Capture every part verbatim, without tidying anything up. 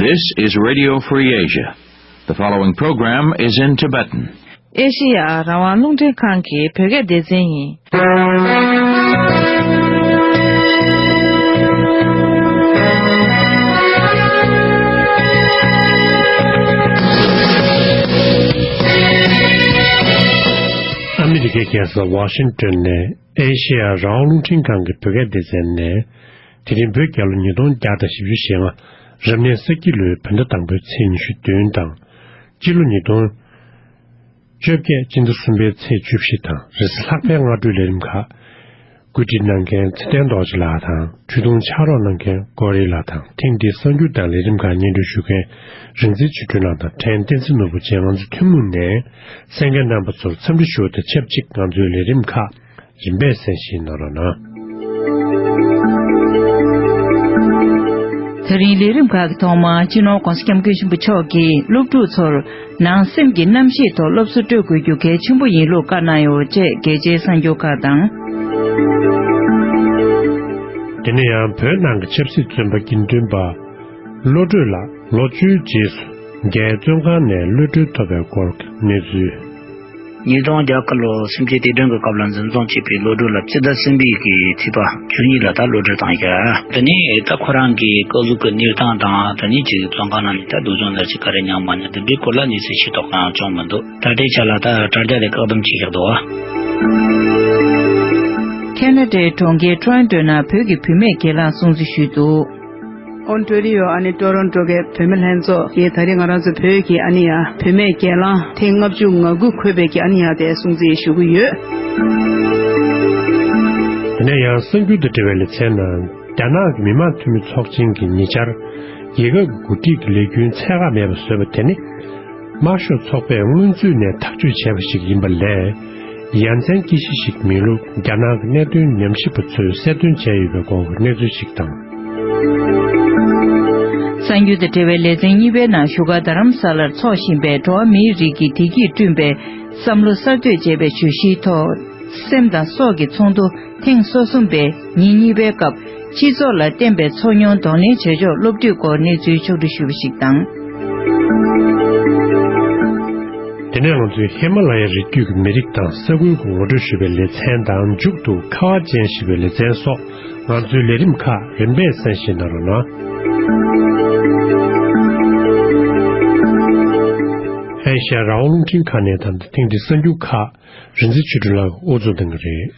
This is Radio Free Asia. The following program is in Tibetan. ཨེ་ཤེ་ཡ་རང་དབང་རླུང་འཕྲིན་ཁང་གི་བོད་སྐད་སྡེ་ཚན་ཡིན། ཨ་མི་རི་ཀའི་རྒྱལ་ས་ཝ་ཤིང་ཏོན་ནས་ཨེ་ཤེ་ཡ་རང་དབང་རླུང་འཕྲིན་ཁང་གི་བོད་སྐད་སྡེ་ཚན་ནས། དེ་རིང་བོད་རྒྱལ་ལོ་ཉིས་སྟོང་བརྒྱ་དང་བཞི་བཅུ་ཞེ་ལྔ། རབ་གནས་ས་ཁྱི་ལོའི་བོད་ཟླ་དང་པོའི་ཚེས་ཉི་ཤུ་བདུན་དང་། སྤྱི་ལོ་ཉིས་སྟོང་བཅོ་བརྒྱད་སྤྱི་ཟླ་གསུམ་པའི་ཚེས་བཅུ་བཞི་དང་རེས་གཟའ་ལྷག་པའི་སྔ་དྲོའི་ལས་རིམ་ཁག་བཀོད་སྒྲིག་གནང་མཁན་ཚེ་བརྟན་རྡོ་རྗེ་ལགས་དང་། འཕྲུལ་གཏོང་ཕྱག་རོགས་གནང་མཁན་ཀོ་རི་ལགས་དང་། ཐེངས་འདིའི་གསར་འགྱུར་དང་ལས་རིམ་ཁག་སྙན་སྒྲོན་ཞུ་མཁན་རིག་འཛིན་ཆོས་སྒྲོན་ལགས་དང་ཕྲན་བསྟན་འཛིན་ནོར་བུ་བཅས་ང་ཚོ་ཐུན་མོང་ནས་གསན་མཁན་རྣམ་པ་ཚོར་འཚམས་འདྲི་ཞུ་བ་དང་ཆབས་ཅིག་ང་ཚོའི་ལས་རིམ་ཁག་རིམ་པས་གསན་བཞེས་གནང་རོགས་གནང་། དེ་རིང་ལས་རིམ་ཁག་གི་ཐོག་མར་སྤྱི་ནོར་༧གོང་ས་༧སྐྱབས་མགོན་ཆེན་པོ་མཆོག་གིས་སློབ་ཕྲུག་ཚོར་ནང་སེམས་ཀྱི་རྣམ་ཤེས་ཐོག་སློབ་གསོ་སྤྲོད་དགོས་རྒྱུ་གལ་ཆེན་པོ་ཡིན་ལུགས་བཀའ་གནང་ཡོད་ཅེས་གལ་ཆེའི་གསར་འགྱུར་ཁག་དང་། དེ་ནས་ཡང་བོད་ནང་གི་ཆབ་སྲིད་བཙོན་པ་དགེ་འདུན་པ་བློ་གྲོས་ལགས་ལོ་བཅུའི་རྗེས་སུ་རྒྱའི་བཙོན་ཁང་ནས་གློད་གྲོལ་ཐོབ་པའི་སྐོར་གྱི་གནས་ཚུལ། ཉིས་སྟོང་བརྒྱད་ལོ་སེམས་ཅན་རྟེན་མགྲོན་གྱི་སྐབས་ལ་འཛིན་བཟུང་བྱས་པའི་བློ་གྲོས་ལགས་སྤྱི་ཟླ་གསུམ་པའི་གི་ཚེས་པ་བཅུ་གཉིས་ལ་ད་གློད་གྲོལ་བཏང་ཡོད། དེ་ནས་ད་ཁོ་རང་གི་སྐུ་གཟུགས་ཀྱི་གནས་སྟངས་དང་དེ་ནས་ཅིག་བཙོན་ཁང་ནང་ནས་ད་སྡུག་སྦྱོང་ལ་ཅིག་ག་རེ་མྱངས་མ་མྱངས་དེ་འདྲའི་སྐོར་ལ་གནས་ཚུལ་ཤེས་རྟོགས་གང་ཡང་བྱུང་མི་འདུག་ད་ལྟའི་ཆ་ལ་ད་དྲ་རྒྱ་ལས་བཀག་སྡོམ་བྱས་བཞག་འདུག་བ། ཁེ་ན་ཌའི་གྲོང་ཁྱེར་ཊོ་རོན་ཊོ་ནང་བོད་ཀྱི་བུད་མེད་སྒེར་ལངས་སྲུང་བརྩི་ཞུས་འདུག་ཨོན་ཊོ་རི་ཡོ་ཨ་ནི་ཊོ་རོན་ཊོ་གི་བུད་མེད་ལྷན་ཚོགས་ཀྱིས་ད་རེས་ང་རང་ཚོ་བོད་ཀྱི་ཨ་ནི་ཡ་བུད་མེད་སྒེར་ལངས་ཐེངས་ལྔ་བཅུ་ང་དགུ་འཁོད་པའི་གི་ཨ་ནི་ཡ་དེ་སྲུང་བརྩི་ཞུ་གི་ཡོད། དེ་ནས་ཡང་གསར་འགྱུར་དང་འབྲེལ་བའི་ལེ་ཚན་ནང་རྒྱ་ནག་གི་མི་དམངས་འཐུས་མི་ཚོགས་ཆེན་གྱི་ཉེ་ཆར་རྒྱལ་ཁབ་ཀྱི་འགོ་ཁྲིད་ཀྱི་ལས་འགུལ་ཚད་བཀག་མེད་པ་བཟོས་པ་དེ་ནི། དམར་ཤོག་ཚོགས་པས་སྔོན་ཚུད་ནས་ཐག་གཅོད་བྱས་པ་ཞིག་ཡིན་པ་ལས། ཡ་མཚན་སྐྱེ་གཞི་ཞིག་མིན་ལུགས་རྒྱ་ནག་གི་གནད་དོན་ཉམས་ཞིབ་པ་ཚོས་གསལ་སྟོན་བྱས་ཡོད་པའི་སྐོར་གྱི་གནས་ཚུལ་ཞིག་དང་། གསར་འགྱུར་དང་འབྲེལ་བའི་ལེ་ཚན་གཉིས་པའི་ནང་བཞུགས་སྒར་རྡ་རམ་ས་ལར་འཚོགས་བཞིན་པའི་འགྲོ་བ་མིའི་རིགས་ཀྱི་བདེ་སྐྱིད་བསྐྲུན་པའི་བསམ་བློ་གསར་གཏོད་ཅེས་པའི་བརྗོད་གཞིའི་ཐོག་སེམས་དང་སྲོག་གི་ཚོགས་འདུ་ཐེངས་སོ་གསུམ་པའི་ཉིན་གཉིས་པའི་སྐབས། སྤྱི་ཚོགས་ལ་བརྟེན་པའི་ཚོར་མྱོང་གདོང་ལེན་བྱེད་ཕྱོགས་སློབ་ཁྲིད་སྐོར་གནས་ཚུལ་ཕྱོགས་བསྒྲིགས་ཞུས་པ་ཞིག་དང་། དེ་ནས་ང་ཚོས་ཧི་མ་ལ་ཡའི་རི་རྒྱུད་ཀྱི་མི་རིགས་དང་ས་ཁུལ་གྱི་ངོ་སྤྲོད་ཞུས་པའི་ལེ་ཚན་དང་། མཇུག་ཏུ་ཁ་བ་ཅན་ཞེས་པའི་ལེ་ཚན་སོགས་ང་ཚོའི་ལས་རིམ་ཁག་རིམ་པས་གསན་བཞེས་གནང་རོགས་གནང་། ཨེ་ཤ་ཡ་རང་དབང་རླུང་འཕྲིན་ཁང་ནས་ད་ལྟ་ཐེངས་འདིའི་གསར་འགྱུར་ཁག་རིག་འཛིན་ཆོས་སྒྲོན་ལགས་དབུ་འཛུགས་གནང་གི་རེད།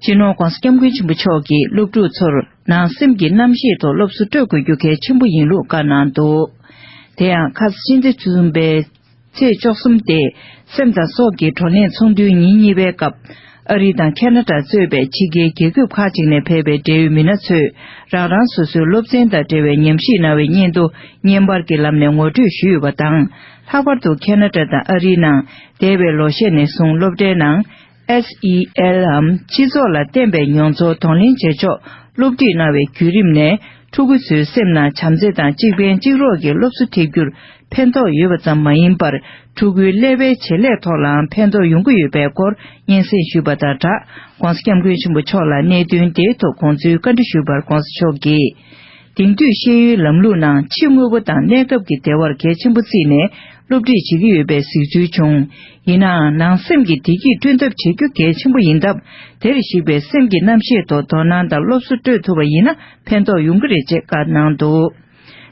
སྤྱི་ནོར་༧གོང་ས་༧སྐྱབས་མགོན་ཆེན་པོ་མཆོག་གིས་སློབ་ཕྲུག་ཚོར་ནང་སེམས་ཀྱི་རྣམ་ཤེས་ཐོག་སློབ་གསོ་སྤྲོད་དགོས་རྒྱུ་གལ་ཆེན་པོ་ཡིན་ལུགས་བཀའ་གནང་འདུག་དེ་ཡང་ཁ་ས་ཕྱི་ཟླ་བཅུ་གསུམ་པའི་ཚེས་བཅུ་གསུམ་སྟེ་སེམས་དང་སྲོག་གི་བགྲོ་གླེང་ཚོགས་འདུའི་ཉིན་གཉིས་པའི་སྐབས། ཨ་རི་དང་ཁེ་ན་ཌ་གཙོས་པའི་ཕྱི་རྒྱལ་རྒྱལ་ཁབ་ཁག་ཅིག་ནས་ཕེབས་པའི་འབྲེལ་ཡོད་མི་སྣ་ཚོས་རང་རང་སོ་སོའི་སློབ་ཚན་དང་འབྲེལ་བའི་ཉམས་ཞིབ་གནང་བའི་སྙན་ཐོ་བརྙན་པར་གྱི་ལམ་ནས་ངོ་སྤྲོད་ཞུས་ཡོད་པ་དང་། ལྷག་པར་དུ་ཁེ་ན་ཌ་དང་ཨ་རིའི་ནང་འདས་པའི་ལོ་ཤས་ནས་བཟུང་སློབ་གྲྭའི་ནང་། ཨེས་ཨི་ཨེལ་འམ་སྤྱི་ཚོགས་ལ་བརྟེན་པའི་མྱོང་ཚོར་གདོང་ལེན་བྱེད་ཕྱོགས་སློབ་ཁྲིད་གནང་བའི་བརྒྱུད་རིམ་ནས། ཕྲུ་གུ་ཚོའི་སེམས་ནང་བྱམས་བརྩེ་དང་གཅིག་ཕན་གཅིག་རོགས་ཀྱི་སློབ་གསོ་ཐེབས་རྒྱུར་ཕན་ཐོགས་ཡོད་པ་ཙམ་མ་ཡིན་པར། ཕྲུ་གུའི་ཀླད་པའི་བྱེད་ལས་ཐོག་ལའང་ཕན་ཐོགས་ཡོང་གི་ཡོད་པའི་སྐོར་སྙན་སེང་ཞུས་པ་དང་སྦྲགས། ྋགོང་ས་ྋསྐྱབས་མགོན་ཆེན་པོ་མཆོག་ལ་གནད་དོན་དེའི་ཐོག་དགོངས་ཚུལ་བཀའ་འདྲི་ཞུས་པར་ྋགོང་ས་མཆོག་གིས། དེང་དུས་ཤེས་ཡོན་ལམ་ལུགས་ནང་ཕྱི་དངོས་པོ་དང་གནས་སྐབས་ཀྱི་བདེ་བར་གལ་ཆེན་པོ་བརྩིས་ནས་སློབ་ཁྲིད་བྱེད་ཀྱི་ཡོད་པའི་གཟིགས་ཚུལ་བྱུང་། ཡིན་ནའང་ནང་སེམས་ཀྱི་བདེ་སྐྱིད་བསྐྲུན་ཐབས་བྱེད་རྒྱུ་གལ་ཆེན་པོ་ཡིན་སྟབས། དེར་གཞིགས་པའི་སེམས་ཀྱི་རྣམ་ཤེས་ཐོག་དོ་སྣང་དང་སློབ་གསོ་སྤྲོད་ཐུབ་པ་ཡིན་ན་ཕན་ཐོགས་ཡོང་གི་རེད་ཅེས་བཀའ་གནང་འདུག་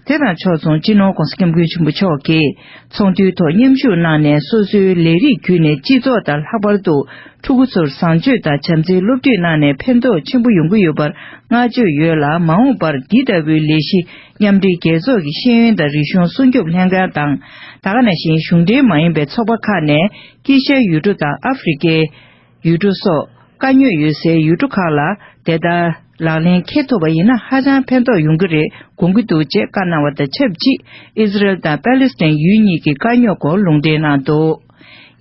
དེ་དང་ཕྱོགས་མཚུངས་སྤྱི་ནོར་ྋགོང་ས་ྋསྐྱབས་མགོན་ཆེན་པོ་མཆོག་གིས་ཚོགས་འདུའི་ཐོག་མཉམ་ཞུགས་གནང་ནས། སོ་སོའི་ལས་རིགས་བརྒྱུད་ནས་སྤྱི་ཚོགས་དང་ལྷག་པར་དུ་ཕྲུ་གུ་ཚོར་བཟང་སྤྱོད་དང་བྱམས་བརྩེའི་སློབ་ཁྲིད་གནང་ནས་ཕན་ཐོགས་ཆེན་པོ་ཡོང་གི་ཡོད་པར་བསྔགས་བརྗོད་ཡོད་ལ། མ་འོངས་པར་འདི་ལྟ་བུའི་ལས་གཞི་མཉམ་འབྲེལ་རྒྱལ་ཚོགས་ཀྱི་ཤེས་ཡོན་དང་རིག་གཞུང་སྲུང་སྐྱོབ་ལྷན་ཁང་དང་། ད་ག་ནང་བཞིན་གཞུང་འབྲེལ་མ་ཡིན་པའི་ཚོགས་པ་ཁག་ནས་དཀྱིལ་ཤར་ཡུལ་གྲུ་དང་ཨ་ཧྥེ་རི་ཁའི་ཡུལ་གྲུ་སོགས། དཀའ་རྙོག་ཡོད་སའི་ཡུལ་གྲུ་ཁག་ལ་དེ་ལྟར་ལག་ལེན་འཁེལ་ཐུབ་པ་ཡིན་ན་ཧ་ཅང་ཕན་ཐོགས་ཡོང་གི་རེད་དགོངས་ཀྱི་འདུག་ཅེས་བཀའ་གནང་བ་དང་ཆབས་ཅིག་ཨི་ཟི་རེལ་དང་པེ་ལེ་སི་ཐན་ཡུལ་གཉིས་ཀྱི་དཀའ་རྙོག་སྐོར་ལུང་འདྲེན་གནང་འདུག་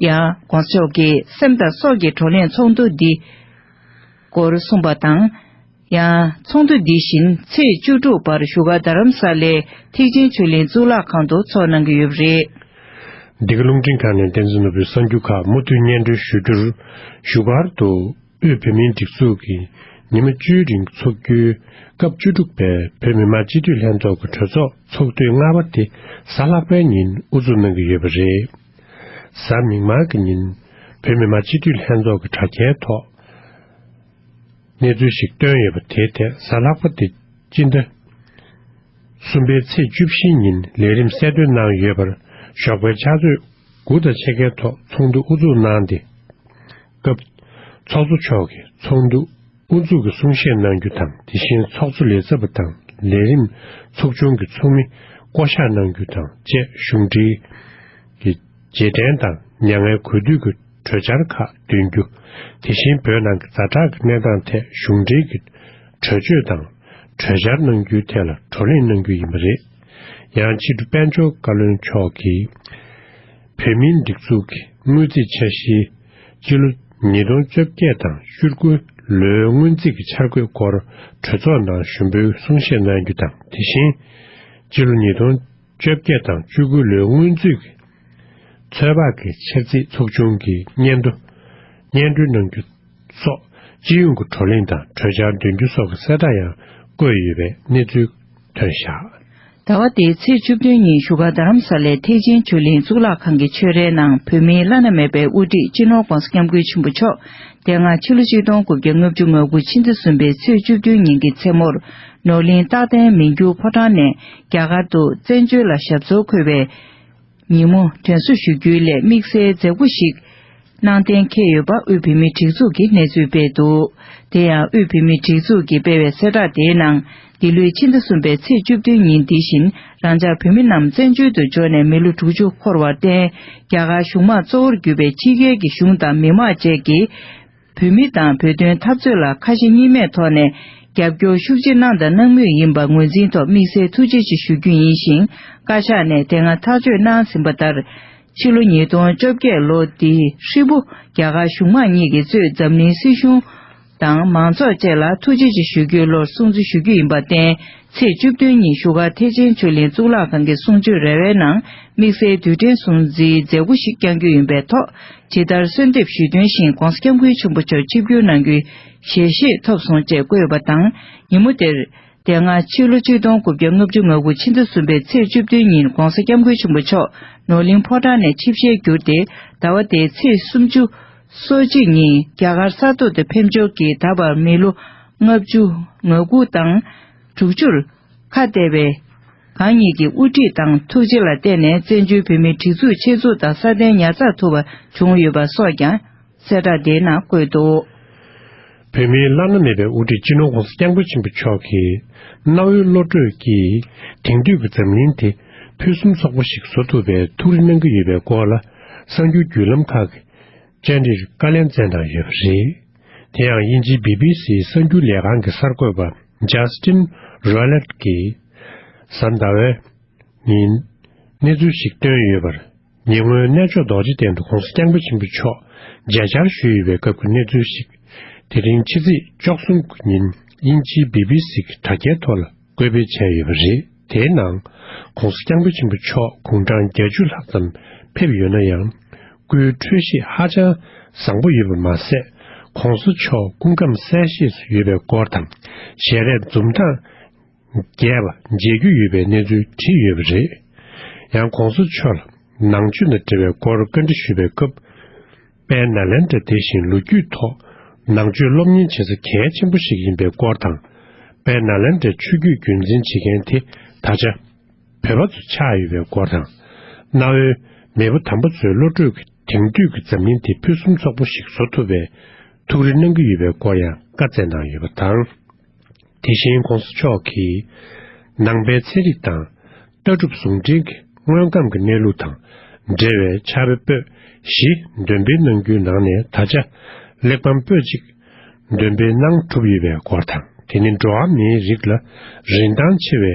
ཡང་ྋགོང་ས་མཆོག་གིས་སེམས་དང་སྲོག་གི་བགྲོ་གླེང་ཚོགས་འདུ་འདི་སྐོར་གསུངས་པ་དང་། ཡང་ཚོགས་འདུ་འདི་བཞིན་ཚེས་བཅུ་དྲུག་བར་བཞུགས་སྒར་རྡ་རམ་ས་ལའི་ཐེག་ཆེན་ཆོས་གླིང་གཙུག་ལག་ཁང་དུ་ཚོགས་གནང་གི་ཡོད་པ་རེད། འདི་ག་རླུང་འཕྲིན་ཁང་ནས་བསྟན་འཛིན་ནོར་བུའི་གསར་འགྱུར་ཁག་མུ་མཐུད་སྙན་སྒྲོན་ཞུ་རྒྱུར། བཞུགས་སྒར་དུ་དབུས་བོད་མིའི་སྒྲིག་འཛུགས་ཀྱི་ ཉི་མ་བཅུའི་རིང་འཚོགས་རྒྱུའི་སྐབས་བཅུ་དྲུག་པའི་བོད་མི་མང་སྤྱི་འཐུས་ལྷན་ཚོགས་ཀྱི་གྲོས་ཚོགས་ཚོགས་དུས་ལྔ་པ་དེ་གཟའ་ལྷག་པའི་ཉིན་དབུ་འཛུགས་གནང་གི་ཡོད་པ་རེད། གཟའ་མིག་དམར་གྱི་ཉིན་བོད་མི་མང་སྤྱི་འཐུས་ལྷན་ཚོགས་ཀྱི་དྲ་རྒྱའི་ཐོག་གནས་ཚུལ་ཞིག་བཏོན་ཡོད་པ་དེའི་ཐད། གཟའ་ལྷག་པ་དེ་སྤྱི་ཟླ་གསུམ་པའི་ཚེས་བཅུ་བཞི་ཉིན་ལས་རིམ་གསལ་སྟོན་གནང་ཡོད་པར། ཞོགས་པའི་ཕྱག་ཚོད་དགུ་དང་ཕྱེད་ཀའི་ཐོག་ཚོགས་འདུ་དབུ་འཛུགས་གནང་སྟེ། སྐབས་ཚོགས་གཙོ་མཆོག་གིས་ཚོགས་འདུ་དབུ་འཛུགས་ཀྱི་གསུང་བཤད་གནང་རྒྱུ་དང་། དེ་བཞིན་ཚོགས་གཙོ་ལས་ཚབ་པ་དང་ལས་རིམ་ཚོགས་ཆུང་གི་ཚོགས་མི་བསྐོ་གཞག་གནང་རྒྱུ་དང་བཅས་གཞུང་འབྲེལ་གྱི་རྗེས་དྲན་དང་མྱ་ངན་གུས་འདུད་ཀྱི་གྲོས་འཆར་ཁག་འདོན་རྒྱུ། དེ་བཞིན་བོད་ནང་གི་ཛ་དྲག་གི་གནས་སྟངས་ཐད་གཞུང་འབྲེལ་གྱི་གྲོས་ཆོད་དང་གྲོས་འཆར་གནང་རྒྱུའི་ཐད་ལ་བགྲོ་གླེང་གནང་རྒྱུ་ཡིན་པ་རེད། ཡང་ཕྱི་དྲོ་དཔལ་འབྱོར་བཀའ་བློན་མཆོག་གིས། བོད་མིའི་སྒྲིག་འཛུགས་ཀྱི་དངུལ་རྩིས་འཆར་གཞིའི་སྤྱི་ལོ་ཉིས་སྟོང་བཅོ་བརྒྱད་དང་བཅུ་དགུ་ལོའི་སྔོན་རྩིས་ཀྱི་འཆར་འགོད་སྐོར་གྲོས་ཚོགས་ནང་ཞུ་འབོད་གསུང་བཤད་གནང་རྒྱུ་དང་། དེ་བཞིན་སྤྱི་ལོ་ཉིས་སྟོང་བཅོ་བརྒྱད་དང་བཅུ་དགུ་ལོའི་སྔོན་རྩིས་ཀྱི་ཚོད་དཔག་གི་འཆར་རྩིས་ཚོགས་ཆུང་གི་སྙན་ཐོ་སྙན་སྒྲོན་གནང་རྒྱུ་སོགས། སྤྱི་ཡོངས་ཀྱི་བགྲོ་གླེང་དང་གྲོས་འཆར་འདོན་རྒྱུ་སོགས་ཀྱི་གསལ་བསྒྲགས་ཡང་བཀོད་ཡོད་པའི་གནས་ཚུལ་ཐོན་བཞག། ཟླ་བ་འདིའི་ཚེས་བཅུ་བདུན་ཉིན་བཞུགས་སྒར་རྡ་རམ་ས་ལའི་ཐེག་ཆེན་ཆོས་གླིང་གཙུག་ལག་ཁང་གི་ཆོས་རའི་ནང་བོད་མིའི་བླ་ན་མེད་པའི་དབུ་ཁྲིད་སྤྱི་ནོར་༧གོང་ས་༧སྐྱབས་མགོན་ཆེན་པོ་མཆོག་དེ་སྔ་ཕྱི་ལོ་ཆིག་སྟོང་དགུ་བརྒྱ་ལྔ་བཅུ་ང་དགུ་ཕྱི་ཟླ་གསུམ་པའི་ཚེས་བཅུ་བདུན་ཉིན་གྱི་མཚན་མོར་ནོར་གླིང་རྟག་བརྟན་མི་འགྱུར་ཕོ་བྲང་ནས་རྒྱ་གར་དུ་བཙན་བྱོལ་ལ་ཞབས་སོར་འཁོད་པའི་ཉིན་མོ་དྲན་གསོ་ཞུ་རྒྱུའི་སླད་དམིགས་བསལ་མཛད་སྒོ་ཞིག་གནང་གཏན་འཁེལ་ཡོད་པ་དབུས་བོད་མིའི་སྒྲིག་འཛུགས་ཀྱིས་གནས་ཚུལ་སྤེལ་འདུག། དེ་ཡང་དབུས་བོད་མིའི་སྒྲིག་འཛུགས་ཀྱིས་སྤེལ་བའི་གསལ་བསྒྲགས་དེའི་ནང་། འདི་ལོའི་ཕྱི་ཟླ་གསུམ་པའི་ཚེས་བཅུ་བདུན་ཉིན་འདི་བཞིན་རང་ཅག་བོད་མི་རྣམས་བཙན་བྱོལ་དུ་འབྱོར་ནས་མི་ལོ་དྲུག་ཅུ་འཁོར་བར་བརྟེན། རྒྱ་གར་གཞུང་མང་གཙོ་བོར་གྱུར་པའི་ཕྱི་རྒྱལ་གྱི་གཞུང་དང་མི་མང་བཅས་ཀྱིས། བོད་མི་དང་བོད་དོན་འཐབ་རྩོད་ལ་ཁ་ཞེ་གཉིས་མེད་ཐོག་ནས་རྒྱབ་སྐྱོར་ཤུགས་ཆེ་གནང་དང་གནང་མུས་ཡིན་པ་ངོས་འཛིན་ཐོག་དམིགས་བསལ་ཐུགས་རྗེ་ཆེ་ཞུ་རྒྱུ་ཡིན་ཞིང་། བཀའ་ཤག་ནས་དེ་སྔ་ཐག་གཅོད་གནང་ཟིན་པ་ལྟར། ཕྱི་ལོ་ཉིས་སྟོང་བཅོ་བརྒྱད་ལོ་འདིའི་ཧྲིལ་པོ་རྒྱ་གར་གཞུང་མང་གཉིས་ཀྱིས་གཙོས་འཛམ་གླིང་སྲིད་གཞུང་དང་མང་ཚོགས་བཅས་ལ་ཐུགས་རྗེ་ཆེ་ཞུ་རྒྱུའི་བློར་སྲུང་བརྩི་ཞུ་རྒྱུ་ཡིན་པར་བརྟེན། ཚེས་བཅུ་བདུན་ཉིན་བཞུགས་སྒར་ཐེག་ཆེན་ཆོས་གླིང་གཙུག་ལག་ཁང་གི་གསུང་ཆོས་ར་བའི་ནང་དམིགས་བསལ་དུས་དྲན་སྲུང་བརྩིའི་མཛད་སྒོ་ཞིག་བསྐྱང་རྒྱུ་ཡིན་པའི་ཐོག་ཇི་ལྟར་གསོལ་འདེབས་ཞུས་དོན་བཞིན་༧གོང་ས་༧སྐྱབས་མགོན་ཆེན་པོ་མཆོག་ཆིབས་བསྒྱུར་གནང་རྒྱུའི་ཞལ་བཞེས་ཐོབ་སོང་ཅེས་བཀོད་ཡོད་པ་དང་། ཉིན་མོ་དེར། དེ་སྔ་ཕྱི་ལོ་ཆིག་སྟོང་དགུ་བརྒྱ་ལྔ་བཅུ་ང་དགུ་ཕྱི་ཟླ་གསུམ་པའི་ཚེས་བཅུ་བདུན་ཉིན་༧གོང་ས་༧སྐྱབས་མགོན་ཆེན་པོ་མཆོག་ནོར་གླིང་ཕོ་བྲང་ནས་ཆིབས་ཞལ་བསྒྱུར་ཏེ། ཟླ་བ་དེའི་ཚེས་སུམ་ཅུ་སོ་གཅིག་ཉིན་རྒྱ་གར་ས་ཐོག་ཏུ་ཕེབས་འབྱོར་གྱིས། ད་བར་མི་ལོ་ལྔ་བཅུ་ང་དགུ་དང་དྲུག་ཅུར་ཁ་གཏད་པའི་གང་ཉིད་ཀྱི་དབུ་ཁྲིད་དང་ཐུགས་རྗེ་ལ་བརྟེན་ནས། བཙན་བྱོལ་བོད་མིའི་སྒྲིག་འཛུགས་ཆེད་འཛུགས་དང་སྲ་བརྟན་ཉར་ཚགས་ཐུབ་པ་བྱུང་ཡོད་པ་སོགས་ཀྱང་གསལ་བསྒྲགས་དེའི་ནང་བཀོད་འདུག། བོད་མིའི་བླ་ན་མེད་པའི་དབུ་ཁྲིད་སྤྱི་ནོར་༧གོང་ས་༧སྐྱབས་མགོན་ཆེན་པོ་མཆོག་གིས་གནའ་བོའི་བློ་གྲོས་ཀྱིས་དེང་དུས་ཀྱི་འཛམ་གླིང་དེ་ཕུན་སུམ་ཚོགས་པ་ཞིག་བཟོ་ཐུབ་པའི་ཐུགས་རེ་གནང་གི་ཡོད་པའི་སྐོར་ལ་གསར་འགྱུར་བརྒྱུད་ལམ་ཁག་གི་བཅར་འདྲིར་བཀའ་ལན་སྩལ་གནང་ཡོད་པ་རེད། དེ་ཡང་དབྱིན་ཇིའི་བི་བི་སིའི་གསར་འགྱུར་ལས་ཁང་གི་གསར་འགོད་པ་ཇ་སི་ཊིན་རོ་ལེཊ་ཀྱིས་གཟའ་ཟླ་བའི་ཉིན་གནས་ཚུལ་ཞིག་བཏོན་ཡོད་པར། ཉེ་སྔོན་གནས་མཆོག་རྡོ་རྗེ་གདན་དུ་༧གོང་ས་༧སྐྱབས་མགོན་ཆེན་པོ་མཆོག་མཇལ་བཅར་ཞུས་ཡོད་པའི་སྐབས་ཀྱི་གནས་ཚུལ་ཞིག། དེ་རིང་ཕྱི་ཚེས་བཅུ་གསུམ་ཉིན་དབྱིན་ཇིའི་བི་བི་སི་གི་དྲ་རྒྱའི་ཐོག་ལ་བཀོད་སྤེལ་བྱས་ཡོད་པ་རེད། དེའི་ནང་༧གོང་ས་༧སྐྱབས་མགོན་ཆེན་པོ་མཆོག་དགུང་གྲངས་བརྒྱད་ཅུ་ལྷག་ཙམ་ཕེབས་ཡོད་ན་ཡང་། སྐུའི་འཕྲོད་བཞེས་ཧ་ཅང་བཟང་པོ་ཡོད་པ་མ་ཟད། ༧གོང་ས་མཆོག་སྐུ་ཁམས་གསལ་བཤད་སུ་ཡོད་པའི་སྐོར་དང་། ཞལ་རས་འཛུམ་མདངས་རྒྱས་པ་མཇལ་རྒྱུ་ཡོད་པའི་གནས་ཚུལ་བྲིས་ཡོད་པ་རེད། ཡང་༧གོང་ས་མཆོག་ལ་ནང་ཆོས་དང་འབྲེལ་བའི་སྐོར་བཀའ་འདྲི་ཞུས་པའི་སྐབས། དཔལ་ནཱ་ལེནྡྲ་དེ་བཞིན་ལོ་རྒྱུས་ཐོག་ནང་ཆོས་སློབ་གཉེར་བྱེད་ས་གལ་ཆེན་པོ་ཞིག་ཡིན་པའི་སྐོར་དང་། དཔལ་ནཱ་ལེནྡྲའི་ཆོས་བརྒྱུད་རྒྱུན་འཛིན་བྱེད་མཁན་དེ་ད་ཆ་བོད་པ་ཚོ་ཆགས་ཡོད་པའི་སྐོར་དང་། གནའ་བོའི་མེས་པོ་དམ་པ་ཚོའི་བློ་གྲོས་ཀྱིས་དེང་དུས་ཀྱི་འཛམ་གླིང་དེ་ཕུན་སུམ་ཚོགས་པོ་ཞིག་བཟོ་ཐུབ་པའི་ཐུགས་རེ་གནང་གི་ཡོད་པའི་སྐོར་ཡང་བཀའ་སྩལ་གནང་ཡོད་པ་དང་། དེ་བཞིན་༧གོང་ས་མཆོག་གིས་ནང་པའི་ཚན་རིག་དང་ལྟ་གྲུབ་ཟུང་འབྲེལ་གྱི་དངོས་ཁམས་ཀྱི་གནས་ལུགས་དང་འབྲེལ་བའི་ཕྱག་དཔེ་པོད་བཞི་འདོན་སྤེལ་གནང་རྒྱུའི་ནང་ནས་ད་ཆ་གླེགས་བམ་པོད་གཅིག་འདོན་སྤེལ་གནང་གྲུབ་ཡོད་པའི་སྐོར་དང་། དེ་ནི་འགྲོ་བ་མིའི་རིགས་ལ་རིན་ཐང་ཆེ་བའི་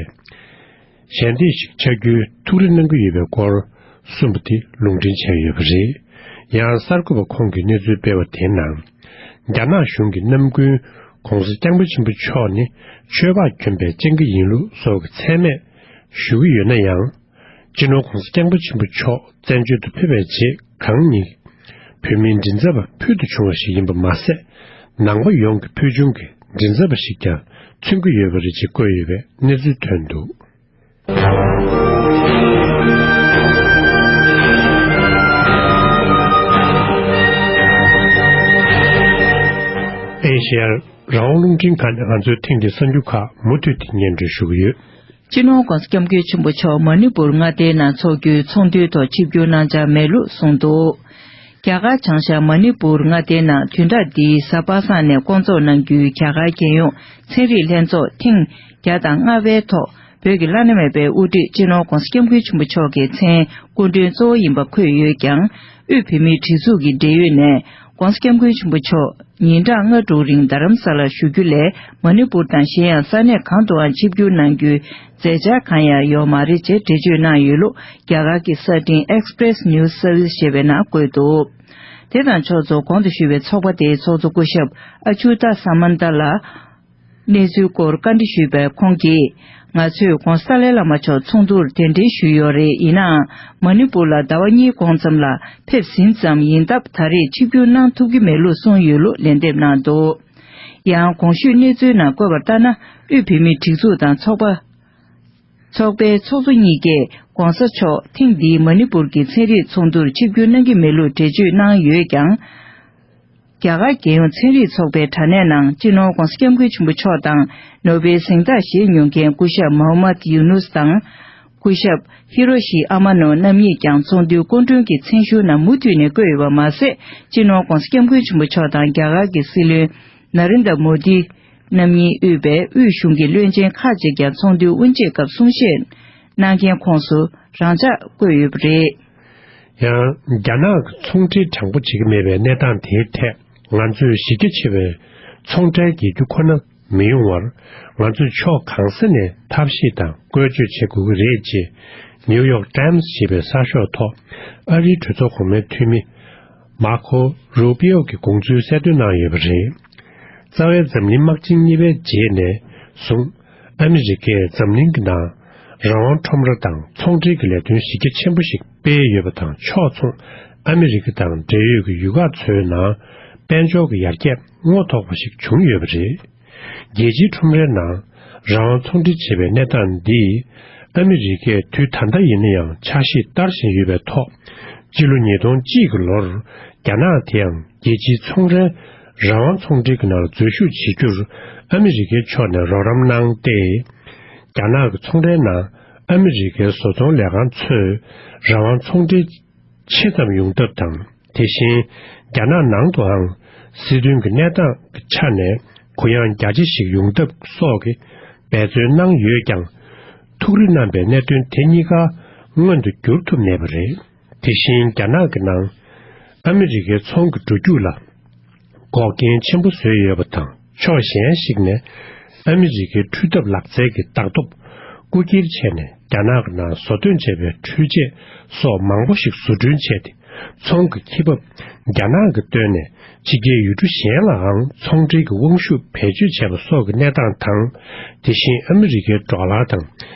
ཞལ་འདེབས་ཤིག་ཆགས་རྒྱུའི་ཐུགས་རེ་གནང་གི་ཡོད་པའི་སྐོར་གསུངས་པ་དེ་ལུང་འདྲེན་བྱས་ཡོད་པ་རེད། ཡང་གསར་འགོད་པ་ཁོང་གིས་གནས་ཚུལ་སྤེལ་བ་དེའི་ནང་། རྒྱ་ནག་གཞུང་གིས་ནམ་རྒྱུན་༧གོང་ས་༧སྐྱབས་མགོན་ཆེན་པོ་མཆོག་ནི་ཆོས་འཕགས་གྱོན་པའི་སྤྱང་ཀི་ཡིན་ལུགས་སོགས་ཀྱི་མཚན་སྨད་ཞུ་གི་ཡོད་ན་ཡང་། སྤྱི་ནོར་༧གོང་ས་༧སྐྱབས་མགོན་ཆེན་པོ་མཆོག་བཙན་བྱོལ་དུ་ཕེབས་པའི་རྗེས་གང་ཉིད་བོད་མིའི་མགྲིན་ཚབ་པ་ཕུལ་དུ་བྱུང་བ་ཞིག་ཡིན་པ་མ་ཟད། ནང་པ་ཡོངས་ཀྱི་ཕུལ་བྱུང་གི་ མགྲིན་ཚབ་པ་ཞིག་ཀྱང་མཚོན་གྱི་ཡོད་པ་རེད་ཅེས་བཀོད་ཡོད་པའི་གནས་ཚུལ་ཐོན་འདུག། ཨེ་ཤེ་ཡ་རང་དབང་རླུང་འཕྲིན་ཁང་ནས་ང་ཚོའི་ཐེངས་འདིའི་གསར་འགྱུར་ཁག་མུ་མཐུད་དེ་སྙན་སྒྲོན་ཞུ་གི་ཡོད། སྤྱི་ནོར་༧གོང་ས་༧སྐྱབས་མགོན་ཆེན་པོ་མཆོག་མ་ཎི་པུར་མངའ་སྡེའི་ནང་འཚོགས་རྒྱུའི་ཚོགས་འདུའི་ཐོག་ཆིབས་བསྒྱུར་གནང་འཆར་མེད་ལུགས་གསུངས་འདུག། རྒྱ་གར་བྱང་ཤར་མ་ཎི་པུར་མངའ་སྡེའི་ནང་བདུན་ཕྲག་འདིའི་གཟའ་པ་སངས་ནས་བསྐོང་ཚོགས་གནང་རྒྱུའི་རྒྱ་གར་རྒྱལ་ཡོངས་ཚན་རིག་ལྷན་ཚོགས་ཐེངས་བརྒྱ་དང་ལྔ་པའི་ཐོག་བོད་ཀྱི་བླ་ན་མེད་པའི་དབུ་ཁྲིད་སྤྱི་ནོར་༧གོང་ས་༧སྐྱབས་མགོན་ཆེན་པོ་མཆོག་གི་མཚན་སྐུ་མགྲོན་གཙོ་བོ་ཡིན་པ་འཁོད་ཡོད་ཀྱང་། དབུས་བོད་མིའི་སྒྲིག་འཛུགས་ཀྱི་འབྲེལ་ཡོད་ནས་༧གོང་ས་༧སྐྱབས་མགོན་ཆེན་པོ་མཆོག་ཉིན་གྲངས་ལྔ་དྲུག་རིང་རྡ་རམ་ས་ལར་བཞུགས་རྒྱུ་ལས་མ་ཎི་པུར་དང་གཞན་ཡང་ས་གནས་གང་དུའང་ཆིབས་བསྒྱུར་གནང་རྒྱུའི་མཛད་འཆར་གང་ཡང་ཡོད་མ་རེད་ཅེས་འགྲེལ་བརྗོད་གནང་ཡོད་ལུགས་རྒྱ་གར་གྱི་གསར་འཕྲིན་Express News Service ཞེས་པའི་ནང་བཀོད་འདུག། དེ་དང་ཕྱོགས་མཚུངས་གོང་དུ་ཞུས་པའི་ཚོགས་པ་དེའི་ཚོགས་གཙོ་སྐུ་ཞབས་ཨ་ཆུ་ད་ས་མན་ད་ལ་གནས་ཚུལ་སྐོར་བཀའ་འདྲི་ཞུས་པས་ཁོང་གིས། ང་ཚོས་༧གོང་ས་ཏཱ་ལའི་བླ་མ་མཆོག་ཚོགས་འདུར་གདན་འདྲེན་ཞུས་ཡོད་རེད། ཡིན་ནའང་མ་ཎི་པུར་ལ་ཟླ་བ་གཉིས་གོང་ཙམ་ལ་ཕེབས་ཟིན་ཙམ་ཡིན་སྟབས་ད་རེས་ཆིབས་བསྒྱུར་གནང་ཐུབ་ཀྱི་མེད་ལུགས་གསུངས་ཡོད་ལུགས་ལན་འདེབས་གནང་འདུག། ཡང་གོང་ཞུས་གནས་ཚུལ་ནང་བཀོད་པ་ལྟར་ན། དབུས་བོད་མིའི་སྒྲིག་འཛུགས་དང་ཚོགས་པ། ཚོགས་པའི་ཚོགས་གཙོ་གཉིས་ཀས་༧གོང་ས་མཆོག་ཐེངས་འདིའི་མ་ཎི་པུར་གྱི་ཚན་རིག་ཚོགས་འདུར་ཆིབས་བསྒྱུར་གནང་གི་མེད་ལུགས་འགྲེལ་བརྗོད་གནང་ཡོད་ཀྱང་། རྒྱ་གར་རྒྱལ་ཡོངས་ཚན་རིག་ཚོགས་པའི་དྲ་གནས་ནང་སྤྱི་ནོར་༧གོང་ས་༧སྐྱབས་མགོན་ཆེན་པོ་མཆོག་དང་ནོ་བེལ་གཟེངས་རྟགས་བཞེས་མྱོང་མཁན་སྐུ་ཞབས་མོ་ཧམ་མད་ཡུ་ནུས་དང་། སྐུ་ཞབས་ཧི་རོ་ཤི་ཨ་མ་ནོ་རྣམ་གཉིས་ཀྱང་ཚོགས་འདུའི་སྐུ་མགྲོན་གྱི་མཚན་ཞུ་ནང་མུ་མཐུད་ནས་བཀོད་ཡོད་པ་མ་ཟད། སྤྱི་ནོར་༧གོང་ས་༧སྐྱབས་མགོན་ཆེན་པོ་མཆོག་དང་རྒྱ་གར་གྱི་སྲིད་བློན་ནཱ་རེན་དྲ་མོ་དི་རྣམ་གཉིས་དབུས་པའི་དབུས་གཞུང་གི་བློན་ཆེན་ཁག་ཅིག་ཀྱང་ཚོགས་འདུའི་དབུ་འབྱེད་སྐབས་གསུང་བཤད་གནང་མཁན་ཁོངས་སུ་རང་འཇགས་བཀོད་ཡོད་པ་རེད། ཡང་། རྒྱ་ནག་གི་ཚོང་འབྲེལ་དྲང་པོ་བྱེད་ཀྱི་མེད་པའི་གནས་སྟངས་དེའི་ཐད། ང་ཚོས་གཞི་རྒྱ་ཆེ་བའི་ཚོང་ཁྲལ་འགེལ་རྒྱུ་ཁོ་ན་མི་ཡོང་བར། ང་ཚོས་ཕྱོགས་གང་ས་ནས་ཐབས་ཤེས་དང་བཀོལ་སྤྱོད་བྱེད་དགོས་ཀྱི་རེད་ཅེས། ནིའུ་ཡོག་ཊའིམ་སི་ཞེས་པའི་གསར་ཤོག་ཐོག་ཨ་རིའི་གྲོས་ཚོགས་གོང་མའི་འཐུས་མི་མར་ཁོ་རུ་པིའོ་གིས་དགོངས་ཚུལ་གསལ་སྟོན་གནང་ཡོད་པ་རེད། རྩ་བའི་འཛམ་གླིང་དམག་ཆེན་གཉིས་པའི་རྗེས་ནས་བཟུང་། ཨ་མི་རི་ཀས་འཛམ་གླིང་གི་ནང་རང་དབང་ཁྲོམ་ར་དང་ཚོང་འབྲེལ་གྱི་ལས་དོན་གཞི་རྒྱ་ཆེན་པོ་ཞིག་སྤེལ་ཡོད་པ་དང་། ཕྱོགས་མཚུངས་ཨ་མི་རི་ཀ་དང་འབྲེལ་ཡོད་ཀྱི་ཡུལ་ཁག་ཚོའི་ནང་དཔལ་འབྱོར་གྱི་ཡར་རྒྱས་རྔོ་ཐོགས་པ་ཞིག་བྱུང་ཡོད་པ་རེད། རྒྱལ་སྤྱིའི་ཁྲོམ་རའི་ནང་རང་དབང་ཚོང་འབྲེལ་བྱེད་པའི་གནས་སྟངས་འདིས། ཨ་མི་རི་ཀས་དུས་ད་ལྟ་ཡིན་ན་ཡང་འཆར་གཞི་བསྟར་བཞིན་ཡོད་པའི་ཐོག་སྤྱི་ལོ་ཉིས་སྟོང་གཅིག་གི་ལོར་རྒྱ་ནག་དེའང་རྒྱལ་སྤྱིའི་ཚོང་རའི་རང་དབང་ཚོང་འབྲེལ་གྱི་ནང་ལ་འཛུལ་ཞུགས་བྱེད་རྒྱུར་ཨ་མི་རི་ཀའི་ཕྱོགས་ནས་རོགས་རམ་གནང་སྟེ། རྒྱ་ནག་གི་ཚོང་རའི་ནང་ཨ་མི་རི་ཀའི་བཟོ་ཚོང་ལས་ཁང་ཚོས་རང་དབང་ཚོང་འབྲེལ་ཆེ་ཙམ་ཡོང་ཐབས་དང་། དེ་བཞིན་རྒྱ་ནག་ནང་དུའང་སྲིད་དོན་གྱི་གནས་སྟངས་ཀྱི་ཆ་ནས་གུ་ཡངས་རྒྱ་ཆེ་ཞིག་ཡོང་ཐབས་སོགས་ཀྱི་འབད་བརྩོན་གནང་ཡོད་ཀྱང་། ཐུགས་རེ་གནང་པའི་གནད་དོན་དེ་གཉིས་ཀ་མངོན་དུ་འགྱུར་ཐུབ་མེད་པ་རེད། དེ་བཞིན་རྒྱ་ནག་གི་ནང་ཨ་མི་རི་ཀའི་ཚོང་གི་འགྲོ་རྒྱུག་ལ་འགོག་རྐྱེན་ཆེན་པོ་བཟོས་ཡོད་པ་དང་། ཕྱོགས་གཞན་ཞིག་ནས་ཨ་མི་རི་ཀའི་འཕྲུལ་ཐབས་ལག་རྩལ་གྱི་བདག་ཐོབ་རྐུ་འཁྱེར་བྱས་ནས་རྒྱ་ནག་གི་ནང་བཟོ་ཐོན་བྱས་པའི་འཕྲུལ་ཆས་སོགས་མང་པོ་ཞིག་བཟོ་སྐྲུན་བྱས་ཏེ། ཚོང་གི་ཁེ་འབབ་རྒྱ་ནག་གིས་བཏོན་ནས་ཕྱི་རྒྱལ་ཡུལ་གྲུ་གཞན་ལའང་ཚོང་འབྲེལ་གྱི་དབང་ཤུགས་བེད་སྤྱོད་བྱས་པ་སོགས་ཀྱི་གནས་སྟངས་དང་། དེ་བཞིན་ཨ་མི་རི་ཀའི་ཌོ་ལར་དང་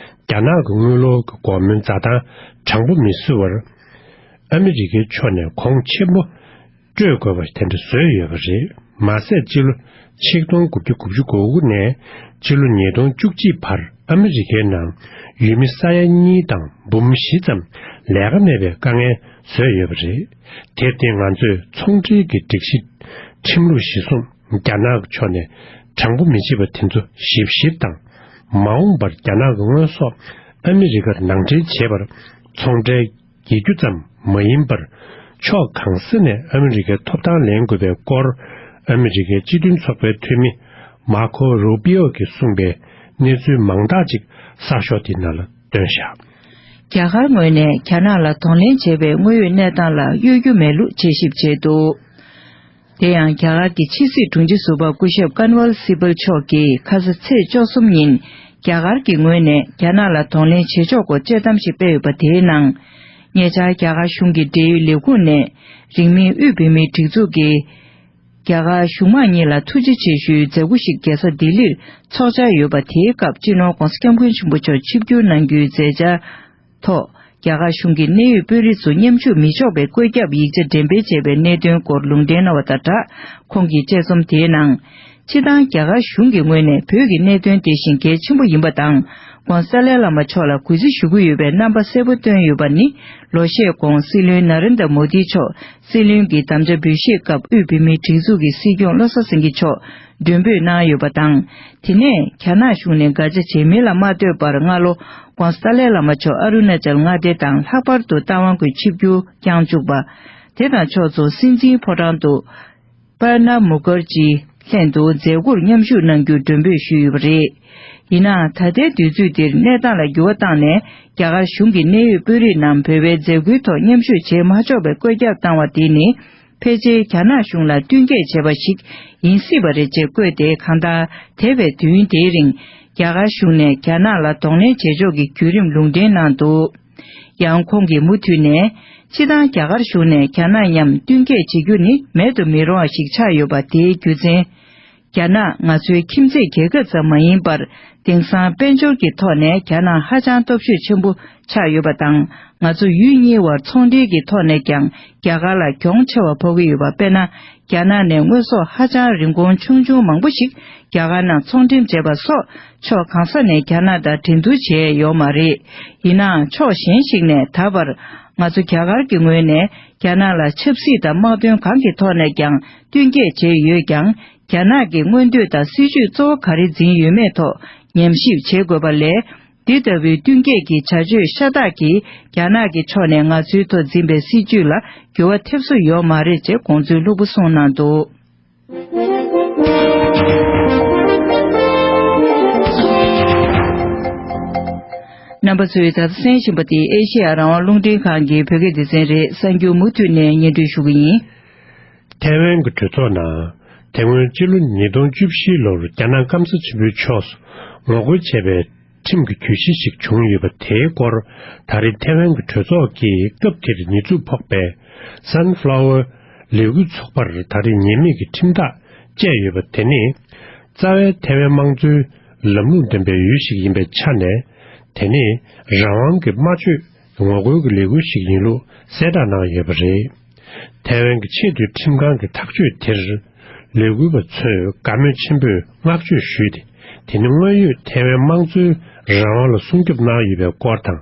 རྒྱ་ནག་གི་དངུལ་ལོར་གྱི་སྒོར་མོའི་འཛའ་ཐང་དྲང་པོ་མི་བཟོ་བར། ཨ་མི་རི་ཀའི་ཕྱོགས་ནས་གོང་ཆེན་པོ་སྤྲོད་དགོས་པ་དེ་འདྲ་བཟོས་ཡོད་པ་རེད། མ་ཟད་སྤྱི་ལོ་ཆིག་སྟོང་དགུ་བརྒྱ་དགུ་བཅུ་གོ་དགུ་ནས་སྤྱི་ལོ་ཉིས་སྟོང་བཅུ་གཅིག་བར་ཨ་མི་རི་ཀའི་ནང་ཡུལ་མི་ས་ཡ་གཉིས་དང་འབུམ་བཞི་ཙམ་ལས་ཀ་མེད་པའི་དཀའ་ངལ་བཟོས་ཡོད་པ་རེད། དེར་བརྟེན་ང་ཚོས་ཚོང་འབྲེལ་གྱི་སྒྲིག་གཞི་ཁྲིམས་ལུགས་གཞིར་བཟུང་རྒྱ་ནག་གི་ཕྱོགས་ནས་དྲང་པོ་མི་བྱེད་པ་དེ་ཚོ་ཞིབ་བཤེར་དང་། མ་འོངས་པར་རྒྱ་ནག་གི་དངོས་ཟོག་ཨ་མི་རི་ཀར་ནང་འདྲེན་བྱེད་པར་ཚོང་འབྲེལ་རྒྱག་རྒྱུ་ཙམ་མ་ཡིན་པར། ཕྱོགས་གང་ས་ནས་ཨ་མི་རི་ཀའི་ཐོབ་ཐང་ལེན་དགོས་པའི་སྐོར། ཨ་མི་རི་ཀའི་སྤྱི་མཐུན་ཚོགས་པའི་འཐུས་མི་མར་ཁོ་རུ་པིའོ་གིས་གསུངས་པའི་གནས་ཚུལ་མང་དག་ཅིག་གསར་ཤོག་འདིའི་ནང་ལ་བཏོན་བཞག། རྒྱ་གར་ངོས་ནས་རྒྱ་ནག་ལ་གདོང་ལེན་བྱེད་པའི་དངོས་ཡོད་གནས་སྟངས་ལ་གཡོལ་རྒྱུ་མེད་ལུགས་དཔྱད་ཞིབ་བྱས་འདུག། དེ་ཡང་རྒྱ་གར་གྱི་ཕྱི་སྲིད་དྲུང་ཆེ་ཟུར་པ་སྐུ་ཞབས་ཀན་ཝལ་སི་པལ་མཆོག་གིས་ཁ་ས་ཚེས་བཅུ་གསུམ་ཉིན་རྒྱ་གར་གྱི་ངོས་ནས་རྒྱ་ནག་ལ་གདོང་ལེན་བྱེད་ཕྱོགས་སྐོར་དཔྱད་གཏམ་ཞིག་སྤེལ་ཡོད་པ་དེའི་ནང་། ཉེ་ཆར་རྒྱ་གར་གཞུང་གི་འབྲེལ་ཡོད་ལས་ཁུངས་ནས་རིང་མིན་དབུས་བོད་མིའི་སྒྲིག་འཛུགས་ཀྱིས་རྒྱ་གར་གཞུང་མང་གཉིས་ལ་ཐུགས་རྗེ་ཆེ་ཞུའི་མཛད་སྒོ་ཞིག་རྒྱལ་ས་ལྡི་ལིར་འཚོགས་འཆར་ཡོད་པ་དེའི་སྐབས་སྤྱི་ནོར་༧གོང་ས་༧སྐྱབས་མགོན་ཆེན་པོ་མཆོག་ཆིབས་བསྒྱུར་གནང་རྒྱུའི་མཛད་འཆར་ཐོག་རྒྱ་གར་གཞུང་གི་གནད་ཡོད་དཔོན་རིགས་ཚོ་མཉམ་ཞུགས་མི་ཆོག་པའི་བཀོད་ཁྱབ་ཡིག་ཆ་འགྲེམས་སྤེལ་བྱས་པའི་གནད་དོན་སྐོར་ལུང་འདྲེན་གནང་བ་དང་སྦྲགས། ཁོང་གིས་དཔྱད་རྩོམ་དེའི་ནང་ སྤྱིར་བཏང་རྒྱ་གར་གཞུང་གི་ངོས་ནས་བོད་ཀྱི་གནད་དོན་དེ་བཞིན་གལ་ཆེན་པོ་ཡིན་པ་དང་། ྋགོང་ས་ཏཱ་ལའི་བླ་མ་མཆོག་ལ་གུས་བརྩི་ཞུ་གི་ཡོད་པའི་རྣམ་པ་གསལ་པོ་བཏོན་ཡོད་པ་ནི། ལོ་ཤས་གོང་སྲིད་བློན་ནཱ་རེནྡྲ་མོ་དི་མཆོག་སྲིད་བློན་གྱི་དམ་བཅའ་འབུལ་བཞེས་སྐབས་དབུས་བོད་མིའི་སྒྲིག་འཛུགས་ཀྱི་སྲིད་སྐྱོང་བློ་བཟང་སེང་གེ་མཆོག་མགྲོན་འབོད་གནང་ཡོད་པ་དང་། དེ་ནས་རྒྱ་ནག་གཞུང་ནས་སྒ་ཆ་བྱེད་མིན་ལ་མ་ལྟོས་པར་སྔ་ལོ་ྋགོང་ས་ཏཱ་ལའི་བླ་མ་མཆོག་ཨ་རུ་ན་ཅལ་མངའ་སྡེ་དང་ལྷག་པར་དུ་རྟ་དབང་གི་ཆིབས་བསྒྱུར་བསྐྱངས་བཅུག་པ། དེ་དང་ཕྱོགས་མཚུངས་སྲིད་འཛིན་ཕོ་བྲང་དུ། པར་ན་མུ་ཁར་ཇི་ལྷན་དུ་མཛད་སྒོར་མཉམ་ཞུགས་གནང་རྒྱུ་མགྲོན་འབོད་ཞུས་ཡོད་པ་རེད། ཡིན་ནའང་ད་ལྟའི་དུས་ཚོད་འདིར་གནས་སྟངས་ལ་འགྱུར་བ་བཏང་ནས། རྒྱ་གར་གཞུང་གི་གནད་ཡོད་དཔོན་རིགས་རྣམས་བོད་པའི་མཛད་སྒོའི་ཐོག་མཉམ་ཞུགས་བྱེད་མ་ཆོག་པའི་བཀོད་ཁྱབ་བཏང་བ་དེ་ནི། ཕལ་ཆེར་རྒྱ་ནག་གཞུང་ལ་བསྟུན་མཁས་བྱས་པ་ཞིག་ཡིན་སྲིད་པ་རེད་ཅེས་བཀོད་དེ། གང་ལྟར་འདས་པའི་དུས་ཡུན་དེའི་རིང་། རྒྱ་གར་གཞུང་ནས་རྒྱ་ནག་ལ་གདོང་ལེན་བྱེད་ཕྱོགས་ཀྱི་བརྒྱུད་རིམ་ལུང་འདྲེན་གནང་འདུག། ཡང་ཁོང་གིས་མུ་མཐུད་ནས། སྤྱིར་བཏང་རྒྱ་གར་གཞུང་ནས་རྒྱ་ནག་མཉམ་བསྟུན་མཁས་བྱེད་རྒྱུ་ནི་མེད་དུ་མི་རུང་བ་ཞིག་ཆགས་ཡོད་པ་དེའི་རྒྱུ་མཚན། རྒྱ་ནག་ང་ཚོའི་ཁྱིམ་མཚེས་རྒྱལ་ཁབ་ཙམ་མ་ཡིན་པར། དེང་སང་དཔལ་འབྱོར་གྱི་ཐོག་ནས་རྒྱ་ནག་ཧ་ཅང་སྟོབས་ཤུགས་ཆེན་པོ་ཆགས་ཡོད་པ་དང་། ང་ཚོ་ཡུལ་གཉིས་བར་ཚོང་འབྲེལ་གྱི་ཐོག་ནས་ཀྱང་རྒྱ་གར་ལ་གྱོང་ཆེ་བ་ཕོག་གི་ཡོད་པ། དཔེར་ན། རྒྱ་ནག་ནས་དངོས་ཟོག་ཧ་ཅང་རིན་གོང་ཆུང་ཆུང་མང་པོ་ཞིག་རྒྱ་གར་ནང་ཚོང་འགྲེམས་བྱས་པ་སོགས། ཕྱོགས་གང་ས་ནས་རྒྱ་ནག་དང་འགྲན་བསྡུར་བྱས་ཡོད་མ་རེད། ཡིན་ནའང་ཕྱོགས་གཞན་ཞིག་ནས། ད་བར་ང་ཚོ་རྒྱ་གར་གྱི་ངོས་ནས་རྒྱ་ནག་ལ་ཆབ་སྲིད་དང་དམག་དོན་གང་གི་ཐོག་ནས་ཀྱང་བསྟུན་མཁས་བྱས་ཡོད་ཀྱང་། རྒྱ་ནག་གི་མངོན་འདོད་དང་སྲིད་ཇུས་གཙོ་བོ་ག་རེ་འཛིན་ཡོད་མེད་ཐོག་ཉམས་ཞིབ་བྱེད་དགོས་པ་ལས། འདི་ལྟ་བུའི་བསྟུན་མཁས་ཀྱི་བྱ་སྤྱོད་ཤ་སྟག་གིས་རྒྱ་ནག་གི་ཕྱོགས་ནས་ང་ཚོའི་ཐོག་འཛིན་པའི་སྲིད་ཇུས་ལ་འགྱུར་བ་ཐེབས་སྲོལ་ཡོད་མ་རེད་ཅེས་དགོངས་ཚུལ་ལྷུག་པོ་གསུངས་གནང་འདུག། རྣམ་པ་ཚོས་ད་ལྟ་གསན་བཞིན་པ་དེ་ཨེ་ཤེ་ཡ་རང་དབང་རླུང་འཕྲིན་ཁང་གི་བོད་སྐད་སྡེ་ཚན་རེད། གསར་འགྱུར་མུ་མཐུད་ནས་སྙན་སྒྲོན་ཞུ་གི་ཡིན། ཐའེ་ཝན་གྱི་གྲོས་ཚོགས་ནང་། དེ་སྔོན་སྤྱི་ལོ་ཉིས་སྟོང་བཅུ་བཞི་ལོར་རྒྱ་ནག་སྐམ་ས་ཆེན་པོའི་ཕྱོགས་སུ་ངོ་རྒོལ་བྱས་པའི་ཁྲིམས་ཀྱི་གྱོད་གཞི་ཞིག་བྱུང་ཡོད་པ། དེའི་སྐོར་ད་རེས་ཐའེ་ཝན་གྱི་གྲོས་ཚོགས་ཀྱིས་སྐབས་དེར་ཉེས་འཛུགས་ཕོག་པའི་Sunflower ལས་འགུལ་ཚོགས་པར་ད་རེས་ཉེས་མེད་ཀྱི་ཁྲིམས་ཐག་བཅད་ཡོད་པ། དེ་ནི་རྩ་བའི་ཐའེ་ཝན་དམངས་གཙོའི་ལམ་ལུགས་ལྡན་པའི་ཡུལ་ཞིག་ཡིན་པའི་ཆ་ནས། དེ་ནི་རང་དབང་གི་སྨྲ་བརྗོད་ངོ་རྒོལ་གྱི་ལས་འགུལ་ཞིག་ཡིན་ལུགས་གསལ་བསྒྲགས་གནང་ཡོད་པ་རེད། ཐའེ་ཝན་གྱི་ཆེས་མཐོའི་ཁྲིམས་ཁང་གི་ཐག་གཅོད་དེར། ལས་འགུལ་བ་ཚོས་དགའ་མོས་ཆེན་པོས་བསྔགས་བརྗོད་ཞུས་ཏེ། དེ་ནི་དངོས་ཡོད་ཐའེ་ཝན་དམངས་གཙོའི་རང་དབང་ལ་སྲུང་སྐྱོབ་གནང་ཡོད་པའི་སྐོར་དང་།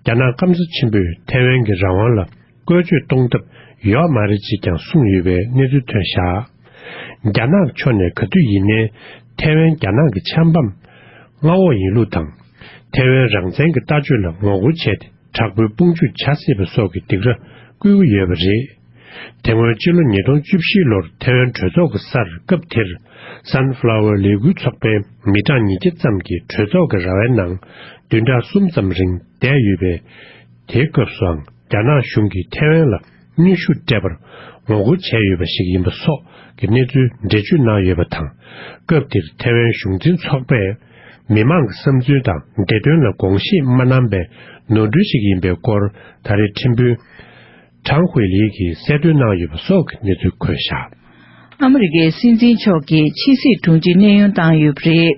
རྒྱ་ནག་སྐམ་ས་ཆེན་པོས་ཐའེ་ཝན་གྱི་རང་དབང་ལ་བཀོལ་སྤྱོད་གཏོང་ཐབས་ཡོད་མ་རེད་ཅེས་ཀྱང་གསུངས་ཡོད་པའི་གནས་ཚུལ་ཐོན་བཞག། རྒྱ་ནག་ཕྱོགས་ནས་ག་དུས་ཡིན་ནའི་ཐའེ་ཝན་རྒྱ་ནག་གི་ཆབ་འབངས་མངའ་འོག་ཡིན་ལུགས་དང་། ཐའེ་ཝན་རང་བཙན་གྱི་ལྟ་སྤྱོད་ལ་ངོ་རྒོལ་བྱས་ཏེ། དྲག་པོའི་དཔུང་འཇུག་བྱ་སྲིད་པ་སོགས་ཀྱི་སྡིགས་ར་བསྐུལ་གྱི་ཡོད་པ་རེད། དེ་སྔོན་སྤྱི་ལོ་ཉིས་སྟོང་བཅུ་བཞི་ལོར་ཐའེ་ཝན་གྲོས་ཚོགས་ཀྱི་སར་སྐབས་དེར་Sunflower ལས་འགུལ་ཚོགས་པའི་མི་གྲངས་ཉིས་བརྒྱ་ཙམ་གྱིས་གྲོས་ཚོགས་ཀྱི་ར་བའི་ནང་བདུན་ཕྲག་གསུམ་ཙམ་རིང་བསྡད་ཡོད་པའི་དེའི་སྐབས་སུའང་རྒྱ་ནག་གཞུང་གིས་ཐའེ་ཝན་ལ་གནོན་ཤུགས་སྤྲད་པར་ངོ་རྒོལ་བྱས་ཡོད་པ་ཞིག་ཡིན་པ་སོགས་ཀྱི་གནས་ཚུལ་འགྲེལ་བརྗོད་གནང་ཡོད་པ་དང་། སྐབས་དེར་ཐའེ་ཝན་གཞུང་འཛིན་ཚོགས་པས་མི་མང་གི་བསམ་ཚུལ་དང་བདེ་དོན་ལ་དགོངས་བཞེས་མ་གནང་པའི་ནོར་འཁྲུལ་ཞིག་ཡིན་པའི་སྐོར་ད་རེས་ཁྲིམས་དཔོན་ཁྲང་ཧུའེ་ལི་གིས་གསལ་སྟོན་གནང་ཡོད་པ་སོགས་ཀྱི་གནས་ཚུལ་འཁོད་བཞག། ཨ་མི་རི་ཀའི་སྲིད་འཛིན་མཆོག་གིས་ཕྱི་སྲིད་དྲུང་ཆེ་གནས་དབྱུང་བཏང་ཡོད་པ་རེད།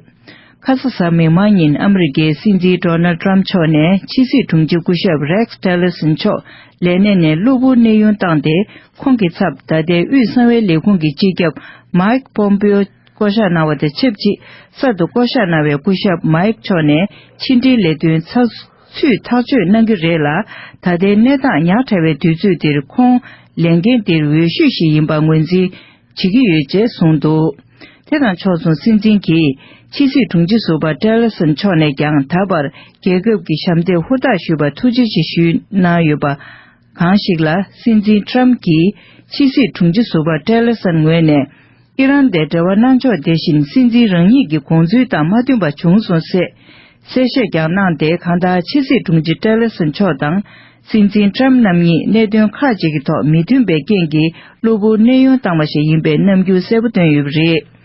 ཁ་ས་གཟའ་མིག་དམར་ཉིན་ཨ་མི་རི་ཀའི་སྲིད་འཛིན་ཌོ་ནལ་ཊམ་མཆོག་ནས་ཕྱི་སྲིད་དྲུང་ཆེ་སྐུ་ཞབས་རེག་ཊེ་ལར་སོན་མཆོག་ལས་གནས་ནས་གློ་བུར་གནས་དབྱུང་བཏང་སྟེ། ཁོང་གི་ཚབ་ད་ལྟའི་དབུས་གསང་བའི་ལས་ཁུངས་ཀྱི་སྤྱི་ཁྱབ་མའིག་པོམ་པེའོ་བསྐོ་གཞག་གནང་བ་དང་ཆབས་ཅིག། གསར་དུ་བསྐོ་གཞག་གནང་བའི་སྐུ་ཞབས་མའིག་མཆོག་ནས་ཕྱི་འབྲེལ་ལས་དོན་ཚགས་ཚུད་ཐག་གཅོད་གནང་གི་རེད་ལ། ད་ལྟའི་གནས་སྟངས་ཉག་ཕྲ་བའི་དུས་ཚོད་འདིར་ཁོང་ལས་འགན་འདིར་འོས་ཤོས་ཤིག་ཡིན་པ་ངོས་འཛིན་བྱེད་ཀྱི་ཡོད་ཅེས་གསུངས་འདུག། དེ་དང་ཕྱོགས་མཚུངས་སྲིད་འཛིན་གྱིས་ཕྱི་སྲིད་དྲུང་ཆེ་ཟུར་པ་ཊེ་ལར་སོན་མཆོག་ནས་ཀྱང་ད་བར་རྒྱལ་ཁབ་ཀྱི་ཞབས་འདེགས་ཧུར་ཐག་ཞུས་པར་ཐུགས་རྗེ་ཆེ་ཞུས་གནང་ཡོད་པ། གང་ཞིག་ལ་སྲིད་འཛིན་ཊམ་གྱིས་ཕྱི་སྲིད་དྲུང་ཆེ་ཟུར་པ་ཊེ་ལར་སོན་ངོས་ནས། ཨི་རན་དང་འབྲེལ་བ་གནང་ཕྱོགས་དེ་བཞིན་སྲིད་འཛིན་རང་ཉིད་ཀྱི་དགོངས་ཚུལ་དང་མ་མཐུན་པ་བྱུང་སོང་ཟེར། གསལ་བཤད་ཀྱང་གནང་སྟེ། གང་ལྟར་ཕྱི་སྲིད་དྲུང་ཆེ་ཊེ་ལར་སོན་མཆོག་དང་སྲིད་འཛིན་ཊམ་རྣམ་གཉིས་གནད་དོན་ཁག་ཅིག་གི་ཐོག་མི་མཐུན་པའི་རྐྱེན་གྱིས་གློ་བུར་གནས་དབྱུང་བཏང་བ་ཞིག་ཡིན་པའི་རྣམ་འགྱུར་གསལ་པོ་བཏོན་ཡོད་པ་རེད།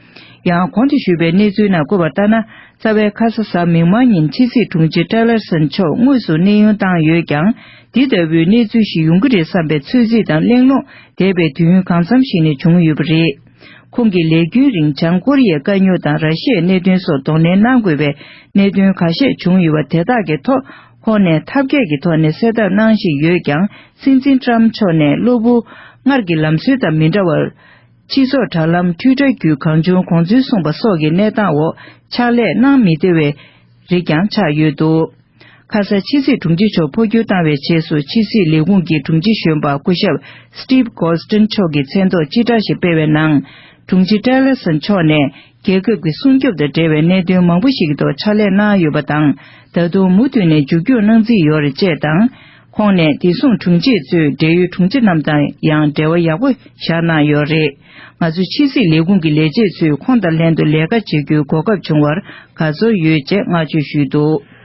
ཡང་གོང་དུ་ཞུས་པའི་གནས་ཚུལ་ནང་བཀོད་པ་ལྟར་ན། རྩ་བའི་ཁ་ས་གཟའ་མིག་དམར་ཉིན་ཕྱི་སྲིད་དྲུང་ཆེ་ཊེ་ལར་སོན་མཆོག་དངོས་སུ་གནས་དབྱུང་བཏང་ཡོད་ཀྱང་། འདི་ལྟ་བུའི་གནས་ཚུལ་ཞིག་ཡོང་གི་རེད་བསམ་པའི་ཚོད་རྩིས་དང་གླེང་སློང་འདས་པའི་དུས་ཡུན་གང་འཚམ་ཞིག་ནས་བྱུང་ཡོད་པ་རེད། ཁོང་གིས་ལས་རྒྱུན་རིང་བྱང་ཀོ་རི་ཡའི་དཀའ་རྙོག་དང་ར་ཤི་ཡའི་གནད་དོན་སོགས་གདོང་ལེན་གནང་དགོས་པའི་གནད་དོན་ཁ་ཤས་བྱུང་ཡོད་པ་དེ་དག་གི་ཐོག་ཁོང་ནས་ཐབས་མཁས་ཀྱི་ཐོག་ནས་སེལ་ཐབས་གནང་བཞིན་ཡོད་ཀྱང་། སྲིད་འཛིན་ཊམ་མཆོག་ནས་གློ་བུར་སྔར་གྱི་ལམ་སྲོལ་དང་མི་འདྲ་བར། སྤྱི་ཚོགས་དྲ་ལམ་Twitter་བརྒྱུད་གང་བྱུང་གོང་ཚུལ་གསུངས་པ་སོགས་ཀྱི་གནས་སྟངས་འོག་ཕྱག་ལས་གནང་མི་བདེ་བའི་རིགས་ཀྱང་ཆགས་ཡོད་འདུག་ཁ་ས་ཕྱི་སྲིད་དྲུང་ཆེ་མཆོག་འཕོ་འགྱུར་བཏང་བའི་རྗེས་སུ་ཕྱི་སྲིད་ལས་ཁུངས་ཀྱི་དྲུང་ཆེ་གཞོན་པ་སྐུ་ཞབས་Steve Goldstein་མཆོག་གི་མཚན་ཐོག་སྤྱི་བསྒྲགས་ཤིག་སྤེལ་བའི་ནང་། དྲུང་ཆེ་Tillerson་མཆོག་ནས་རྒྱལ་ཁབ་ཀྱི་སྲུང་སྐྱོབ་དང་འབྲེལ་བའི་གནད་དོན་མང་པོ་ཞིག་གི་ཐོག་ཕྱག་ལས་གནང་ཡོད་པ་དང་། ད་དུང་མུ་མཐུད་ནས་མཇུག་སྐྱོང་གནང་རྩིས་ཡོད་རེད་ཅེས་དང་། ཁོང་ནས་བདེ་སྲུང་དྲུང་ཆེ་གཙོས་འབྲེལ་ཡོད་དྲུང་ཆེ་རྣམས་དང་ཡང་འབྲེལ་བ་ཡག་པོ་བཞག་གནང་ཡོད་རེད། ང་ཚོ་ཕྱི་སྲིད་ལས་ཁུངས་ཀྱི་ལས་བྱེད་ཚོས་ཁོང་དང་ལྷན་དུ་ལས་ཀ་བྱེད་རྒྱུའི་གོ་སྐབས་བྱུང་བར་དགའ་ཚོར་ཡོད་ཅེས་བསྔགས་བརྗོད་ཞུས་འདུག་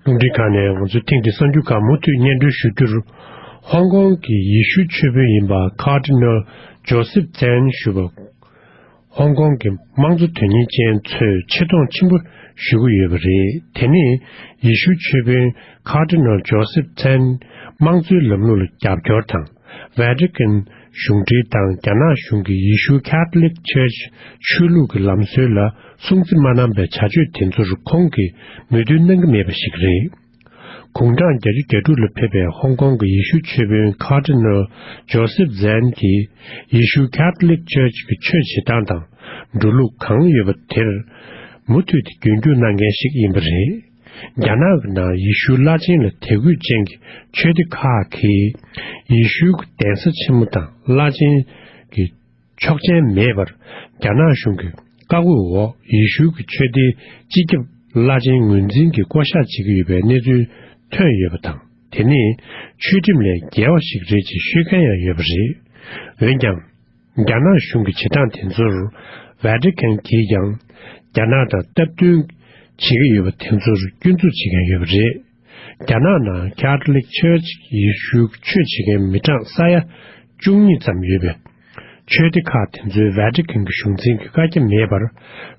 རླུང་འཕྲིན་ཁང་ནས་ང་ཚོའི་ཐེངས་འདིའི་གསར་འགྱུར་ཁག་མུ་མཐུད་སྙན་སྒྲོན་ཞུ་རྒྱུར། ཧོང་ཀོང་གི་ཡེ་ཤུའི་ཆོས་དཔོན་ཡིན་པ་Cardinal Joseph Zen་ཞུ་བ། ཧོང་ཀོང་གི་དམངས་གཙོ་དོན་གཉེར་ཅན་ཚོས་ཆེ་མཐོང་ཆེན་པོ་ཞུ་གི་ཡོད་པ་རེད། དེ་ནི་ཡེ་ཤུའི་ཆོས་དཔོན་Cardinal Joseph Zen་དམངས་གཙོའི་ལམ་ལུགས་ལ་རྒྱབ་སྐྱོར་དང་། Vatican་གཞུང་འབྲེལ་དང་རྒྱ་ནག་གཞུང་གིས་ཡེ་ཤུ་Catholic Church་ཆོས་ལུགས་ཀྱི་ལམ་སྲོལ་ལ་སྲུང་བརྩི་མ་གནང་པའི་བྱ་སྤྱོད་དེ་ཚོར་ཁོང་གིས་མོས་མཐུན་གནང་གི་མེད་པ་ཞིག་རེད། དགུང་གྲངས་བརྒྱད་ཅུ་གྱ་དྲུག་ལ་ཕེབས་པའི་ཧོང་ཀོང་གི་ཡེ་ཤུ་ཆོས་དཔོན་Cardinal Joseph Zen་གྱིས་ཡེ་ཤུ་Catholic Church་གི་ཆོས་བྱེད་སྟངས་དང་འགྲོ་ལུགས་གང་ཡོད་པ་དེར་མུ་མཐུད་དེ་རྒྱུན་སྐྱོང་གནང་མཁན་ཞིག་ཡིན་པ་རེད། རྒྱ་ནག་གི་ནང་ཡེ་ཤུ་བླ་ཆེན་ལ་དད་གུས་ཅན་གྱི་ཆོས་སྡེ་ཁག་གིས་ཡེ་ཤུ་གི་གདན་ས་ཆེན་མོ་དང་བླ་ཆེན་གྱི་ཆོག་མཆན་མེད་པར་རྒྱ་ནག་གཞུང་གི་བཀའ་བཀོད་འོག་ཡེ་ཤུ་གི་ཆོས་སྡེའི་སྤྱི་ཁྱབ་བླ་ཆེན་ངོས་འཛིན་གྱིས་བསྐོ་བཞག་བྱེད་ཀྱི་ཡོད་པའི་གནས་ཚུལ་ཐོན་ཡོད་པ་དང་། དེ་ནི་ཆོས་ཁྲིམས་ལས་འགལ་བ་ཞིག་རེད་ཅེས་ཤོད་མཁན་ཡང་ཡོད་པ་རེད། འོན་ཀྱང་། རྒྱ་ནག་གཞུང་གི་བྱེད་སྟངས་དེ་ཚོར་Vatican་གིས་ཀྱང་རྒྱ་ནག་དང་སྟབས་བསྟུན་བྱེད་ཀྱི་ཡོད་པ་དེ་ཚོར་སྐྱོན་འཛུགས་བྱེད་མཁན་ཡོད་པ་རེད། རྒྱ་ནག་ནང་Catholic Church་ཡེ་ཤུའི་ཆོས་བྱེད་མཁན་མི་གྲངས་ས་ཡ་བཅུ་གཉིས་ཙམ་ཡོད་པའི་ཆོས་སྡེ་ཁག་དེ་ཚོའི་Vatican་གྱི་གཞུང་འཛིན་གྱི་བཀའ་རྒྱ་མེད་པར་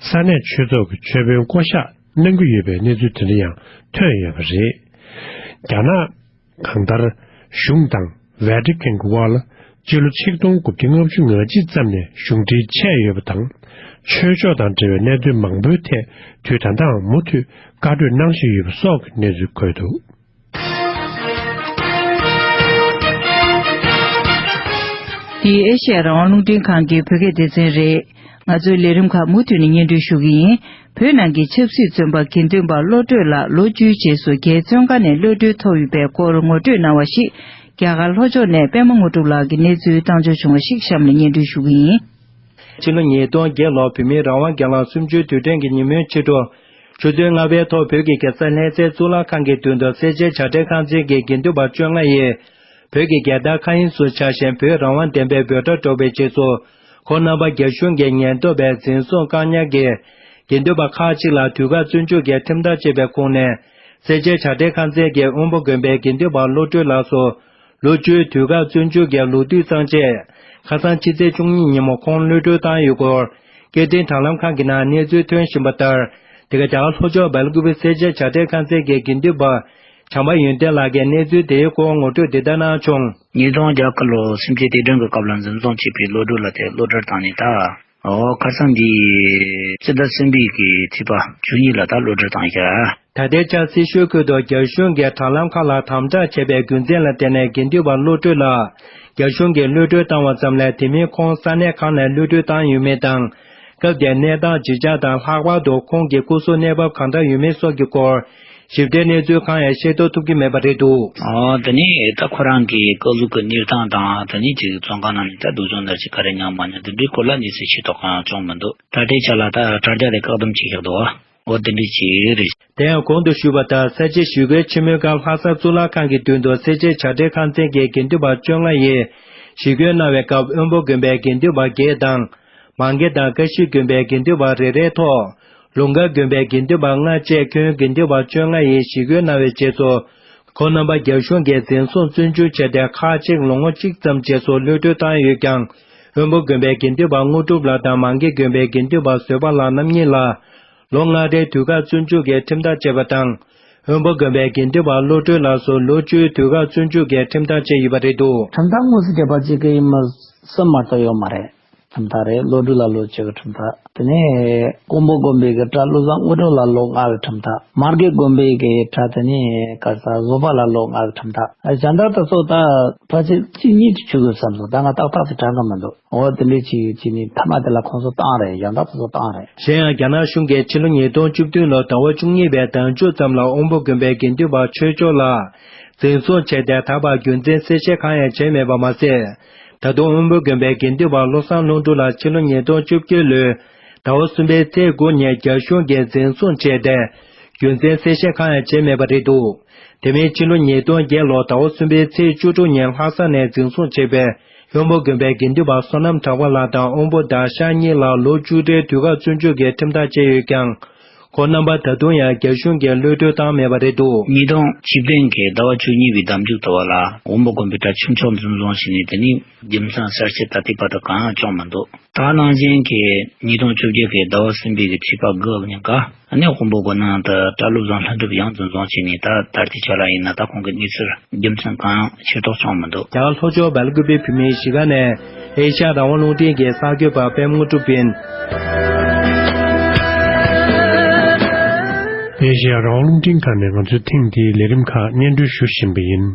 ས་གནས་ཆོས་ཚོགས་ཀྱི་ཆོས་དཔོན་བསྐོ་བཞག་གནང་གི་ཡོད་པའི་གནས་ཚུལ་དེ་འདྲ་ཡང་ཐོན་ཡོད་པ་རེད། རྒྱ་ནག་གང་ལྟར་གཞུང་དང་Vatican་གྱི་དབར་ལ་སྤྱི་ལོ་ཆིག་སྟོང་དགུ་བརྒྱ་ལྔ་བཅུ་ང་གཅིག་ཙམ་ནས་གཞུང་འབྲེལ་ཆད་ཡོད་པ་དང་། ཆོས་ཕྱོགས་དང་འབྲེལ་བའི་གནད་དོན་མང་པོའི་ཐད་དུས་ད་ལྟའང་མུ་མཐུད་བཀའ་གྲོས་གནང་བཞིན་ཡོད་པ་སོགས་ཀྱི་གནས་ཚུལ་འཁོད་འདུག། འདི་ཨེ་ཤེ་ཡ་རང་དབང་རླུང་འཕྲིན་ཁང་གི་བོད་སྐད་སྡེ་ཚན་རེད། ང་ཚོའི་ལས་རིམ་ཁག་མུ་མཐུད་ནས་སྙན་སྒྲོན་ཞུ་གི་ཡིན། བོད་ནང་གི་ཆབ་སྲིད་བཙོན་པ་དགེ་འདུན་པ་བློ་གྲོས་ལགས་ལོ་བཅུའི་རྗེས་སུ་རྒྱའི་བཙོན་ཁང་ནས་གློད་གྲོལ་ཐོབ་ཡོད་པའི་སྐོར་ངོ་སྤྲོད་གནང་བ་ཞིག་རྒྱ་གར་ལྷོ་ཕྱོགས་ནས་པད་མ་དངོས་གྲུབ་ལགས་ཀྱིས་གནས་ཚུལ་བཏང་འབྱོར་བྱུང་བ་ཞིག་གཤམ་ལ་སྙན་སྒྲོན་ཞུ་གི་ཡིན། ཕྱི་ལོ་ཉིས་སྟོང་བརྒྱད་ལོར་བོད་མིའི་རང་དབང་སྒེར་ལངས་གསུམ་བཅུའི་དུས་དྲན་གྱི་ཉིན་མོའི་ཕྱི་དྲོ། ཆུ་ཚོད་ལྔ་པའི་ཐོག་བོད་ཀྱི་རྒྱལ་ས་ལྷ་སའི་གཙུག་ལག་ཁང་གི་མདུན་དུ་སེར་བྱེས་བྱ་བྲལ་ཁང་ཚན་གྱི་དགེ་འདུན་པ་བཅོ་ལྔ་ཡིས། བོད་ཀྱི་རྒྱལ་དར་མཁའ་དབྱིངས་སུ་འཕྱར་བཞིན་བོད་རང་དབང་བདེན་པའི་འབོད་སྒྲ་སྒྲོག་པའི་རྗེས་སུ། ཁོང་རྣམ་པ་རྒྱ་གཞུང་གི་ཉེན་རྟོག་པས་འཛིན་བཟུང་བཀག་ཉར་གྱིས། དགེ་འདུན་པ་ཁག་ཅིག་ལ་དུས་བཀག་བཙོན་འཇུག་གི་ཁྲིམས་ཐག་བཅད་པའི་ཁོངས་ནས། སེར་བྱེས་བྱ་བྲལ་ཁང་ཚན་གྱི་དབོན་པོ་དགོན་པའི་དགེ་འདུན་པ་བློ་གྲོས་ལགས་སུ། ལོ་བཅུའི་དུས་བཀག་བཙོན་འཇུག་གི་ལོ་དུས་བཙུགས་རྗེས། ཁ་སང་ཕྱི་ཚེས་བཅུ་གཉིས་ཉིན་མོ་ཁོང་གློད་གྲོལ་བཏང་ཡོད་སྐོར། སྐད་འཕྲིན་དྲ་ལམ་ཁག་གི་ནང་གནས་ཚུལ་ཐོན་བཞིན་པ་ལྟར། འདི་ག་རྒྱ་གར་ལྷོ་ཕྱོགས་སྦེལ་ཀུ་པེ་སེར་བྱེས་བྱ་བྲལ་ཁང་ཚན་གྱི་དགེ་འདུན་པ། བྱམས་པ་ཡོན་ཏན་ལགས་ཀྱིས་གནས་ཚུལ་དེའི་སྐོར་ངོ་སྤྲོད་འདི་ལྟར་གནང་བྱུང་། ཉིས་སྟོང་བརྒྱད་ལོར་སེམས་ཅན་རྟེན་འབྲེལ་གྱི་སྐབས་ལ་འཛིན་བཟུང་བྱས་པའི་བློ་གྲོས་ལགས་དེ་གློད་གྲོལ་བཏང་ནས་ད། ཨོ་ཁ་སང་འདི་སྤྱི་ཟླ་གསུམ་པའི་གི་ཚེས་པ་བཅུ་གཉིས་ལ་ད་གློད་གྲོལ་བཏང་ཤག་ད་ལྟའི་ཆར་སེར་ཤུལ་ཁུལ་དུ་རྒྱ་གཞུང་གིས་དྲ་ལམ་ཁག་ལ་དམ་དྲག་བྱས་པའི་རྒྱུ་མཚན་ལ་བརྟེན་ནས་དགེ་འདུན་པ་བློ་གྲོས་ལགས་རྒྱ་གཞུང་གིས་གློད་གྲོལ་བཏང་བ་ཙམ་ལས་དེ་མིན་ཁོང་ས་གནས་གང་ནས་གློད་གྲོལ་བཏང་ཡོད་མེད་དང་། སྐབས་དེར་གནས་སྟངས་ཇི་ཆགས་དང་ལྷག་པར་དུ་ཁོང་གི་སྐུ་གཟུགས་གནས་བབ་གང་འདྲ་ཡོད་མེད་སོགས་ཀྱི་སྐོར་ཞིབ་ཕྲའི་གནས་ཚུལ་གང་ཡང་ཤེས་རྟོགས་ཐུབ་ཀྱི་མེད་པ་རེད་འདུག་ཨོ་དེ་ནས་ད་ཁོ་རང་གི་སྐུ་གཟུགས་ཀྱི་གནས་སྟངས་དང་དེ་ནས་ཅིག་བཙོན་ཁང་ནང་ནས་ད་སྡུག་སྦྱོང་འདྲ་ཅིག་ག་རེ་མྱངས་མ་མྱངས་དེ་འདྲའི་སྐོར་ལ་གནས་ཚུལ་ཤེས་རྟོགས་གང་ཡང་བྱུང་མི་འདུག་ད་ལྟའི་ཆ་ལ་ད་དྲ་རྒྱ་ལས་བཀག་སྡོམ་བྱས་བཞག་འདུག་ཨོ་དེ་འདྲ་ཅིག་རེད། དེ་ཡང་གོང་དུ་ཞུས་པ་ལྟར་ས་བྱི་ཞི་རྒོལ་ཆེན་མོའི་སྐབས་ལྷ་ས་གཙུག་ལག་ཁང་གི་མདུན་དུ་སེར་བྱེས་བྱ་བྲལ་ཁང་ཚན་གྱི་དགེ་འདུན་པ་བཅོ་ལྔ་ཡིས་ཞི་རྒོལ་གནང་བའི་སྐབས་དབོན་པོ་དགོན་པའི་དགེ་འདུན་པ་བརྒྱད་དང་། མང་དགེ་དང་ཀ་ཤི་དགོན་པའི་དགེ་འདུན་པ་རེ་རེའི་ཐོག་ལུང་དཀར་དགོན་པའི་དགེ་འདུན་པ་ལྔ་བཅས་ཁྱོན་དགེ་འདུན་པ་བཅོ་ལྔ་ཡིས་ཞི་རྒོལ་གནང་བའི་རྗེས་སུ། ཁོང་རྣམ་པ་རྒྱ་གཞུང་གིས་འཛིན་བཟུང་བཙོན་འཇུག་བྱས་ཏེ་ཁག་ཅིག་ལོ་ངོ་གཅིག་ཙམ་རྗེས་སུ་གློད་གྲོལ་བཏང་ཡོད་ཀྱང་། དབོན་པོ་དགོན་པའི་དགེ་འདུན་པ་དངོས་གྲུབ་ལགས་དང་མང་དགེ་དགོན་པའི་དགེ་འདུན་པ་བཟོད་པ་ལགས་རྣམ་གཉིས་ལ། ལོ་ལྔ་རེའི་དུས་བཀག་བཙོན་འཇུག་གི་ཁྲིམས་ཐག་བཅད་པ་དང་། དབོན་པོ་དགོན་པའི་དགེ་འདུན་པ་བློ་གྲོས་ལགས་སུ་ལོ་བཅུའི་དུས་བཀག་བཙོན་འཇུག་གི་ཁྲིམས་ཐག་བཅད་ཡོད་པ་རེད་འདུག་ཁྲིམས་ཐག་དངོས་སུ་བཅད་པ་ཅིག་གི་ཡིན་མིན་སུ་མ་གཏོགས་ཡོད་མ་རེད། གྲུབ་མཐའ་རེད། བློ་གྲོས་ལ་ལོ་བཅུ་གི་གྲུབ་མཐའ། དེ་ནས་ཀོང་པོ་དགོན་པའི་གི་གྲྭ་བློ་བཟང་དངོས་གྲུབ་ལ་ལོ་ལྔ་གི་གྲུབ་མཐའ། མར་གེ་དགོན་པའི་གི་གྲྭ་དེ་ནས་ག་རེ་ཟ་བཟོད་པ་ལ་ལོ་ལྔ་གི་གྲུབ་མཐའ། ཨ་གཞན་དག་དེ་ཚོ་ད་ཕལ་ཆེར་གཅིག་གཉིས་དེ་ཆུག་གི་བསམ་སོང་། ད་ང་ཏག་ཏག་དེ་དྲན་གི་མི་འདུག་འོ་དེ་འདྲས་ཅིག་ཅིག་ནི་མཐའ་མ་དེ་ལ་ཁོང་ཚོ་བཏང་རེད། གཞན་དག་དེ་ཚོ་བཏང་རེད། གཞན་ཡང་རྒྱ་ནག་གཞུང་གིས་ཕྱི་ལོ་ཉིས་སྟོང་བཅུ་བདུན་ལོ་ཟླ་བ་བཅུ་གཉིས་པའི་ཟླ་མཇུག་ཙམ་ལ་དབོན་པོ་དགོན་པའི་དགེ་འདུན་པ་ཆོས་སྐྱོང་ལ་འཛིན་བཟུང་བྱས་ཏེ། ད་བར་རྒྱུ་མཚན་གསལ་བཤད་གང་ཡང་བྱས་མེད་པ་མ་ཟད། ད་དུང་དབོན་པོ་དགོན་པའི་དགེ་འདུན་པ་བློ་བཟང་ལྷུན་གྲུབ་ལགས་ཕྱི་ལོ་ཉིས་སྟོང་བཅུ་བརྒྱད་ལོའི་ཟླ་བ་གསུམ་པའི་ཚེས་དགུ་ཉིན་རྒྱ་གཞུང་གིས་འཛིན་བཟུང་བྱས་ཏེ། རྒྱུ་མཚན་གསལ་བཤད་གང་ཡང་བྱས་མེད་པ་རེད་འདུག་དེ་མིན་ཕྱི་ལོ་ཉིས་སྟོང་བརྒྱད་ལོ་ཟླ་བ་གསུམ་པའི་ཚེས་བཅུ་དྲུག་ཉིན་ལྷ་ས་ནས་འཛིན་བཟུང་བྱས་པའི་དབོན་པོ་དགོན་པའི་དགེ་འདུན་པ་བསོད་ནམས་གྲགས་པ་ལགས་དང་དབོན་པོ་ཟླ་ཤར་གཉིས་ལ་ལོ་བཅུ་ཁྲིའི་དུས་བཀག་བཙོན་འཇུག་གི་ཁྲིམས་ཐག་བཅད་ཡོད་ཀྱང་། ཁོང་རྣམ་པ་ད་དུང་ཡང་རྒྱ་གཞུང་གིས་གློད་གྲོལ་བཏང་མེད་པ་རེད་འདུག་ཉིས་སྟོང་བཅུ་བདུན་གྱི་ཟླ་བ་བཅུ་གཉིས་པའི་ཟླ་མཇུག་ཏུ་བ་ལ་དབོན་པོ་དགོན་པའི་གྲྭ་ཁྱུ་མཆོག་འཛིན་བཟུང་བྱས་ནས། དེ་ནས་རྒྱུ་མཚན་གསལ་བཤད་ད་ལྟའི་བར་དུ་གང་ཡང་བྱུང་མི་འདུག་ད་ནང་བཞིན་གྱི་ཉིས་སྟོང་བཅོ་བརྒྱད་ཀྱི་ཟླ་བ་གསུམ་པའི་གི་ཚེས་པ་དགུ་ཉིན་ཀ་ཨ་ནི་དབོན་པོ་དགོན་ནང་དུ་གྲྭ་བློ་བཟང་ལྷུན་གྲུབ་ཡང་འཛིན་བཟུང་བྱས་ནས། ད་ད་ལྟའི་ཆ་ལ་ཡིན་ན་ད་ཁོང་གི་གནས་ཚུལ་རྒྱུ་མཚན་གང་ཡང་ཤེས་རྟོགས་བྱུང་མི་འདུག་རྒྱ་གར་ལྷོ་ཕྱོགས་སྦེལ་ཀུ་པེ་བོད་མིའི་གཞིས་ཀ་ནས་ཨེ་ཤ་ཡ་རང་དབང་རླུང་འཕྲིན་གྱི་གསར་འགོད་པ་པད་མ་དངོས་གྲུབ་ཡིན། ཨེ་ཤ་ཡ་རང་དབང་རླུང་འཕྲིན་ཁང་ནས་ང་ཚོས་ཐེངས་འདིའི་ལས་རིམ་ཁག་སྙན་སྒྲོན་ཞུ་བཞིན་པ་ཡིན།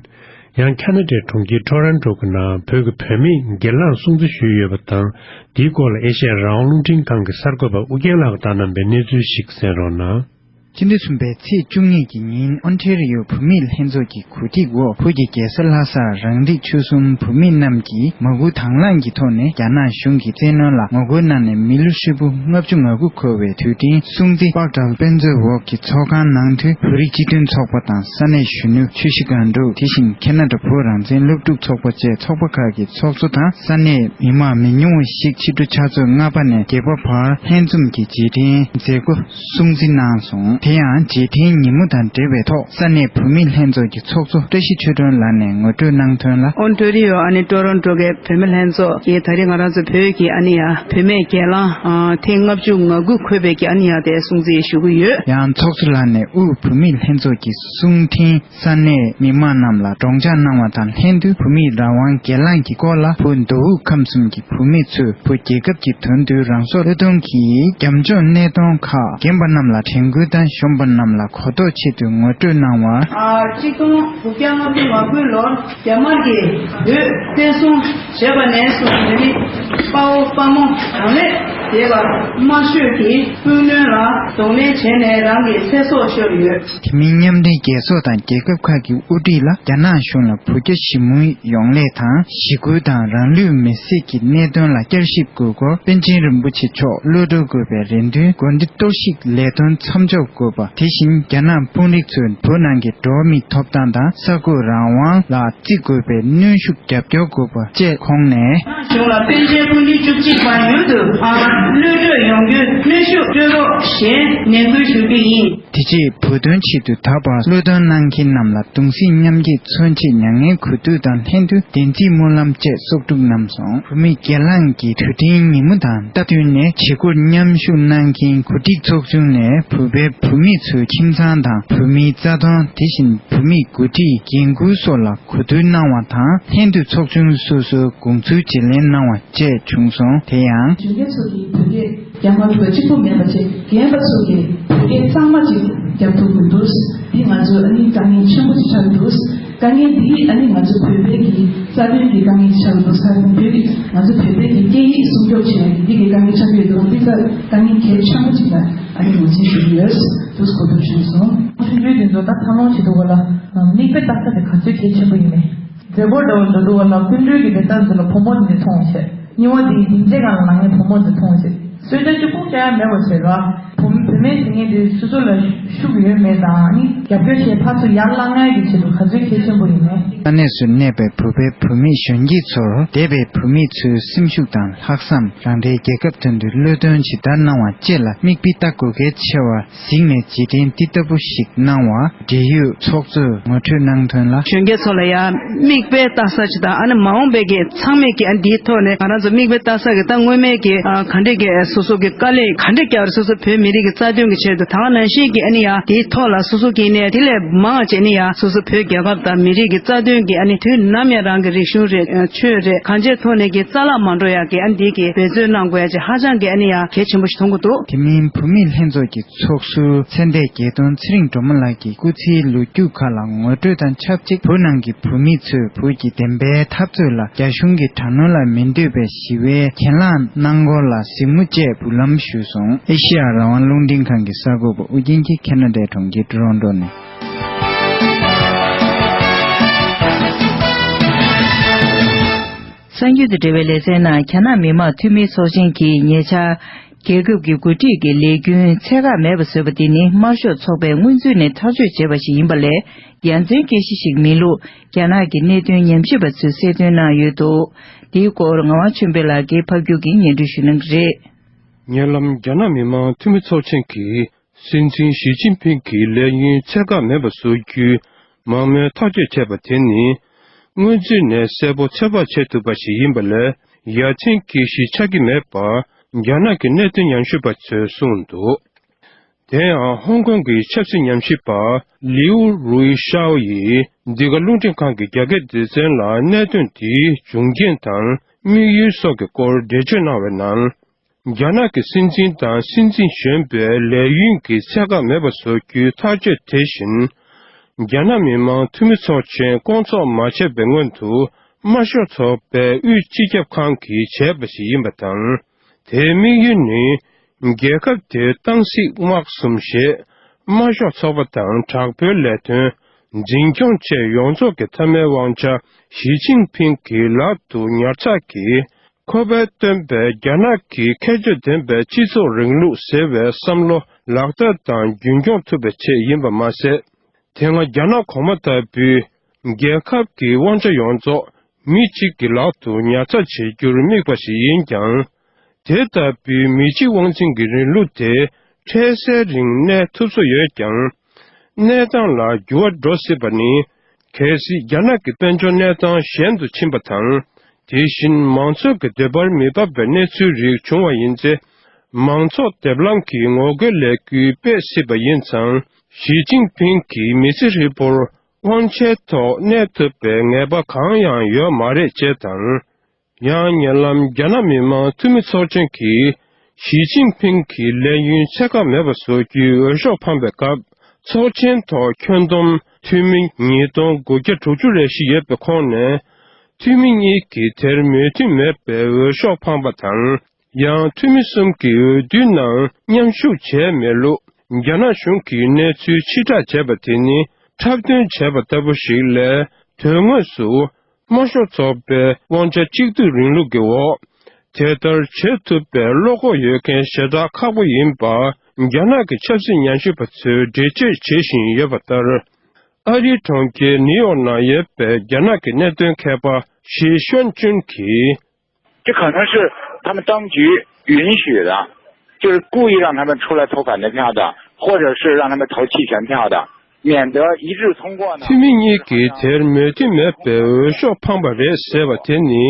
ཡང་ཁ་ན་ཌའི་གྲོང་ཁྱེར་ཊོ་རོན་ཊོ་གི་ནང་བོད་ཀྱི་བུད་མེད་སྒེར་ལངས་སྲུང་བརྩི་ཞུས་ཡོད་པ་དང་། འདིའི་སྐོར་ལ་ཨེ་ཤ་ཡ་རང་དབང་རླུང་འཕྲིན་ཁང་གི་གསར་འགོད་པ་ཨུ་རྒྱན་ལགས་ཀྱིས་བཏང་གནང་པའི་གནས་ཚུལ་ཞིག་གསན་རོགས་གནང་། སྤྱི་ཟླ་གསུམ་པའི་ཚེས་བཅུ་གཉིས་ཀྱི་ཉིན་ཨོན་ཊེ་རི་ཡོ་བོད་མིའི་ལྷན་ཚོགས་ཀྱི་གོ་སྒྲིག་འོག་བོད་ཀྱི་རྒྱལ་ས་ལྷ་སར་རང་རིགས་ཆོལ་གསུམ་བོད་མི་རྣམས་ཀྱིས་མ་བསྐུལ་དང་བླངས་ཀྱི་ཐོག་ནས་རྒྱ་ནག་གཞུང་གི་བཙན་གནོན་ལ་ངོ་རྒོལ་གནང་ནས། མི་ལོ་ཧྲིལ་པོ་ལྔ་བཅུ་ང་དགུ་འཁོར་བའི་དུས་དྲན་སྲུང་བརྩི་དཔག་བྲལ་དཔེ་མཛོད་འོག་གི་ཚོགས་ཁང་ནང་དུ་བོད་རིགས་སྤྱི་མཐུན་ཚོགས་པ་དང་ས་གནས་གཞོན་ནུ་ཆུ་བཞི་སྒང་དྲུག་དེ་བཞིན་ཁེ་ན་ཌ་བོད་རང་བཙན་སློབ་ཕྲུག་ཚོགས་པ་བཅས་ཚོགས་པ་ཁག་གི་ཚོགས་གཙོ་དང་ས་གནས་མི་མང་མི་ཉུང་བ་ཞིག་ཕྱི་དྲོ་ཆུ་ཚོད་ལྔ་པ་ནས་བརྒྱད་པ་བར་ལྷན་འཛོམས་ཀྱི་རྗེས་དྲན་མཛད་སྒོ་སྲུང་བརྩི་གནང་སོང་། དེ་ཡང་རྗེས་དྲན་ཉིན་མོ་དང་འབྲེལ་བའི་ཐོག་ས་གནས་བོད་མིའི་ལྷན་ཚོགས་ཀྱི་ཚོགས་གཙོ་བཀྲ་ཤིས་ཆོས་སྒྲོན་ལགས་ནས་ངོ་སྤྲོད་གནང་དོན་ལ། ཨོན་ཊེ་རི་ཡོ་ཨ་ནི་ཊོ་རོན་ཊོ་གི་བོད་མི་ལྷན་ཚོགས་ཀྱིས་ད་རེས་ང་རང་ཚོ་བོད་ཀྱི་ཨ་ནི་ཡ་བུད་མེད་སྒེར་ལངས་ཨ་ཐེངས་ལྔ་བཅུ་ང་དགུ་འཁོད་པའི་གི་ཨ་ནི་ཡ་དེ་སྲུང་བརྩི་ཞུ་གི་ཡོད། ཡང་ཚོགས་གཙོ་ལགས་ནས་དབུས་བོད་མིའི་ལྷན་ཚོགས་ཀྱི་གསུང་འཕྲིན་ས་གནས་མི་མང་རྣམས་ལ་སྒྲོག་སྦྱང་གནང་བ་དང་ལྷན་དུ། བོད་མིའི་རང་དབང་སྒེར་ལངས་ཀྱི་སྐོར་ལ་བོད་མདོ་དབུས་ཁམས་གསུམ་གྱི་བོད་མི་ཚོས་བོད་རྒྱལ་ཁབ་ཀྱི་དོན་དུ་རང་སྲོག་བློས་གཏོང་གིས་རྒྱབ་ལྗོངས་གནད་དོན་ཁག་རྒན་པ་རྣམས་ལ་དྲན་སྐུལ་དང་གཞོན་པ་རྣམས་ལ་གོ་རྟོགས་ཆེད་དུ་ངོ་སྤྲོད་གནང་བར། ཨ་གཅིག་སྟོང་དགུ་བརྒྱ་ལྔ་བཅུ་ང་དགུ་ལོར་རྒྱ་དམར་གྱིས་བོད་བཙན་བཟུང་བྱས་པ་ནས་བཟུང་། བོད་མི་དཔའ་བོ་དཔའ་མོ་གང་ལེགས་དེ་ལ་དམར་ཤོག་གི་དཔུང་སྣོན་ལ་གདོང་ལེན་བྱས་ནས་རང་གི་ཚེ་སྲོག་ཤོར་ཡོད། དེ་མིན་མཉམ་འབྲེལ་རྒྱལ་ཚོགས་དང་རྒྱལ་ཁབ་ཁག་གི་དབུ་ཁྲིད་ལ་རྒྱ་ནག་གཞུང་ལ་བོད་རྒྱ་ཞི་མོལ་ཡོང་སླད་དང་། ཞི་རྒོལ་དང་རང་ལུས་མེར་སྲེག་གི་གནད་དོན་ལ་བསྐྱར་ཞིབ་དགོས་སྐོར། པཎ་ཆེན་རིན་པོ་ཆེ་མཆོག་གློད་གྲོལ་དགོས་པའི་རེ་འདུན། དགོན་སྡེ་གཏོར་བཤིག་ལས་དོན་མཚམས་འཇོག་དགོས་པ། དེ་བཞིན་རྒྱ་ནག་དཔོན་རིགས་ཚོས་བོད་ནང་གི་འགྲོ་བ་མིའི་ཐོབ་ཐང་དང་ས་ཁུལ་རང་དབང་ལ་བརྩི་དགོས་པའི་གནོན་ཤུགས་རྒྱབ་སྐྱོར་དགོས་པ་བཅས་ཁོང་ནས། གཞུང་ལ་པཎ་ཆེན་སྐུ་ཕྲེང་བཅུ་གཅིག་པ་མྱུར་དུ་གློད་གྲོལ་ཡོང་རྒྱུའི་གནོན་ཤུགས་སྤྲོད་རོགས་ཞེས་ནན་སྐུལ་ཞུ་རྒྱུ་ཡིན། དེ་རྗེས་བོད་དོན་ཆེད་དུ་ད་བར་གློད་གཏོང་གནང་མཁན་རྣམས་ལ་གདུང་སེམས་མཉམ་སྐྱེད་མཚོན་ཆེད་མྱ་ངན་གུས་འདུད་དང་ལྷན་དུ་བདེན་ཚིག་སྨོན་ལམ་བཅས་གསོག་སྒྲུབ་གནང་སོང་། བོད་མིའི་སྒེར་ལངས་ཀྱི་དུས་དྲན་ཉིན་མོ་དང་སྟབས་བསྟུན་ནས་བྱེད་སྒོར་མཉམ་ཞུགས་གནང་མཁན་གོ་སྒྲིག་ཚོགས་ཆུང་ནས་བོད་པའི་བུད་མེད་ཚོའི་ཁྱིམ་ཚང་དང་བོད་མིའི་རྩ་དོན། དེ་བཞིན་བོད་མིའི་འགོ་ཁྲིད་འགན་འཁུར་སོགས་ལ་གོ་བསྡུར་གནང་བ་དང་ལྷན་དུ་ཚོགས་ཆུང་སོ་སོའི་དགོངས་ཚུལ་བརྗེ་ལེན་གནང་བ་བཅས་བྱུང་སོང་། དེ་ཡང་། གཞོན་སྐྱེས་ཚོ་གིས་བོད་སྐད་རྒྱ་དམར་བོད་གཅིག་པུ་མིན་པ་བྱས། རྒན་པ་ཚོ་གིས་བོད་སྐད་གཙང་མ་ཅིག་རྒྱབ་ཐུབ་དགོས་འདུག་འདི་ང་ཚོའི་ཨ་ནི་དཀའ་ངལ་ཆེན་པོ་ཅིག་ཆགས་ཀྱི་འདུག་དཀའ་ངལ་འདི་ཨ་ནི་ང་ཚོ་བོད་པའི་གི་རྩ་དོན་གྱི་དཀའ་ངལ་ཅིག་ཆགས་ཀྱི་འདུག་ས་རང་བོད་ཀྱི་ང་ཚོ་བོད་པའི་གི་སྐད་ཡིག་སྲུང་སྐྱོབ་བྱེད་ཡ་གི་འདི་གི་དཀའ་ངལ་ཆགས་ཀྱི་ཡོད་འདུག་འདི་ཚོ་དཀའ་ངལ་གལ་ཆེན་པོ་ཅིག་ལ་ཨ་ནི་ངོས་འཛིན་ཞུ་གི་ཡོད་འདུག་གོ་བསྡུར་བྱུང་སོང་། མཐུན་སྒྲིལ་འདི་ཚོ་ད་འཚར་ལོངས་བྱེད་དུས་སྐབས་ལ་མིག་དཔེ་ལྟ་ས་དེ་ག་ཚོད་གལ་ཆེན་པོ་ཡིན་མིན། མཛད་སྒོ་འདྲ་བོ་འགྲོ་དུས་སྐབས་ལ་སྐུ་མགྲོན་གྱི་མི་སྣ་ཚོ་ལ་བུ་མོ་དེ་འདྲ་མཐོང་བྱས། གཉིས་པ་དེ་སྡིངས་ཆའི་སྒང་ལ་ལངས་མཁན་བུ་མོ་དེ་མཐོང་བྱས། གསོལ་ཇ་གཅིག་པུ་བཅའ་ཡ་མེད་པ་བྱས་ར། བུ་མོ་བུད་མེད་ཟེར་མཁན་དེ་སོ་སོ་ལ་ཤུགས་ཡོད་མེད་དང་ནི་རྒྱབ་སྐྱོར་བྱས་ཕར་ཚུར་ཡར་བསླང་ཡ་གི་ཆེད་དུ་ག་ཚོད་གལ་ཆེན་པོ་ཡིན་མིན། ས་གནས་སུ་གནས་པའི་བོད་པའི་བུད་མེད་གཞོན་སྐྱེས་ཚོར་འདས་པའི་བོད་མི་ཚོའི་སེམས་ཤུགས་དང་ལྷག་བསམ། རང་རེའི་རྒྱལ་ཁབ་དོན་དུ་བློས་གཏོང་ཇི་ལྟར་གནང་བ་བཅས་ལ་མིག་དཔེ་ལྟ་དགོས་གལ་ཆེ་བ། གཟིགས་ནས་རྗེས་དྲན་འདི་ལྟ་བུ་ཞིག་གནང་བར་འབྲེལ་ཡོད་ཚོགས་གཙོས་ངོ་སྤྲོད་གནང་དོན་ལ། གཞོན་སྐྱེས་ཚོ་ལ་ཡང་མིག་དཔེ་ལྟ་ས་ཅིག་དང་ཨ་ནི་མ་འོངས་པའི་གི་ཚང་མས་ཀྱི་ཨ་འདིའི་ཐོག་ནས་ང་རང་ཚོ་མིག་དཔེ་ལྟ་ས་གི་ད་སྔོན་མའི་གི་ཨ་ག་འདྲས་ཀྱི་སོ་སོ་གི་དཀའ་ལས་ག་འདྲས་བརྒྱབ་རེད། སོ་སོ་བོད་མི་ མི་རིགས་ཀྱི་རྩ་དོན་གྱི་ཆེད་དུ་ད་ག་ནང་བཞིན་གྱི་ཨ་ནི་ཡང་དེའི་ཐོག་ལ་སོ་སོ་གི་ནས་དེ་ལས་མང་བ་བྱས་ནས་ཡང་སོ་སོ་བོད་རྒྱལ་ཁབ་དང་མི་རིགས་ཀྱི་རྩ་དོན་གྱི་ཨ་ནི་དུས་ནམ་ཡང་རང་གི་རིག་གཞུང་རེད། ཆོས་རེད། གང་ཅིའི་ཐོག་ནས་ཀྱི་རྩ་བརླག་མ་འགྲོ་ཡག་གི་ཨ་ནི་དེ་གི་འབད་བརྩོན་གནང་དགོས་ཡ་ཅིག་ཧ་ཅང་གི་ཨ་ནི་ཡང་གལ་ཆེན་པོ་ཞིག་མཐོང་གི་འདུག་དེ་མིན་བོད་མིའི་ལྷན་ཚོགས་ཀྱི་ཚོགས་ཟུར་ཚེ་འདས་དགེ་དོན་ཚེ་རིང་སྒྲོལ་མ་ལགས་ཀྱིས་སྐུ་ཚེའི་ལོ་རྒྱུས་ཁག་ལ་ངོ་སྤྲོད་དང་ཆབས་ཅིག་བོད་ནང་གི་བོད་མི་ཚོས་བོད་ཀྱི་བདེན་པའི་འཐབ་རྩོད་ལ་རྒྱ་གཞུང་གི་དྲག་གནོན་ལ་མི་འདོད་པའི་ཞི་བའི་གྱེན་ལངས་གནང་སྐོར་ལ་གཟིགས་མོ་བཅས་འབུལ་ལམ་ཞུས་སོང་། ཨེ་ཤེ་ཡ་རང་དབང་རླུང་འཕྲིན་ཁང་གི་གསར་འགོད་པ་ཨུ་རྒྱན་གྱིས་ཁེ་ན་ཌའི་གྲོང་ཁྱེར་ཊོ་རོན་ཊོ་ནས། གསར་འགྱུར་དང་འབྲེལ་བའི་ལེ་ཚན་ནང་། རྒྱ་ནག་མི་དམངས་འཐུས་མིའི་ཚོགས་ཆེན་གྱིས་ཉེ་ཆར། རྒྱལ་ཁབ་ཀྱི་འགོ་ཁྲིད་ཀྱི་ལས་རྒྱུན་ཚད་བཀག་མེད་པ་བཟོས་པ་དེ་ནི་དམར་ཤོག་ཚོགས་པས་སྔོན་ཚུད་ནས་ཐག་གཅོད་བྱས་པ་ཞིག་ཡིན་པ་ལས། ཡ་མཚན་སྐྱེ་གཞི་ཞིག་མིན་ལུགས། རྒྱ་ནག་གི་གནད་དོན་ཉམས་ཞིབ་པ་ཚོས་གསལ་སྟོན་གནང་ཡོད་འདུག་འདིའི་སྐོར་ངག་དབང་ཆོས་འཕེལ་ལགས་ཀྱིས་ཕབ་སྒྱུར་གྱིས་སྙན་སྒྲོན་ཞུ་གནང་གི་རེད། ཉེ་ལམ་རྒྱ་ནག་མི་དམངས་འཐུས་མི་ཚོགས་ཆེན་གྱིས། སྲིད་འཛིན་ཞི་ཅིན་ཕིང་གི་ལས་ཡུན་ཚད་བཀག་མེད་པ་བཟོ་རྒྱུའི་མང་མོས་ཐག་གཅོད་བྱས་པ་དེ་ནི། སྔོན་ཚུད་ནས་གསལ་པོ་ཚོད་དཔག་བྱེད་ཐུབ་པ་ཞིག་ཡིན་པ་ལས། ཡ་མཚན་སྐྱེ་གཞི་ཆགས་ཀྱི་མེད་པ། རྒྱ་ནག་གི་གནད་དོན་ཉམས་ཞིབ་པ་ཚོས་གསུངས་འདུག་དེ་ཡང་ཧོང་ཀོང་གི་ཆབ་སྲིད་ཉམས་ཞིབ་པ་ལིའུ་རུའི་ཤའོ་ཡིས་འདི་ག་རླུང་འཕྲིན་ཁང་གི་རྒྱ་སྐད་སྡེ་ཚན་ལ་གནད་དོན་དེའི་འབྱུང་རྐྱེན་དང་དམིགས་ཡུལ་སོགས་ཀྱི་སྐོར་འགྲེལ་བརྗོད་གནང་བའི་ནང་། རྒྱ་ནག་གི་སྲིད་འཛིན་དང་སྲིད་འཛིན་གཞོན་པའི་ལས་ཡུན་གྱི་ཚད་བཀག་མེད་པ་བཟོ་རྒྱུའི་ཐག་གཅོད་དེ་བཞིན། རྒྱ་ནག་མི་དམངས་འཐུས་མི་ཚོགས་ཆེན་བསྐོང་ཚོགས་མ་བྱས་པའི་སྔོན་དུ་དམར་ཤོག་ཚོགས་པའི་དབུས་སྤྱི་ཁྱབ་ཁང་གིས་བྱས་པ་ཞིག་ཡིན་པ་དང་། དེའི་དམིགས་ཡུལ་ནི། རྒྱལ་ཁབ་དེའི་ཏང་སྲིད་དམག་གསུམ་ཞེས་དམར་ཤོག་ཚོགས་པ་དང་དྲག་པོའི་ལས་དོན་འཛིན་སྐྱོང་བཅས་ཡོངས་རྫོགས་ཀྱི་མཐའ་མའི་དབང་ཆ་ཞི་ཅིན་ཕིང་གི་ལག་ཏུ་ཉར་ཚགས་ཀྱིས། ཁོ་པས་བཏོན་པའི་རྒྱ་ནག་གི་ཁྱད་ཆོས་ལྡན་པའི་སྤྱི་ཚོགས་རིང་ལུགས་ཟེར་བའི་བསམ་བློ་ལག་བསྟར་དང་རྒྱུན་འཁྱོངས་ཐུབ་པའི་ཆེད་ཡིན་པ་མ་ཟད། དེ་སྔ་རྒྱ་ནག་གོང་མ་ལྟ་བུའི་རྒྱལ་ཁབ་ཀྱི་དབང་ཆ་ཡོངས་རྫོགས་མི་གཅིག་གི་ལག་ཏུ་ཉར་ཚགས་བྱེད་རྒྱུར་དམིགས་པ་ཞིག་ཡིན་ཀྱང་། དེ་ལྟ་བུའི་མི་གཅིག་དབང་འཛིན་གྱི་རིང་ལུགས་དེ་འཕྲལ་སེལ་རིང་གནས་ཐུབ་ས་ཡོད་ཀྱང་། གནས་སྟངས་ལ་འགྱུར་བ་འགྲོ་སྲིད་པ་ནི། གལ་སྲིད་རྒྱ་ནག་གི་དཔལ་འབྱོར་གནས་སྟངས་ཞན་དུ་ཕྱིན་པ་དང་། དེ་བཞིན་མང་ཚོགས་ཀྱི་འདོད་པར་མི་འབབ་པའི་གནས་ཚུལ་རིགས་བྱུང་བ་ཡིན་ཚེ། མང་ཚོགས་སྡེབ་ལངས་ཀྱི་ངོ་རྒོལ་ལས་འགུལ་སྤེལ་སྲིད་པ་ཡིན་ཙང་། ཞི་ཅིན་ཕིང་གིས་མི་ཚེ་ཧྲིལ་པོར་དབང་ཆའི་ཐོག་གནས་ཐུབ་པའི་ངེས་པ་གང་ཡང་ཡོད་མ་རེད་ཅེས་དང་། ཡང་ཉེ་ལམ་རྒྱ་ནག་མི་དམངས་འཐུས་མི་ཚོགས་ཆེན་གྱིས་ཞི་ཅིན་ཕིང་གི་ལས་ཡུན་ཚད་བཀག་མེད་པ་བཟོ་རྒྱུའི་འོས་ཤོག་འཕངས་པའི་སྐབས། ཚོགས་ཆེན་ཐོག་ཁྱོན་བསྡོམས་འཐུས་མི་ཉིས་སྟོང་དགུ་བརྒྱ་དྲུག་ཅུ་རེ་བཞི་ཡོད་པའི་ཁོངས་ནས། འཐུས་མི་གཉིས་ཀྱིས་དེར་མོས་མཐུན་མེད་པའི་འོས་ཤོག་འཕངས་པ་དང་། ཡང་འཐུས་མི་གསུམ་གྱིས་འོས་བསྡུའི་ནང་མཉམ་ཞུགས་བྱས་མེད་ལུགས། རྒྱ་ནག་གཞུང་གིས་གནས་ཚུལ་ཕྱིར་བསྒྲགས་བྱས་པ་དེ་ནི་འཁྲབ་སྟོན་བྱས་པ་ལྟ་བུ་ཞིག་ལས། དོན་དངོས་སུ། དམར་ཤོག་ཚོགས་པའི་དབང་ཆ་གཅིག་སྡུད་རིང་ལུགས་ཀྱི་འོག་དེ་ལྟར་བྱེད་ཐུབ་པའི་བློ་ཁོག་ཡོད་མཁན་ཞེ་དྲག་ཁག་པོ་ཡིན་པ། རྒྱ་ནག་གི་ཆབ་སྲིད་ཉམས་ཞིབ་པ་ཚོས་འགྲེལ་བརྗོད་བྱེད་བཞིན་ཡོད་པ་ལྟར། ཨ་རིའི་གྲོང་ཁྱེར་ནིའུ་ཡོག་ནང་ཡོད་པའི་རྒྱ་ནག་གི་གནད་དོན་མཁས་པ་ཞི་ཤོན་ཅུན་གྱིས། 这可能是他们当局允许的，就是故意让他们出来投反对票的，或者是让他们投弃权票的，免得一致通过呢。 འཐུས་མི་གཉིས་ཀྱིས་དེར་མོས་མཐུན་མེད་པའི་འོས་ཤོག་འཕངས་པ་རེད་ཟེར་བ་དེ་ནི།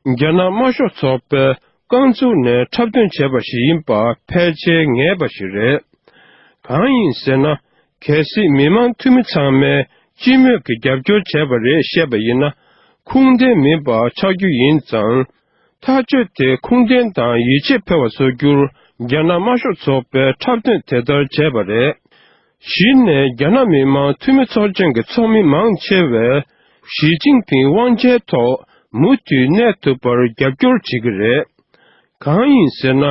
རྒྱ་ནག་དམར་ཤོག་ཚོགས་པས་རྐང་བཙུགས་ནས་འཁྲབ་སྟོན་བྱས་པ་ཞིག་ཡིན་པ་ཕལ་ཆེར་ངེས་པ་ཞིག་རེད། གང་ཡིན་ཟེར་ན། གལ་སྲིད་མི་མང་འཐུས་མི་ཚང་མས་སྤྱི་མོས་ཀྱི་རྒྱབ་སྐྱོར་བྱས་པ་རེད་བཤད་པ་ཡིན་ན། ཁུངས་ལྡན་མིན་པ་ཆགས་རྒྱུ་ཡིན་ཙང་། ཐག་གཅོད་དེ་ཁུངས་ལྡན་དང་ཡིད་ཆེས་འཕེར་བ་བཟོ་རྒྱུར་རྒྱ་ནག་དམར་ཤོག་ཚོགས་པས་འཁྲབ་སྟོན་དེ་ལྟར་བྱས་པ་རེད། གཞི་ནས་རྒྱ་ནག་མི་དམངས་འཐུས་མི་ཚོགས་ཆེན་གྱི་ཚོགས་མི་མང་ཆེ་བས་ཞི་ཅིན་ཕིང་དབང་ཆའི་ཐོག་མུ་མཐུད་གནས་ཐུབ་པར་རྒྱབ་སྐྱོར་བྱེད་ཀྱི་རེད། གང་ཡིན་ཟེར་ན།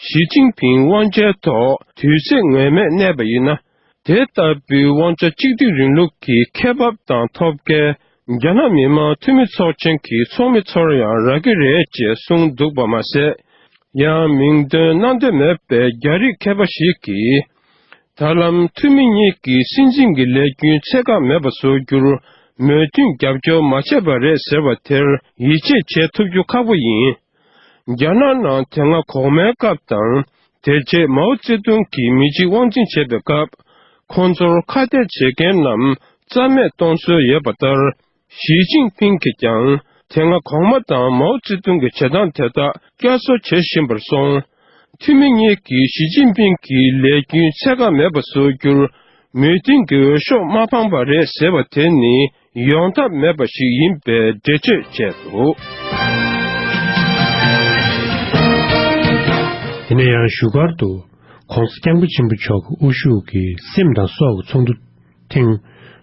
ཞི་ཅིན་ཕིང་དབང་ཆའི་ཐོག་དུས་ཚོད་ངེས་མེད་གནས་པ་ཡིན་ན། དེ་ལྟ་བུའི་དབང་ཆ་གཅིག་སྡུད་རིང་ལུགས་ཀྱི་ཁེ་བབ་དང་ཐོབ་སྐལ་རྒྱ་ནག་མི་དམངས་འཐུས་མི་ཚོགས་ཆེན་གྱི་ཚོགས་མི་ཚོར་ཡང་རག་གི་རེད་ཅེས་གསུངས་འདུག་པ་མ་ཟད། ཡང་མིང་འདོན་གནང་འདོད་མེད་པའི་རྒྱ་རིགས་མཁས་པ་ཞིག་གིས། ད་ལམ་འཐུས་མི་གཉིས་ཀྱིས་སྲིད་འཛིན་གྱི་ལས་རྒྱུན་ཚད་བཀག་མེད་པ་བཟོ་རྒྱུར་མོས་མཐུན་རྒྱབ་སྐྱོར་མ་བྱས་པ་རེད་ཟེར་བ་དེར་ཡིད་ཆེས་བྱེད་ཐུབ་རྒྱུ་ཁག་པོ་ཡིན། རྒྱ་ནག་ནང་དེ་སྔ་གོང་མའི་སྐབས་དང་། དེ་རྗེས་མའོ་ཙེ་ཏུང་གིས་མི་གཅིག་དབང་འཛིན་བྱེད་པའི་སྐབས། ཁོང་ཚོར་ཁ་གཏད་བྱེད་མཁན་རྣམས་རྩ་མེད་གཏོང་སྲོལ་ཡོད་པ་ལྟར། ཞི་ཅིན་ཕིང་གིས་ཀྱང་དེ་སྔ་གོང་མ་དང་མའོ་ཙེ་ཏུང་གི་བྱེད་སྟངས་དེ་དག་བསྐྱར་གསོ་བྱེད་བཞིན་པར་སོང་། འཐུས་མི་གཉིས་ཀྱིས་ཞི་ཅིན་ཕིང་གི་ལས་འགུལ་ཚད་བཀག་མེད་པ་བཟོ་རྒྱུར་མོས་མཐུན་གྱི་འོས་ཤོག་མ་འཕངས་པ་རེད་ཟེར་བ་དེ་ནི་ཡོང་ཐབས་མེད་པ་ཞིག་ཡིན་པའི་འགྲེལ་བརྗོད་བྱས་འདུག། དེ་ནས་ཡང་བཞུགས་སྒར་དུ་༧གོང་ས་༧སྐྱབས་མགོན་ཆེན་པོ་མཆོག་གི་དབུ་བཞུགས་ཀྱི་སེམས་དང་སྲོག་གི་ཚོགས་འདུ་ཐེངས་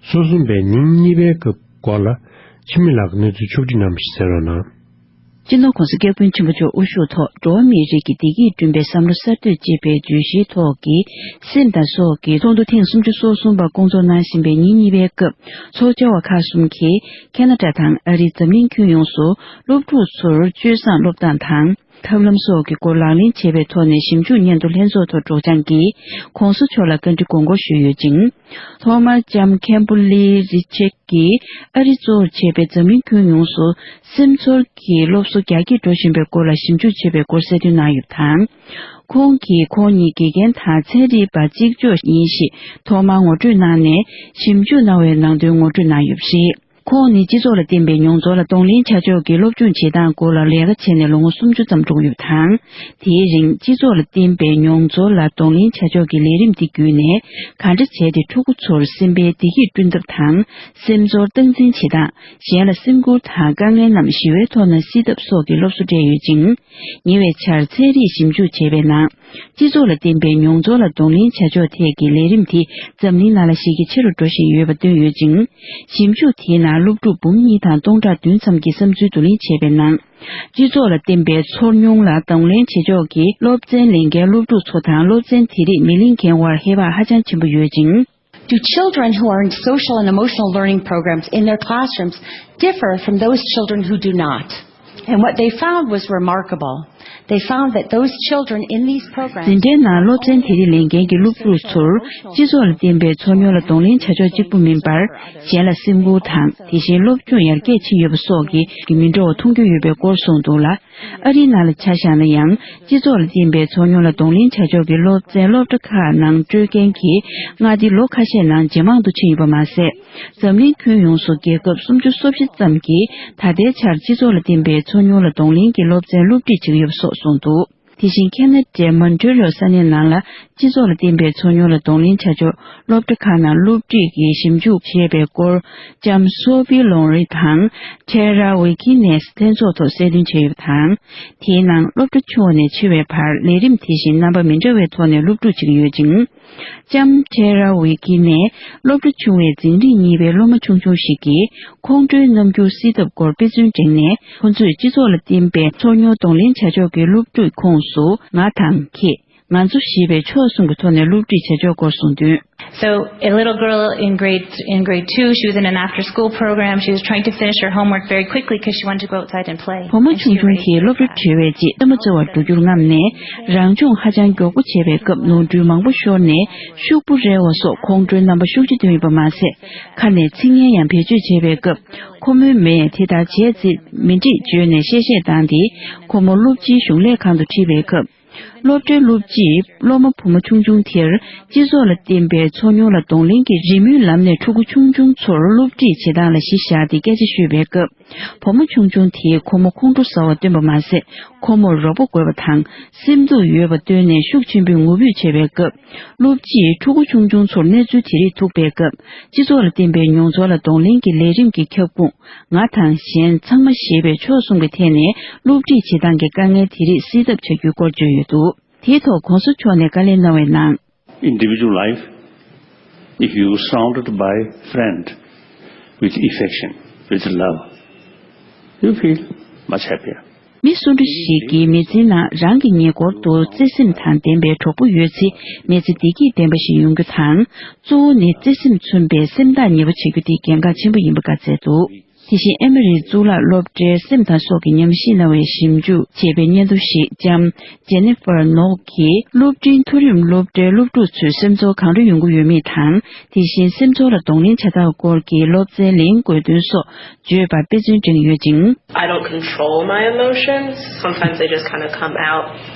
སོ་གསུམ་པའི་ཉིན་གཉིས་པའི་སྐབས་སྐོར་ལ་འཆི་མེད་ལགས་ཀྱིས་གནས་ཚུལ་ཕྱོགས་སྒྲིག་གནང་བ་ཞིག་གསན་རོགས་གནང་། སྤྱི་ནོར་༧གོང་ས་༧སྐྱབས་མགོན་ཆེན་པོ་མཆོག་དབུ་བཞུགས་ཐོག་འགྲོ་བ་མིའི་རིགས་ཀྱི་བདེ་སྐྱིད་བསྐྲུན་པའི་བསམ་བློ་གསར་གཏོད་ཅེས་པའི་བརྗོད་གཞིའི་ཐོག་གི་སེམས་དང་སྲོག་གི་ཚོགས་འདུ་ཐེངས་སུམ་ཅུ་སོ་གསུམ་པ་སྐོང་ཚོགས་གནང་བཞིན་པའི་ཉིན་གཉིས་པའི་སྐབས། ཚོགས་བཅར་བ་ཁག་གསུམ་གྱིས་ཁ་ན་ཌ་དང་ཨ་རིའི་འཛམ་གླིང་ཁྱོན་ཡོངས་སུ་སློབ་ཕྲུག་ཚོར་སྤྱོད་བཟང་སློབ་སྟངས་དང་། ཐབས་ལམ་སོགས་ཀྱི་སྐོར་ལག་ལེན་བྱེད་པའི་ཐོག་ནས་ཞིབ་འཇུག་སྙན་ཐོ་ལྷན་ཚོགས་ཐོག་སྒྲོག་སྦྱང་གིས་༧གོང་ས་མཆོག་ལ་བཀའ་འདྲི་དགོངས་སྐོར་ཞུས་ཡོད་ཅིང་། ཐོག་མར་ལྕམ་ཁེམ་བུ་ལི་རི་ཆར་གྱིས་ཨ་རི་གཙོ་བོར་བྱས་པའི་འཛམ་གླིང་ཁྱོན་ཡོངས་སུ་སེམས་ཚོར་གྱི་སློབ་གསོ་རྒྱ་སྐྱེད་འགྲོ་བཞིན་པའི་སྐོར་ལ་ཞིབ་འཇུག་བྱས་པའི་སྐོར་གསལ་སྟོན་གནང་ཡོད་པ་དང་། ཁོང་གིས་ཁོང་ཉིད་དགེ་རྒན་དང་ཚན་རིག་པ་གཅིག་ལྕོགས་ཡིན་ཞེས་ཐོག་མར་ངོ་སྤྲོད་གནང་ནས་ཞིབ་འཇུག་གནང་བའི་ནང་དོན་ངོ་སྤྲོད་གནང་ཡོད་པ་རེད། ཁོང་ནི་སྤྱི་ཚོགས་ལ་བརྟེན་པའི་མྱོང་ཚོར་ལ་གདོང་ལེན་བྱ་ཕྱོགས་ཀྱི་སློབ་སྦྱོང་བྱེད་སྟངས་སྐོར་ལ་ལས་ཀ་བྱས་ནས་ལོ་ངོ་སུམ་ཅུ་ཙམ་འགྲོ་གི་ཡོད་པ་དང་། དེའི་རིང་སྤྱི་ཚོགས་ལ་བརྟེན་པའི་མྱོང་ཚོར་ལ་གདོང་ལེན་བྱ་ཕྱོགས་ཀྱི་ལས་རིམ་དེ་བརྒྱུད་ནས་ག་འདྲ་བྱས་ཏེ་ཕྲུ་གུ་ཚོར་སེམས་པའི་བདེ་སྐྱིད་བསྐྲུན་ཐབས་དང་། སེམས་ཚོར་སྟངས་འཛིན་བྱེད་སྟངས། གཞན་ལ་སེམས་ཁུར་དང་དཀའ་ངལ་རྣམས་ཞི་བའི་ཐོག་ན་སེལ་ཐབས་སོགས་ཀྱི་སློབ་གསོ་སྤྲད་ཡོད་ཅིང་། ཉེ་བའི་ཆར་ཚན་རིག་ཞིབ་འཇུག་བྱས་པའི་ནང་། སྤྱི་ཚོགས་ལ་བརྟེན་པའི་མྱོང་ཚོར་ལ་གདོང་ལེན་བྱ་ཕྱོགས་ཐད་ཀྱི་ལས་རིམ་དེ་འཛམ་གླིང་ནང་ལ་གཞི་རྒྱ་ཆེ་རུ་འགྲོ་བཞིན་ཡོད་པ་བཏོན་ཡོད་ཅིང་། ཞིབ་འཇུག་དེའི་ནང་སློབ་ཕྲུག་འབུམ་གཉིས་དང་སྟོང་ཕྲག་བདུན་ཙམ་གྱིས་བསམ་ཚུལ་བསྡུ་ལེན་བྱས་པའི་ནང་། སྤྱི་ཚོགས་ལ་བརྟེན་པའི་ཚོར་མྱོང་ལ་གདོང་ལེན་བྱེད་ཕྱོགས་ཀྱི་སློབ་ཚན་ལེན་མཁན་སློབ་ཕྲུག་ཚོ་དང་སློབ་ཚན་དེ་རིགས་མི་ལེན་མཁན་དབར་ཧེ་བག་ཧ་ཅང་ཆེན་པོ་ཡོད་ཅིང་། Do children who are in social and emotional learning programs in their classrooms differ from those children who do not? And what they found was remarkable. They found that those children in these programs འཛིན་གྲྭའི་ནང་སློབ་ཚན་དེ་རིགས་ལེན་མཁན་གྱི་སློབ་ཕྲུག་ཚོར་སྤྱི་ཚོགས་ལ་བརྟེན་པའི་ཚོར་མྱོང་ལ་གདོང་ལེན་བྱ་ཕྱོགས་གཅིག་པུ་མིན་པར། གཞན་ལ་སེམས་ཁུར་དང་དེ་བཞིན་སློབ་སྦྱོང་ཡར་རྒྱས་ཕྱིན་ཡོད་པ་སོགས་ཀྱི་མི་འདྲ་བ་མཐོང་རྒྱུ་ཡོད་པའི་སྐོར་གསུངས་འདུག་ལ། ཨ་རིའི་ནང་ལ་ཆ་བཞག་ན་ཡང་སྤྱི་ཚོགས་ལ་བརྟེན་པའི་ཚོར་མྱོང་ལ་གདོང་ལེན་བྱ་ཕྱོགས་ཀྱི་སློབ་ཚན་སློབ་གྲྭ་ཁག་ནང་སྤྲོད་མཁན་གྱི་མངའ་སྡེ་ལོ་ཁ་ཤས་ནང་ཇེ་མང་དུ་ཕྱིན་ཡོད་པ་མ་ཟད། འཛམ་གླིང་ཁྱོན་ཡོངས་སུ་རྒྱལ་ཁབ་སུམ་ཅུ་སོ་བཞི་ཙམ་གྱིས་ད་ལྟའི་ཆར་སྤྱི་ཚོགས་ལ་བརྟེན་པའི་ཚོར་མྱོང་ལ་གདོང་ལེན་གྱི་སློབ་ཚན་སློབ་ཁྲིད་བྱེད་ཀྱི་ཡོད་པ་སོགས་གསུངས་འདུག། དེ་བཞིན་ཁེ་ན་ཌའི་མོན་ཊི་རི་ཨོལ་ས་གནས་ནང་ལ་སྤྱི་ཚོགས་ལ་བརྟེན་པའི་ཚོར་མྱོང་ལ་གདོང་ལེན་བྱ་ཕྱོགས་སློབ་གྲྭ་ཁག་ནང་སློབ་ཁྲིད་ཀྱི་ཞིབ་འཇུག་བྱས་པའི་སྐོར་ལྕམ་སོ་ཕི་ལོང་རི་དང་ཐེ་ར་ཝི་ཁི་ནས་ལྷན་ཚོགས་ཐོག་གསལ་སྟོན་བྱས་ཡོད་པ་དང་། དེའི་ནང་སློབ་གྲྭ་ཆུང་བ་ནས་ཆེ་བའི་བར་ལས་རིམ་དེ་བཞིན་རྣམ་པ་མི་འདྲ་བའི་ཐོག་ནས་སློབ་ཕྲུག་བྱེད་ཀྱི་ཡོད་ཅིང་། ལྕམ་ཐེ་ར་ཝི་ཁི་ནས་སློབ་གྲྭ་ཆུང་བའི་འཛིན་རིམ་གཉིས་པའི་སློབ་མ་ཆུང་ཆུང་ཞིག་གིས་ཁོང་ཁྲོའི་རྣམ་འགྱུར་སེལ་ཐབས་སྐོར་དཔེ་མཚོན་བསྒྲེངས་ནས། ཁོ་ཚོས་སྤྱི་ཚོགས་ལ་བརྟེན་པའི་ཚོར་མྱོང་གདོང་ལེན་བྱ་ཕྱོགས་ཀྱི་སློབ་ཕྲུག་ཁོངས་སུ་ང་དང་ཁྱེད། ང་ཚོ་ཞེས་པའི་ཕྱོགས་གསུམ་གྱི་ཐོག་ནས་སློབ་ཁྲིད་བྱ་ཕྱོགས་སྐོར་གསུངས་དོན། So, a little girl in grade in grade two, she was in an after school program. She was trying to finish her homework very quickly because she wanted to go outside and play. བུ་མོ་ཆུང་ཆུང་དེས་སློབ་གྲྭ་གྲོལ་བའི་རྗེས་ཚོད་མ་འཚོལ་བར་འགྲོ་རྒྱུར་རྔམ་ནས། རང་སྦྱོང་ཧ་ཅང་མགྱོགས་པོ་བྱས་པའི་སྐབས་ནོར་འཁྲུལ་མང་པོ་ཤོར་ནས་ཤུགས་པོ་རལ་བ་སོགས་ཁོང་ཁྲོའི་རྣམ་པ་ཤུགས་ཆེ་ཐོན་ཡོད་པ་མ་ཟད། ཁ་ནས་ཚིག་ངན་ཡང་བེད་སྤྱོད་བྱས་པའི་སྐབས། ཁོ་མོའི་མས་དེ་ལྟར་བྱས་ཚེ་མི་འགྲིག་བརྗོད་ནས་གཤེ་གཤེ་བཏང་སྟེ། ཁོ་མོ་སློབ་སྤྱིའི་གཞུང་ལས་ཁང་དུ་ཁྲིད་པའི་སྐབས། སློབ་གྲྭའི་སློབ་སྤྱིས་སློབ་མ་བུ་མོ་ཆུང་ཆུང་དེར་སྤྱི་ཚོགས་ལ་བརྟེན་པའི་ཚོར་མྱོང་ལ་གདོང་ལེན་གྱི་རེས་མོས་ལམ་ནས་ཕྲུ་གུ་ཆུང་ཆུང་ཚོར་སློབ་ཁྲིད་བྱེད་སྟངས་ལ་གཞི་བཞག་སྟེ་སྐད་ཆ་ཤོད་པའི་སྐབས། བུ་མོ་ཆུང་ཆུང་དེས་ཁོ་མོ་ཁོང་ཁྲོ་ཟ་བ་སྟོན་པ་མ་ཟད། ཁོ་མོར་རོགས་པ་དགོས་པ་དང་སེམས་སྡུག་ཡོད་པ་སྟོན་ནས་ཤུགས་ཆེན་པོས་ངུ་འབོད་བྱས་པའི་སྐབས། སློབ་སྤྱིས་ཕྲུ་གུ་ཆུང་ཆུང་ཚོར་གནས་ཚུལ་དེ་རིགས་ཐུག་པའི་སྐབས། སྤྱི་ཚོགས་ལ་བརྟེན་པའི་མྱོང་ཚོར་ལ་གདོང་ལེན་གྱི་ལས་རིམ་གྱི་ཁྱབ་ཁོངས། ང་དང་གཞན་ཚང་མ་ཞེས་པའི་ཕྱོགས་གསུམ་གྱི་ཐད་ནས་སློབ་ཁྲིད་བྱེད་སྟངས་ཀྱི་དཀའ་ངལ་དེ་རིགས་སེལ་ཐབས་བྱ་རྒྱུའི་སྐོར་བརྗོད་ཡོད་འདུག། དེའི་ཐོག་༧གོང་ས་མཆོག་ནས་བཀའ་ལན་གནང་བའི་ནང་། Individual life, if you surrounded by friend with affection, with love, you feel much happier. མི་སུ་འདྲ་ཞིག་གི་མི་ཚེའི་ནང་རང་གི་ཉེ་འཁོར་དུ་བརྩེ་སེམས་དང་ལྡན་པའི་གྲོགས་པོ་ཡོད་ཚེ་མི་ཚེ་བདེ་སྐྱིད་ལྡན་པ་ཞིག་ཡོང་རྒྱུ་དང་། གཙོ་བོ་ནི་བརྩེ་སེམས་མཚོན་པའི་སེམས་ཐག་ཉེ་པོ་བྱེད་རྒྱུ་དེ་གལ་འགངས་ཆེན་པོ་ཡིན་པ་བཀའ་སྩལ་འདུག། དེ་བཞིན་ཨེ་མོ་རིའི་གཙུག་ལག་སློབ་གྲྭའི་སེམས་དང་སྲོག་གི་ཉམས་ཞིབ་གནང་བའི་ཞིབ་འཇུག་བྱས་པའི་སྙན་ཐོ་ཞིག་ལྕམ་ཇེ་ནི་ཕར་ནོག་གིས་སློབ་འབྲིང་མཐོ་རིམ་སློབ་གྲྭའི་སློབ་ཕྲུག་ཚོའི་སེམས་ཚོར་གང་འདྲ་ཡོང་གི་ཡོད་མེད་དང་། དེ་བཞིན་སེམས་ཚོར་ལ་གདོང་ལེན་བྱ་སྟངས་སྐོར་གྱི་སློབ་ཚན་ལེན་དགོས་དོན་སོགས་བརྗོད་པར་དཔེ་མཚོན་བསྒྲེངས་ཡོད་ཅིང་། I don't control my emotions. Sometimes they just kind of come out.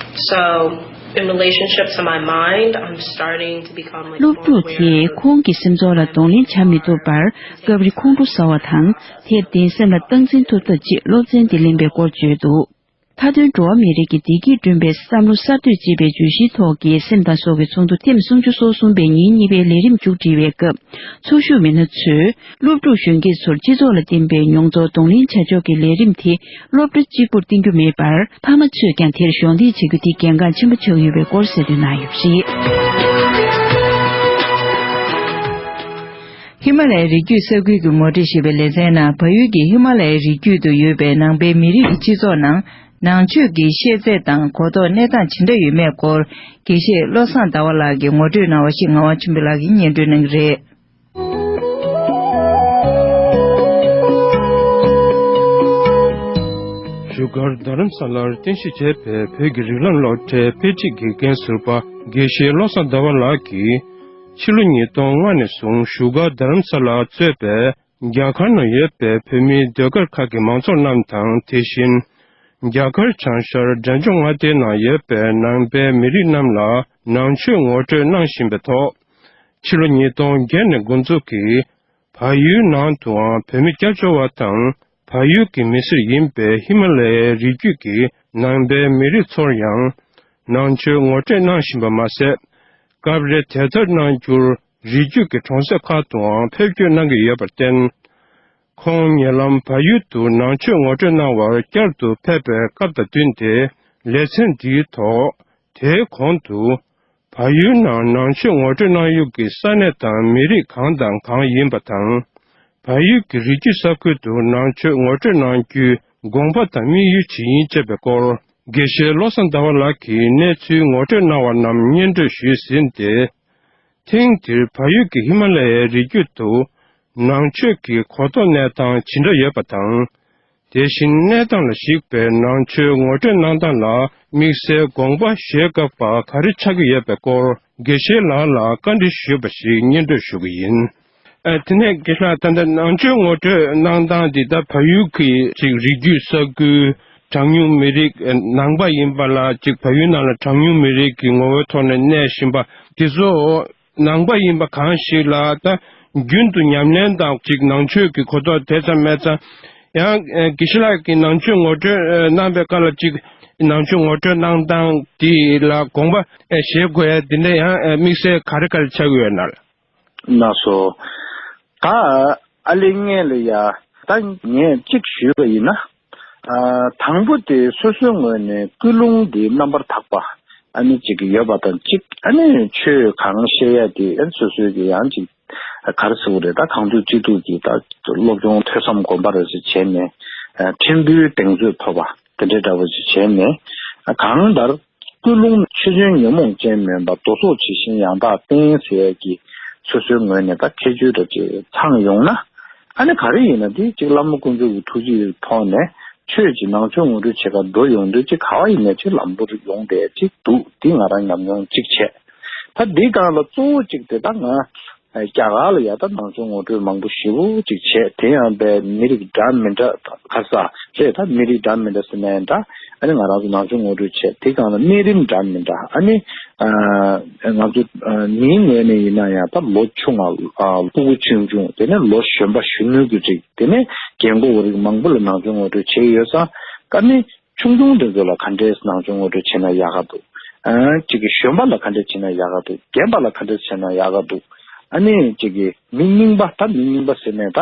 So, in relationship to my mind, I'm starting to become like སློབ་ཕྲུག་དེས་ཁོང་གི་སེམས་ཚོར་ལ་གདོང་ལེན་བྱ་མི་ཐུབ་པར་སྐབས་རེ་ཁོང་ཁྲོ་ཟ་བ་དང་། དེར་བརྟེན་སེམས་ལ་སྟངས་འཛིན་ཐུབ་ཐབས་ཆེད་སློབ་ཚན་འདི་ལེན་པའི་སྐོར་བརྗོད་འདུག། ད་ མཐའ་དོན་འགྲོ་བ་མི་རིགས་ཀྱི་བདེ་སྐྱིད་བསྐྲུན་པའི་བསམ་བློ་གསར་གཏོད་ཅེས་པའི་བརྗོད་གཞིའི་ཐོག་གི་སེམས་དང་སྲོག་གི་ཚོགས་འདུ་ཐེངས་སུམ་ཅུ་སོ་གསུམ་པའི་ཉིན་གཉིས་པའི་ལས་རིམ་མཇུག་སྒྲིལ་བའི་སྐབས། ཚོགས་ཞུགས་མི་སྣ་ཚོས་སློབ་ཕྲུག་གཞོན་སྐྱེས་ཚོར་སྤྱི་ཚོགས་ལ་བརྟེན་པའི་མྱོང་ཚོར་གདོང་ལེན་བྱ་ཕྱོགས་ཀྱི་ལས་རིམ་དེ་སློབ་གྲྭ་གཅིག་པུར་བརྟེན་རྒྱུ་མེད་པར། ཕ་མ་ཚོས་ཀྱང་དེར་གཞོགས་འདེགས་བྱེད་རྒྱུ་དེ་གལ་འགངས་ཆེན་པོ་ཆགས་ཡོད་པའི་སྐོར་གསལ་སྟོན་གནང་ཡོད་པ་རེད། ཧི་མ་ལ་ཡའི་རི་རྒྱུད་ས་ཁུལ་གྱི་ངོ་སྤྲོད་ཞེས་པའི་ལེ་ཚན་ནང་། བལ་ཡུལ་གྱི་ཧི་མ་ལ་ཡའི་རི་རྒྱུད་དུ་ཡོད་པའི་ནང་པའི་མི་རིགས་ཀྱི་སྤྱི་ཚོགས་ནང་། ནང་ཆོས་ཀྱི་ཤེས་ཚད་དང་གོ་རྟོགས་གནས་སྟངས་ཇི་འདྲ་ཡོད་མེད་སྐོར། དགེ་བཤེས་བློ་བཟང་ཟླ་བ་ལགས་ཀྱིས་ངོ་སྤྲོད་གནང་བ་ཞིག་ངག་དབང་ཆོས་འཕེལ་ལགས་ཀྱིས་སྙན་སྒྲོན་གནང་གི་རེད། བཞུགས་སྒར་རྡ་རམ་ས་ལར་རྟེན་གཞི་བྱས་པའི་བོད་ཀྱི་རིགས་ལམ་སློབ་གྲྭའི་དཔེ་ཁྲིད་དགེ་རྒན་ཟུར་པ་དགེ་བཤེས་བློ་བཟང་ཟླ་བ་ལགས་ཀྱིས། ཕྱི་ལོ་ཉིས་སྟོང་ལྔ་ནས་བཟུང་བཞུགས་སྒར་རྡ་རམ་ས་ལ་གཙོས་པའི་རྒྱ་གར་ནང་ཡོད་པའི་བོད་མིའི་ཟློས་གར་ཁག་གི་མང་ཚོགས་རྣམས་དང་། དེ་བཞིན་རྒྱ་གར་བྱང་ཤར་འབྲས་ལྗོངས་མངའ་སྡེའི་ནང་ཡོད་པའི་ནང་པའི་མི་རིགས་རྣམས་ལ་ནང་ཆོས་ངོ་སྤྲོད་གནང་བཞིན་པའི་ཐོག་ཕྱི་ལོ་ཉིས་སྟོང་བརྒྱད་ནས་འགོ་འཛུགས་ཀྱིས། བལ་ཡུལ་ནང་དུའང་བོད་མི་སྐྱབས་བཅོལ་བ་དང་། བལ་ཡུལ་གྱི་མི་སེར་ཡིན་པའི་ཧི་མ་ལ་ཡའི་རི་རྒྱུད་ཀྱི་ནང་པའི་མི་རིགས་ཚོར་ཡང་། ནང་ཆོས་ངོ་སྤྲོད་གནང་བཞིན་པ་མ་ཟད། སྐབས་རེ་དེབ་ཐེར་གནང་རྒྱུར་རི་རྒྱུད་ཀྱི་གྲོང་གསེབ་ཁག་ཏུའང་ཕེབས་སྐྱོད་གནང་གི་ཡོད་པར་བརྟེན། ཁོང་ཉེ་ལམ་བལ་ཡུལ་དུ་ནང་ཆོས་ངོ་སྤྲོད་གནང་བར་བསྐྱར་དུ་ཕེབས་པའི་སྐབས་དང་བསྟུན་ཏེ། ལེ་ཚན་འདིའི་ཐོག་དེའི་གོང་དུ། བལ་ཡུལ་ནང་ནང་ཆོས་ངོ་སྤྲོད་གནང་ཡུལ་གྱི་ས་གནས་དང་མི་རིགས་གང་དང་གང་ཡིན་པ་དང་། བལ་ཡུལ་གྱི་རི་རྒྱུད་ས་ཁུལ་དུ་ནང་ཆོས་ངོ་སྤྲོད་གནང་རྒྱུའི་དགོངས་པ་དང་དམིགས་ཡུལ་ཇི་ཡིན་བཅས་པའི་སྐོར། དགེ་བཤེས་བློ་བཟང་ཟླ་བ་ལགས་ཀྱིས་གནས་ཚུལ་ངོ་སྤྲོད་གནང་བ་རྣམས་སྙན་སྒྲོན་ཞུས་ཟིན་ཏེ། ཐེངས་འདིར་བལ་ཡུལ་གྱི་ཧི་མ་ལ་ཡའི་རི་རྒྱུད་དུ་ནང་ཆོས་ཀྱི་གོ་རྟོགས་གནས་སྟངས་ཇི་འདྲ་ཡོད་པ་དང་། དེ་བཞིན་གནས་སྟངས་ལ་གཞིགས་པའི་ནང་ཆོས་ངོ་སྤྲོད་གནང་སྟངས་ལ་དམིགས་བསལ་དགོངས་པ་བཞེས་དགོས་པ་ག་རེ་ཆགས་ཀྱི་ཡོད་པའི་སྐོར་དགེ་བཤེས་ལགས་ལ་བཀའ་འདྲི་ཞུས་པ་ཞིག་སྙན་སྒྲོན་ཞུ་གི་ཡིན། ཨ། དེ་ནས་དགེ་བཤེས་ལགས། ད་ལྟ་ནང་ཆོས་ངོ་སྤྲོད་གནང་སྟངས་འདི་ད་བལ་ཡུལ་གྱི་ཅིག་རི་རྒྱུད་ས་ཁུལ་གྲངས་ཉུང་མི་རིགས་ནང་པ་ཡིན་པ་ལ་ཅིག་བལ་ཡུལ་ནང་ལ་གྲངས་ཉུང་མི་རིགས་ཀྱི་ངོ་བོའི་ཐོག་ནས་གནས་བཞིན་པ་འདི་ཚོ། ནང་པ་ཡིན་པ་གང་ཞིག་ལ་ད་རྒྱུན་དུ་ཉམས་ལེན་དང་ཅིག་ནང་ཆོས་ཀྱི་གོ་རྟོགས་དེ་ཙམ་མེད་ཙང་། ཡང་ཨེ་དགེ་བཤེས་ལགས་ཀྱིས་ནང་ཆོས་ངོ་སྤྲོད་ཨེ་གནང་པའི་སྐབས་ལ་ཅིག་ནང་ཆོས་ངོ་སྤྲོད་གནང་སྟངས་དེ་ལ་དགོངས་པ་ཨེ་བཞེས་དགོས་ཡ་དེ་འདྲ་ཡང་ཨེ་དམིགས་བསལ་ག་རེ་ག་རེ་ཆགས་ཡོད་ན། ལགས་སོ། ད་ཨ་ལེ་ངས་ལ་ཡ་ད་ངས་གཅིག་ཞུས་པ་ཡིན་ན། ཨ། དང་པོ་དེ་སོ་སོའི་ངོས་ནས་ཀུན་སློང་དེ་རྣམ་པར་དག་པ་ཨ་ནི་གཅིག་ཡོད་པ་དང་གཅིག་ཨ་ནི་ཆོས་གང་བཤད་ཡ་དེ་ཨ་ནི་སོ་སོའི་གི་ཡང་གཅིག་ག་རེ་ཟེར་དགོས་རེད། ད་གང་ཐུབ་ཅི་ཐུབ་ཀྱིས་ད་སློབ་སྦྱོང་ཐོས་བསམ་སྒོམ་པ་རེ་ཞིག་བྱས་ནས། ཨ། ཕྲན་བུའི་གདེང་ཚོད་ཐོབ་པ་དེ་འདྲའི་འདྲ་བོ་ཞིག་བྱས་ནས། ཨ། གང་ལྟར། ཀུན་སློང་ཆོས་ཅན་ཉོན་མོངས་ཅན་མིན་པ། མདོ་སོགས་ཇི་བཞིན་ཡང་དག་བསྟེན་ཟེར་ཡས་ཀྱི་སོ་སོའི་ངོས་ནས་ད་ཁྱད་ཆོས་འདྲ་ཅིག་ཚང་ཡོང་ན། ཨ་ནི་ག་རེ་ཡིན་ན་དེ་གཅིག་བླ་མ་དཀོན་མཆོག་གི་ཐུགས་རྗེའི་ཐོག་ནས་ཆོས་ཀྱི་ནང་ཆོས་ངོ་སྤྲོད་བྱེད་གར་འགྲོ་ཡོང་དུས་གཅིག་ག་བ་ཡིན་ན་གཅིག་ལམ་བུར་ཡོང་བསྡད་ཅིག་འདུག་འདི་ང་རང་ཉམས་མྱོང་གཅིག་བྱས། ད་འདི་སྒང་ལ་གཙོ་བོ་གཅིག་དེ་ད་ང་རྒྱ་གར་ལ་ཡ་ད་ནང་ཆོས་ངོ་སྤྲོད་མང་པོ་ཞེ་པོ་ཅིག་བྱས། དེ་ཡང་པའི་མི་རིགས་འདྲ་མི་འདྲ་ཁ་ས་རེད། ད་མི་རིགས་འདྲ་མི་འདྲ་ཟེར་ན་ཡང་འདྲ། ཨ་ནི་ང་རང་ཚོ་ནང་ཆོས་ངོ་སྤྲོད་བྱས། དེ་སྒང་ལ་གནས་རིམ་འདྲ་མི་འདྲ། ཨ་ནི་ཨ་ང་ཚོ་ཨ་མིའི་ངོས་ནས་ཡིན་ན་ཡང་ད་ལོ་ཆུང་བ། ཨ་ཕྲུ་གུ་ཆུང་ཆུང་། དེ་ནས་ལོ་གཞོན་པ་གཞོན་ནུ་གི་རིགས། དེ་ནས་རྒན་གོག་རིགས་མང་པོ་ལ་ནང་ཆོས་ངོ་སྤྲོད་བྱས་ཡོད་ཙང་། ཨ་ནི། ཆུང་ཆུང་དེ་ཚོ་ལ་ག་འདྲས་ནང་ཆོས་ངོ་སྤྲོད་བྱས་ན་ཡག་ག་འདུག་ཨ། གཅིག་གི་གཞོན་པ་ལ་ག་འདྲས་བྱས་ན་ཡག་ག་འདུག་རྒན་པ་ལ་ག་འདྲས་བྱས་ན་ཡག་ག་འདུག་ཨ་ནི་གཅིག་གི་མི་རྙིང་པ། ད་མི་རྙིང་པ་ཟེར་ནས་ད་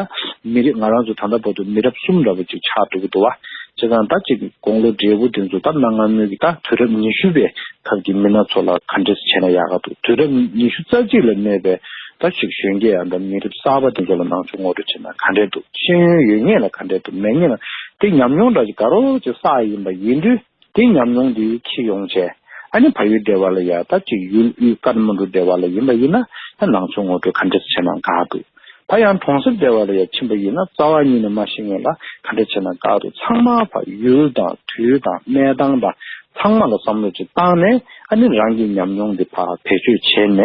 མི་རིགས་ང་རང་ཚོ་ད་ལྟ་བར་དུ་མི་རབས་གསུམ་འདྲ་པོ་ཅིག་ཆགས་འགྲོ་གི་འདུག་བ། བྱས་ཙང་ད་གཅིག་གི་དགུང་ལོ་བགྲེས་པོ་དེ་ཚོ། ད་གནའ་སྔ་མོའི་གི་ད་དུས་རབས་ཉི་ཤུ་པའི་ཁབ་ཀྱི་མི་སྣ་ཚོ་ལ་ག་འདྲས་བྱས་ན་ཡག་ག་འདུག་དུས་རབས་ཉི་ཤུ་རྩ་གཅིག་ལ་གནས་པའི་ད་ཅིག་གཞོན་སྐྱེས་ཨ་འདྲ་མི་རབས་གསར་པ་དེ་ཚོ་ལ་ནང་ཆོས་ངོ་སྤྲོད་བྱས་ན་ག་འདྲས་འདུག་ཤེས་ཡོན་ཡོད་མཁན་ལ་ག་འདྲས་འདུག་མེད་མཁན་ལ། དེ་ཉམས་མྱོང་འདྲ་ཅིག་ག་རོ་ཅིག་བསགས་ཡིན་པ་ཡིན་དུས། དེ་ཉམས་མྱོང་དེ་འཁྱེར་ཡོང་བྱས། ཨ་ནི་བལ་ཡུལ་སྡེ་བ་ལ་ཡ་ད་ཅིག་ཡུལ་དབུས་ཀ་ཐ་མན་གྲུ་སྡེ་བ་ལ་ཡིན་པ་ཡིན་ན། ད་ནང་ཆོས་ངོ་སྤྲོད་ག་འདྲས་བྱས་ན་དགའ་འདུག་ད་ཡང་གྲོང་གསེབ་སྡེ་བ་ལ་ཡ་ཕྱིན་པ་ཡིན་ན། རྩ་བ་ཉིད་ནས་མ་ཤེས་མཁན་ལ་ག་འདྲས་བྱས་ན་དགའ་འདུག་ཚང་མ་ཕར་ཡུལ་དང་དུས་དང་གནས་སྟངས་དང་ཚང་མ་ལ་བསམ་བློ་ཅིག་བཏང་ནས། ཨ་ནི་རང་གི་ཉམས་མྱོང་འདི་ཕར་བེད་སྤྱོད་བྱས་ནས།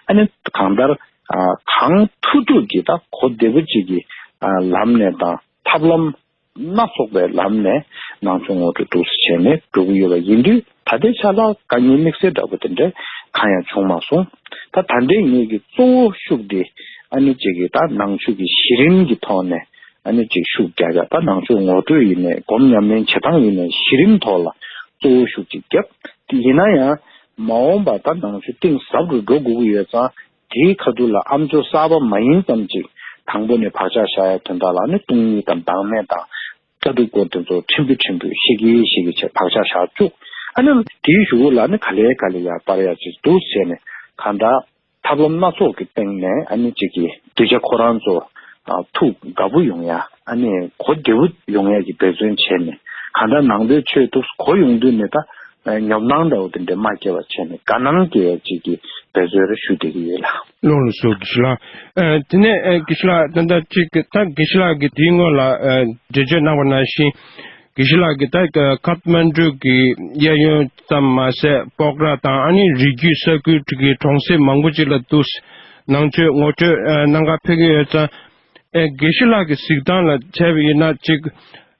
ཨ་ནི་གང་ལྟར་ཨ་གང་ཐུབ་ཐུབ་ཀྱིས་ད་གོ་བདེ་པོ་ཅིག་གི་ཨ་ལམ་ནས་དང་ཐབས་ལམ་སྣ་ཚོགས་པའི་ལམ་ནས་ནང་ཆོས་ངོ་སྤྲོད་འདུག་སེ་བྱས་ནས་འགྲོ་གི་ཡོད་པ་ཡིན་དུས། ད་ལྟའི་ཆ་ལ་དཀའ་ངལ་དམིགས་བསལ་འདྲ་པོ་དེ་འདྲ་གང་ཡང་བྱུང་མ་སོང་། ད་ད་ལྟའི་ངེད་ཀྱི་གཙོ་བོ་ཤུགས་དེ་ཨ་ནི་གཅིག་གི་ད་ནང་ཆོས་ཀྱི་གཞི་རིམ་གྱི་ཐོག་ནས་ཨ་ནི་གཅིག་ཤུགས་རྒྱག་ཡ། ད་ནང་ཆོས་ངོ་སྤྲོད་ཡིན་ནའི་སྒོམ་ཉམས་ལེན་བྱེད་སྟངས་ཡིན་ནའི་གཞི་རིམ་ཐོག་ལ་ གཙོ་བོ་ཤུགས་ཅིག་བརྒྱབ། དེ་ཡིན་ན་ཡང་མ་འོངས་པ་ད་ནང་ཆོས་གཏིང་ཟབ་རུ་འགྲོ་དགོས་ཀྱི་ཡོད་ཙང་། དེའི་ཁ་ཐུག་ལ་ཨ་མཆོག་གསར་པ་མ་ཡིན་ཙམ་ཅིག་དང་པོ་ནས་བག་ཆགས་བཞག་ཡ་དོན་དག་ལ་ནི་སྟོང་ཉིད་དང་བདག་མེད་དང་། ལྟ་གྲུབ་སྐོར་དེ་ཚོ་ཕྲན་བུ་ཕྲན་བུ་ཤེས་ཀྱི་ཤེས་ཀྱི་བྱས་བག་ཆགས་བཞག་བཅུག་ཨ་ནི་དེའི་གཞུག་གུ་ལ་ནི་ག་ལེ་ག་ལེ་ཡར་སྤར་ཡ་ཅིག་འདུག་ཟེར་ནས། གང་ལྟར་ཐབས་ལམ་སྣ་ཚོགས་ཀྱི་སྟེང་ནས་ཨ་ནི་ཅིག་གི་གདུལ་བྱ་ཁོ་རང་ཚོ་ཨ་ཐུགས་དགའ་པོ་ཡོང་ཡ། ཨ་ནི་གོ་བདེ་པོ་ཡོང་ཡ་གི་འབད་བརྩོན་བྱས་ནས། གང་ལྟར་ནང་པའི་ཆོས་འདུག་གོ་ཡོང་དུས་ནས་ད་ཉོབ་སྣང་འདྲ་བོ་དེ་འདྲ་མ་སྐྱེ་བ་བྱས་ནས་དགའ་སྣང་སྐྱེ་ཡ་ཅིག་གི་འབད་རྩོལ་རེ་ཞུ་བསྡད་ཀྱི་ཡོད་ལགས། ལགས་སོ་དགེ་བཤེས་ལགས། ཨ་དེ་ནས་ཨ་དགེ་བཤེས་ལགས། ད་ལྟ་ཅིག་ད་དགེ་བཤེས་ལགས་ཀྱིས་དེའི་སྔོན་ལ་ཨ་འགྲེལ་བརྗོད་གནང་བ་ནང་བཞིན། དགེ་བཤེས་ལགས་ཀྱིས་ད་ཁཐ་མན་གྲུ་གི་གཡས་གཡོན་ཙམ་མ་ཟད་སྤོག་ར་དང་ཨ་ནི་རི་རྒྱུད་ས་ཁུལ་གྱི་གྲོང་གསེབ་མང་པོ་ཅིག་ལ་འདུག་ནང་ཆོས་ངོ་སྤྲོད་ཨ་གནང་ག་ཕེབས་ཀྱི་ཡོད་ཙང་། ཨ་དགེ་བཤེས་ལགས་ཀྱི་གཟིགས་སྟངས་ལ་བྱས་པ་ཡིན་ན་ཅིག་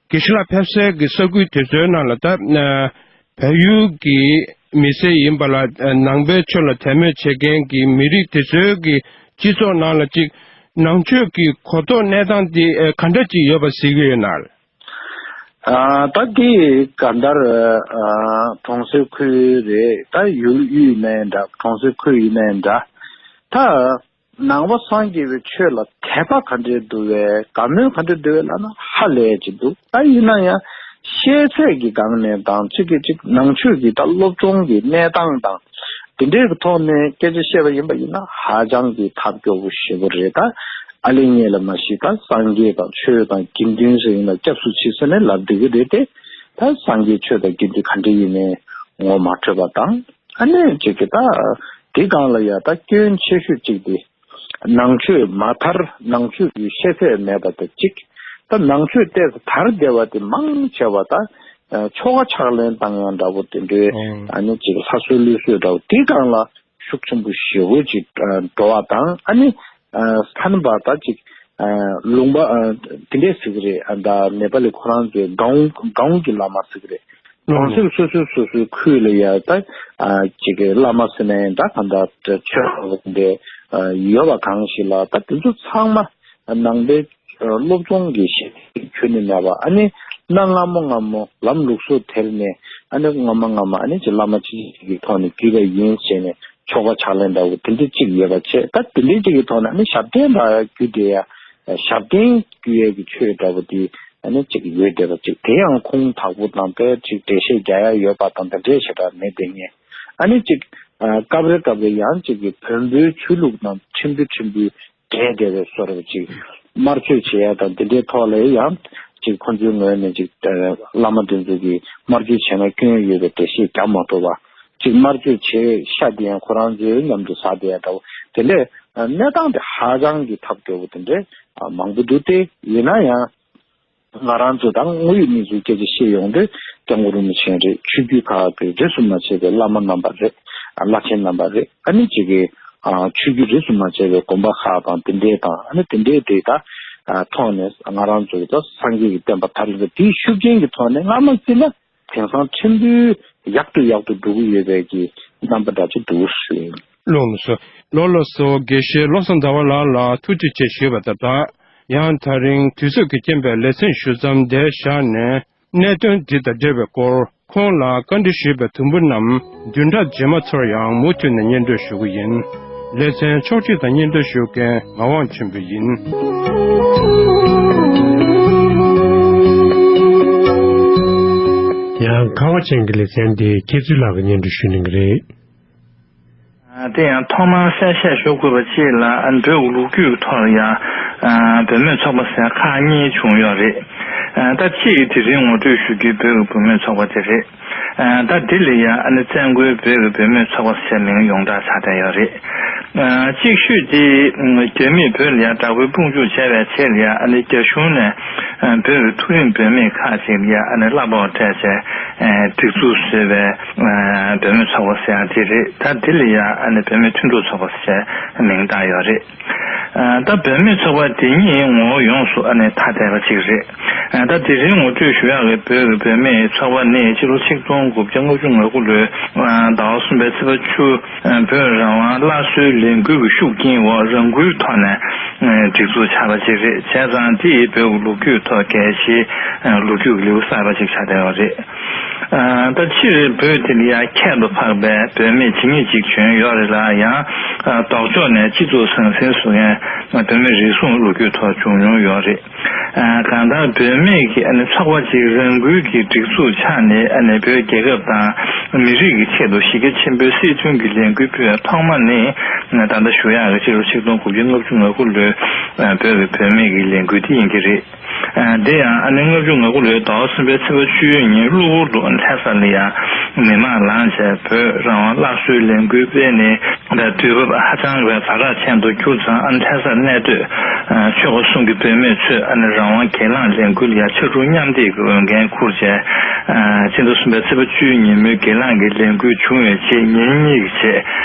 དགེ་བཤེས་ལགས་ཕེབས་སའི་གི་ས་ཁུལ་དེ་ཚོའི་ནང་ལ་ད་ཨ་བལ་ཡུལ་གྱི་མི་སེར་ཡིན་པ་ལ་ཨ་ནང་པའི་ཆོས་ལ་དད་མོས་བྱེད་མཁན་གྱི་མི་རིགས་དེ་ཚོའི་གི་སྤྱི་ཚོགས་ནང་ལ་ཅིག་ནང་ཆོས་ཀྱི་གོ་རྟོགས་གནས་སྟངས་དེ་ཨ་ག་འདྲ་ཅིག་ཡོད་པ་གཟིགས་ཀྱི་ཡོད་ན། ཨ་ད་དེ་ག་འདར་ཨ་གྲོང་གསེབ་ཁུལ་རེད། ད་ཡུལ་ཡུལ་ཡིན་ནའི་འདྲ། གྲོང་གསེབ་ཁུལ་ཡིན་ནའི་འདྲ། ད་ནང་པ་སངས་རྒྱས་པའི་ཆོས་ལ་དད་པ་ག་འདྲས་འདུག་བས། དགའ་མོས་ག་འདྲས་འདུག་བས་ལབ་ན་ཧ་ལས་ཅིག་འདུག་ད་ཡིན་ན་ཡང་ཤེས་ཚད་ཀྱི་སྒང་ནས་དང་ཅིག་གི་ཅིག་ནང་ཆོས་ཀྱི་ད་སློབ་སྦྱོང་གི་གནས་སྟངས་དང་དེ་འདྲས་ཀྱི་ཐོག་ནས་སྐད་ཆ་བཤད་པ་ཡིན་པ་ཡིན་ན་ཧ་ཅང་གི་ཐབས་སྐྱོ་པོ་ཞེ་པོ་རེད། ད་ཨ་ལེ་ངེད་ལ་མ་གཞི་ད་སངས་རྒྱས་དང་ཆོས་དང་དགེ་འདུན་ཟེར་ཡིན་ན་སྐྱབས་སུ་མཆི་ཟེར་ནས་ལབ་བསྡད་ཀྱི་རེད་དེ། ད་སངས་རྒྱས་ཆོས་དང་དགེ་འདུན་ག་འདྲ་ཡིན་ནའི་ངོ་མ་འཕྲོད་པ་དང་། ཨ་ནི་ཅིག་གི་ད་དེ་སྒང་ལ་ཡ་ད་སྐྱོན་ཆེ་ཤོས་གཅིག་དེ་ནང་ཆོས་མ་དར། ནང་ཆོས་ཀྱི་ཤེས་ཚད་མེད་པ་དང་གཅིག་ད་ནང་ཆོས་ཏོག་ཙམ་དར་བསྡད་པ་དེ་མང་ཆེ་བ་ད་ཆོ་ག་ཕྱག་ལེན་བཏང་ཡ་འདྲ་པོ་དེ་འདྲའི། ཨང་། ཨ་ནི་ཅིག་ལྷ་གསོལ་ཀླུ་གསོལ་འདྲ་པོ་དེ་སྒང་ལ་ཤུགས་ཆེན་པོ་ཞེ་པོ་ཅིག་ཨ་འགྲོ་བ་དང་། ཨ་ནི་ཨ་ས་ཐན་པ་ད་ཅིག་ཨ་ལུང་པ་ཨ་དེ་འདྲས་ཟེར་གི་རེད། ཨ་ད་ནེ་པ་ལི་ཁོ་རང་ཚོའི་གའོན་གའོན་གྱི་བླ་མ་ཟེར་གི་རེད། གྲོང་གསེབ་སོ་སོའི་སོ་སོའི་ཁུལ་ལ་ཡ་ད་ཨ་ཅིག་གི་བླ་མ་ཟེར་ནའི་འདྲ། གང་ལྟར་ཆོས་འདྲ་ཨ་ཡོད་པ་གང་ཞིག་ལ་ད་དེ་ཚོ་ཚང་མ་ནང་པའི་ཨ་སློབ་སྦྱོང་གི་ཤེས་ཚད་ཁྱོན་ནས་མེད་པ། ཨ་ནི་གནའ་སྔ་མོ་སྔ་མོ་ལམ་ལུགས་སྲོལ་དེར་ནས་ཨ་ནི་སྔ་མ་སྔ་མ་ཨ་ནི་ཅིག་བླ་མ་ཅིག་གི་ཐོག་ནས་བརྒྱུད་པ་ཡིན་ཟེར་ནས་ཆོ་ག་ཕྱག་ལེན་འདྲ་བོ་དེ་འདྲ་ཅིག་ཡོད་པ་བྱས། ད་དེ་འདྲ་ཅིག་གི་ཐོག་ནས་ཨ་ནི་ཞབས་བརྟན་ལ་བརྒྱུད་བསྡད་ཡ། ཞབས་བརྟན་བརྒྱུད་ཡས་ཀྱི་ཆོས་འདྲ་བོ་དེ་ཨ་ནི་ཅིག་ཡོད་བསྡད་པ་ཅིག་དེ་ཡང་ཁུངས་དག་པོ་དང་དཔེ་ཅིག་འགྲེལ་བཤད་རྒྱག་ཡ་ཡོད་པ་དང་དེ་འདྲས་ཞེ་དྲག་མེད་བསྡད་མཁན། ཨ་ནི་ཅིག་ཨ་སྐབས་རེ་སྐབས་རེ་ཡང་ཅིག་གི་བོན་པོའི་ཆོས་ལུགས་དང་ཕྲན་བུ་ཕྲན་བུ་འདྲེས་བསྡད་པའི་བཟོ་འདྲ་བོ་ཅིག་དམར་མཆོད་བྱེད་ཡ་དང་དེ་འདྲའི་ཐོག་ལ་ཡང་ཅིག་ཁོང་ཚོའི་ངོས་ནས་ཅིག་ཨ་བླ་མ་དེ་ཚོ་གིས་དམར་མཆོད་བྱས་ན་སྐྱོན་ཡོད་པའི་འགྲེལ་བཤད་རྒྱག་མ་ཐུབ་པ། ཅིག་དམར་མཆོད་བྱེད་ཤ་དེ་ཡང་ཁོ་རང་ཚོའི་མཉམ་དུ་ཟ་བསྡད་ཡ་འདྲ་བོ་དེ་འདྲས། ཨ་གནས་སྟངས་དེ་ཧ་ཅང་གི་ཐབས་སྐྱོ་བོ་དེ་འདྲས་ཨ་མང་པོ་འདུག་སྟེ། ཡིན་ན་ཡང་ང་རང་ཚོ་དང་དངོས་ཡོད་གནས་ཚུལ་སྐད་ཆ་བཤད་ཡོང་དུས་སྐྱབས་མགོན་རིན་པོ་ཆེ་རེད། ཆོས་བརྒྱུད་ཁག་གི་རིས་སུ་མ་ཆད་པའི་བླ་མ་རྣམ་པ་རེད། ཨ་བླ་ཆེན་རྣམ་པ་རེད། ཨ་ནི་ཅིག་གི་ཨ་ཆོས་བརྒྱུད་རིས་སུ་མ་ཆད་པའི་དགོན་པ་ཁག་དང་དེ་འདྲས་དང་། ཨ་ནི་དེ་འདྲས་དེ་ད་ཨ་ཐོག་ནས་ང་རང་ཚོ་ད་སངས་རྒྱས་ཀྱི་བསྟན་པ་དར་ཡོད་པ་དེའི་ཤུགས་རྐྱེན་གྱི་ཐོག་ནས་སྔ་མ་བརྩིས་ན་དེང་སང་ཕྲན་བུ་ཡག་ཏུ་ཡག་ཏུ་འགྲོ་གི་ཡོད་པའི་གི་རྣམ་པ་འདྲ་ཅིག་འདུག་ཞུ་ཡིན། ལགས་སོ། ལགས་སོ། དགེ་བཤེས་བློ་བཟང་ཟླ་བ་ལགས་ལ་ཐུགས་རྗེ་ཆེ་ཞུས་པ་དང་སྦྲགས། ཡང་ད་རིང་དུས་ཚོད་ཀྱི་རྐྱེན་པས་ལེ་ཚན་ཞུ་མཚམས་འདིར་བཞག་ནས། གནད་དོན་འདི་དང་འབྲེལ་བའི་སྐོར་ཁོང་ལ་བཀའ་འདྲི་ཞུས་པའི་དུམ་བུ་རྣམས་བདུན་ཕྲག་རྗེས་མ་ཚོར་ཡང་མུ་མཐུད་ནས་སྙན་སྒྲོན་ཞུ་གི་ཡིན། ལེ་ཚན་ཕྱོགས་སྒྲིག་དང་སྙན་སྒྲོན་ཞུ་མཁན་ངག་དབང་ཆོས་འཕེལ་ཡིན། ཡང་ཁ་བ་ཅན་གྱི་ལེ་ཚན་འདི་ཁྱེད་ཚོའི་ལག་གི་སྙན་སྒྲོན་ཞུ་གནང་གི་རེད། དེ་ཡང་ཐོག་མར་གསལ་བཤད་ཞུ་དགོས་པ་གཅིག་ལ། བོད་ཀྱི་ལོ་རྒྱུས་ཀྱི་ཐོག་ལ་ཡང་བུད་མེད་ཚོགས་པ་ཟེར་ཁག་གཉིས་བྱུང་ཡོད་རེད། ད་གཅིག་དེ་རིང་ངོ་སྤྲོད་ཞུ་རྒྱུའི་བོད་ཀྱི་བུད་མེད་ཚོགས་པ་དེ་རེད། ད་འདི་ལ་ཡང་ཨ་ནི་བཙན་རྒོལ་བོད་ཀྱི་བུད་མེད་ཚོགས་པ་ཟེར་མིང་ཡོངས་གྲགས་ཆགས་བསྡད་ཡོད་རེད། གཅིག་ཤོས་དེ་རྒྱ་མིས་བོད་ལ་ཡང་དྲག་པོའི་དཔུང་འཇུག་བྱས་པའི་རྗེས་ལ་ཡང་ཨ་ནི་རྒྱ་གཞུང་ནས་བོད་ཀྱི་མཐོ་རིམ་བུད་མེད་ཁག་ཅིག་ལ་ཡང་ཨ་ནི་གླ་ཕོགས་སྤྲད་བྱས་སྒྲིག་འཛུགས་བཟོས་པའི་བུད་མེད་ཚོགས་པ་ཟེར་ཡང་དེ་རེད། ད་འདི་ལ་ཡང་ཨ་ནི་བུད་མེད་མཐུན་གྲོགས་ཚོགས་པ་ཟེར་མིང་བཏགས་ཡོད་རེད། ད་བུད་མེད་ཚོགས་པ་དེ་གཉིས་ངོ་བོ་ཡོངས་སུ་ཨ་ནི་ཐ་དད་པ་ཅིག་རེད། ད་དེ་རིང་ངོ་སྤྲོད་ཞུ་ཡག་གི་བོད་ཀྱི་བུད་མེད་ཚོགས་པ་ནི་ཕྱི་ལོ་ཆིག་སྟོང་དགུ་བརྒྱ་ལྔ་བཅུ་ང་དགུ་ལོའི་ཟླ་བ་གསུམ་པའི་ཚེས་པ་བཅུ། བོད་རང་དབང་སླར་གསོའི་ལས་འགུལ་གྱི་ཤུགས་རྐྱེན་འོག་རང་འགུལ་ཐོག་ནས་སྒྲིག་འཛུགས་ཆགས་པ་ཅིག་རེད། བྱས་ཙང་དེ་ཡིས་བོད་ཀྱི་ལོ་རྒྱུས་ཐོག་གལ་ཆེའི་ལོ་རྒྱུས་ཀྱི་ལེའུ་གསར་པ་ཅིག་ཆགས་བསྡད་པ་རེད། ད་སྤྱིར་བོད་དེ་ལ་ཡ་ཁྱད་དུ་འཕགས་པའི་བུད་མེད་ཇི་སྙེད་ཅིག་བྱོན་ཡོད་རེད་ལ། ཡང་ལྡོག་ཕྱོགས་ནས་སྤྱི་ཚོགས་ཟང་ཟིང་བཟོ་མཁན་བུད་མེད་རེ་ཟུང་ལོ་རྒྱུས་ཐོག་བྱུང་མྱོང་ཡོད་རེད། གང་ལྟར་བུད་མེད་ཀྱི་ཚོགས་པ་ཅིག་རང་འགུལ་གྱིས་སྒྲིག་འཛུགས་ཆགས་ནས་བོད་རྒྱལ་ཁབ་དང་མི་རིགས་ཀྱི་ཆེད་དུ་གཞི་རྒྱ་ཆེན་པོའི་སྲིད་དོན་གྱི་ལས་འགུལ་སྤེལ་བའི་ཐོག་མ་ནི་ད་ལྟ་ཞུ་ཡག་གི་ཕྱི་ལོ་ཆིག་སྟོང་དགུ་བརྒྱ་ལྔ་བཅུ་ང་དགུ་ལོའི་བོད་ཀྱི་བུད་མེད་ཀྱི་ལས་འགུལ་དེ་ཡིན་གྱི་རེད། དེ་ཡང་ལྔ་བཅུ་ང་དགུ་ལོའི་ཟླ་བ་གསུམ་པའི་ཚེས་པ་བཅུའི་ཉིན་གློ་བུར་དུ་ལྷ་ས་ལ་ཡང་མི་མང་ལངས་བྱས་བོད་རང་དབང་སླར་གསོའི་ལས་འགུལ་སྤེལ་ནས། དུས་བབ་ཧ་ཅང་བའི་ཛ་དྲག་ཅན་དུ་གྱུར་ཙང་། ཨ་ནི་ལྷ་སར་གནས་སྡོད་ཆོལ་ཁ་གསུམ་གྱི་བུད་མེད་ཚོས་ཨ་ནི་རང་དབང་སྒེར་ལངས་ལས་འགུལ་ལ་ཕྱར་གྲུ་མཉམ་འདེགས་ཀྱི་འོས་འགན་འཁུར་བྱས། ཕྱི་ཟླ་གསུམ་པའི་ཚེས་པ་བཅུའི་ཉིན་མོའི་སྒེར་ལངས་ཀྱི་ལས་འགུལ་བྱུང་བའི་རྗེས་ཉིན་གཉིས་ཀྱི་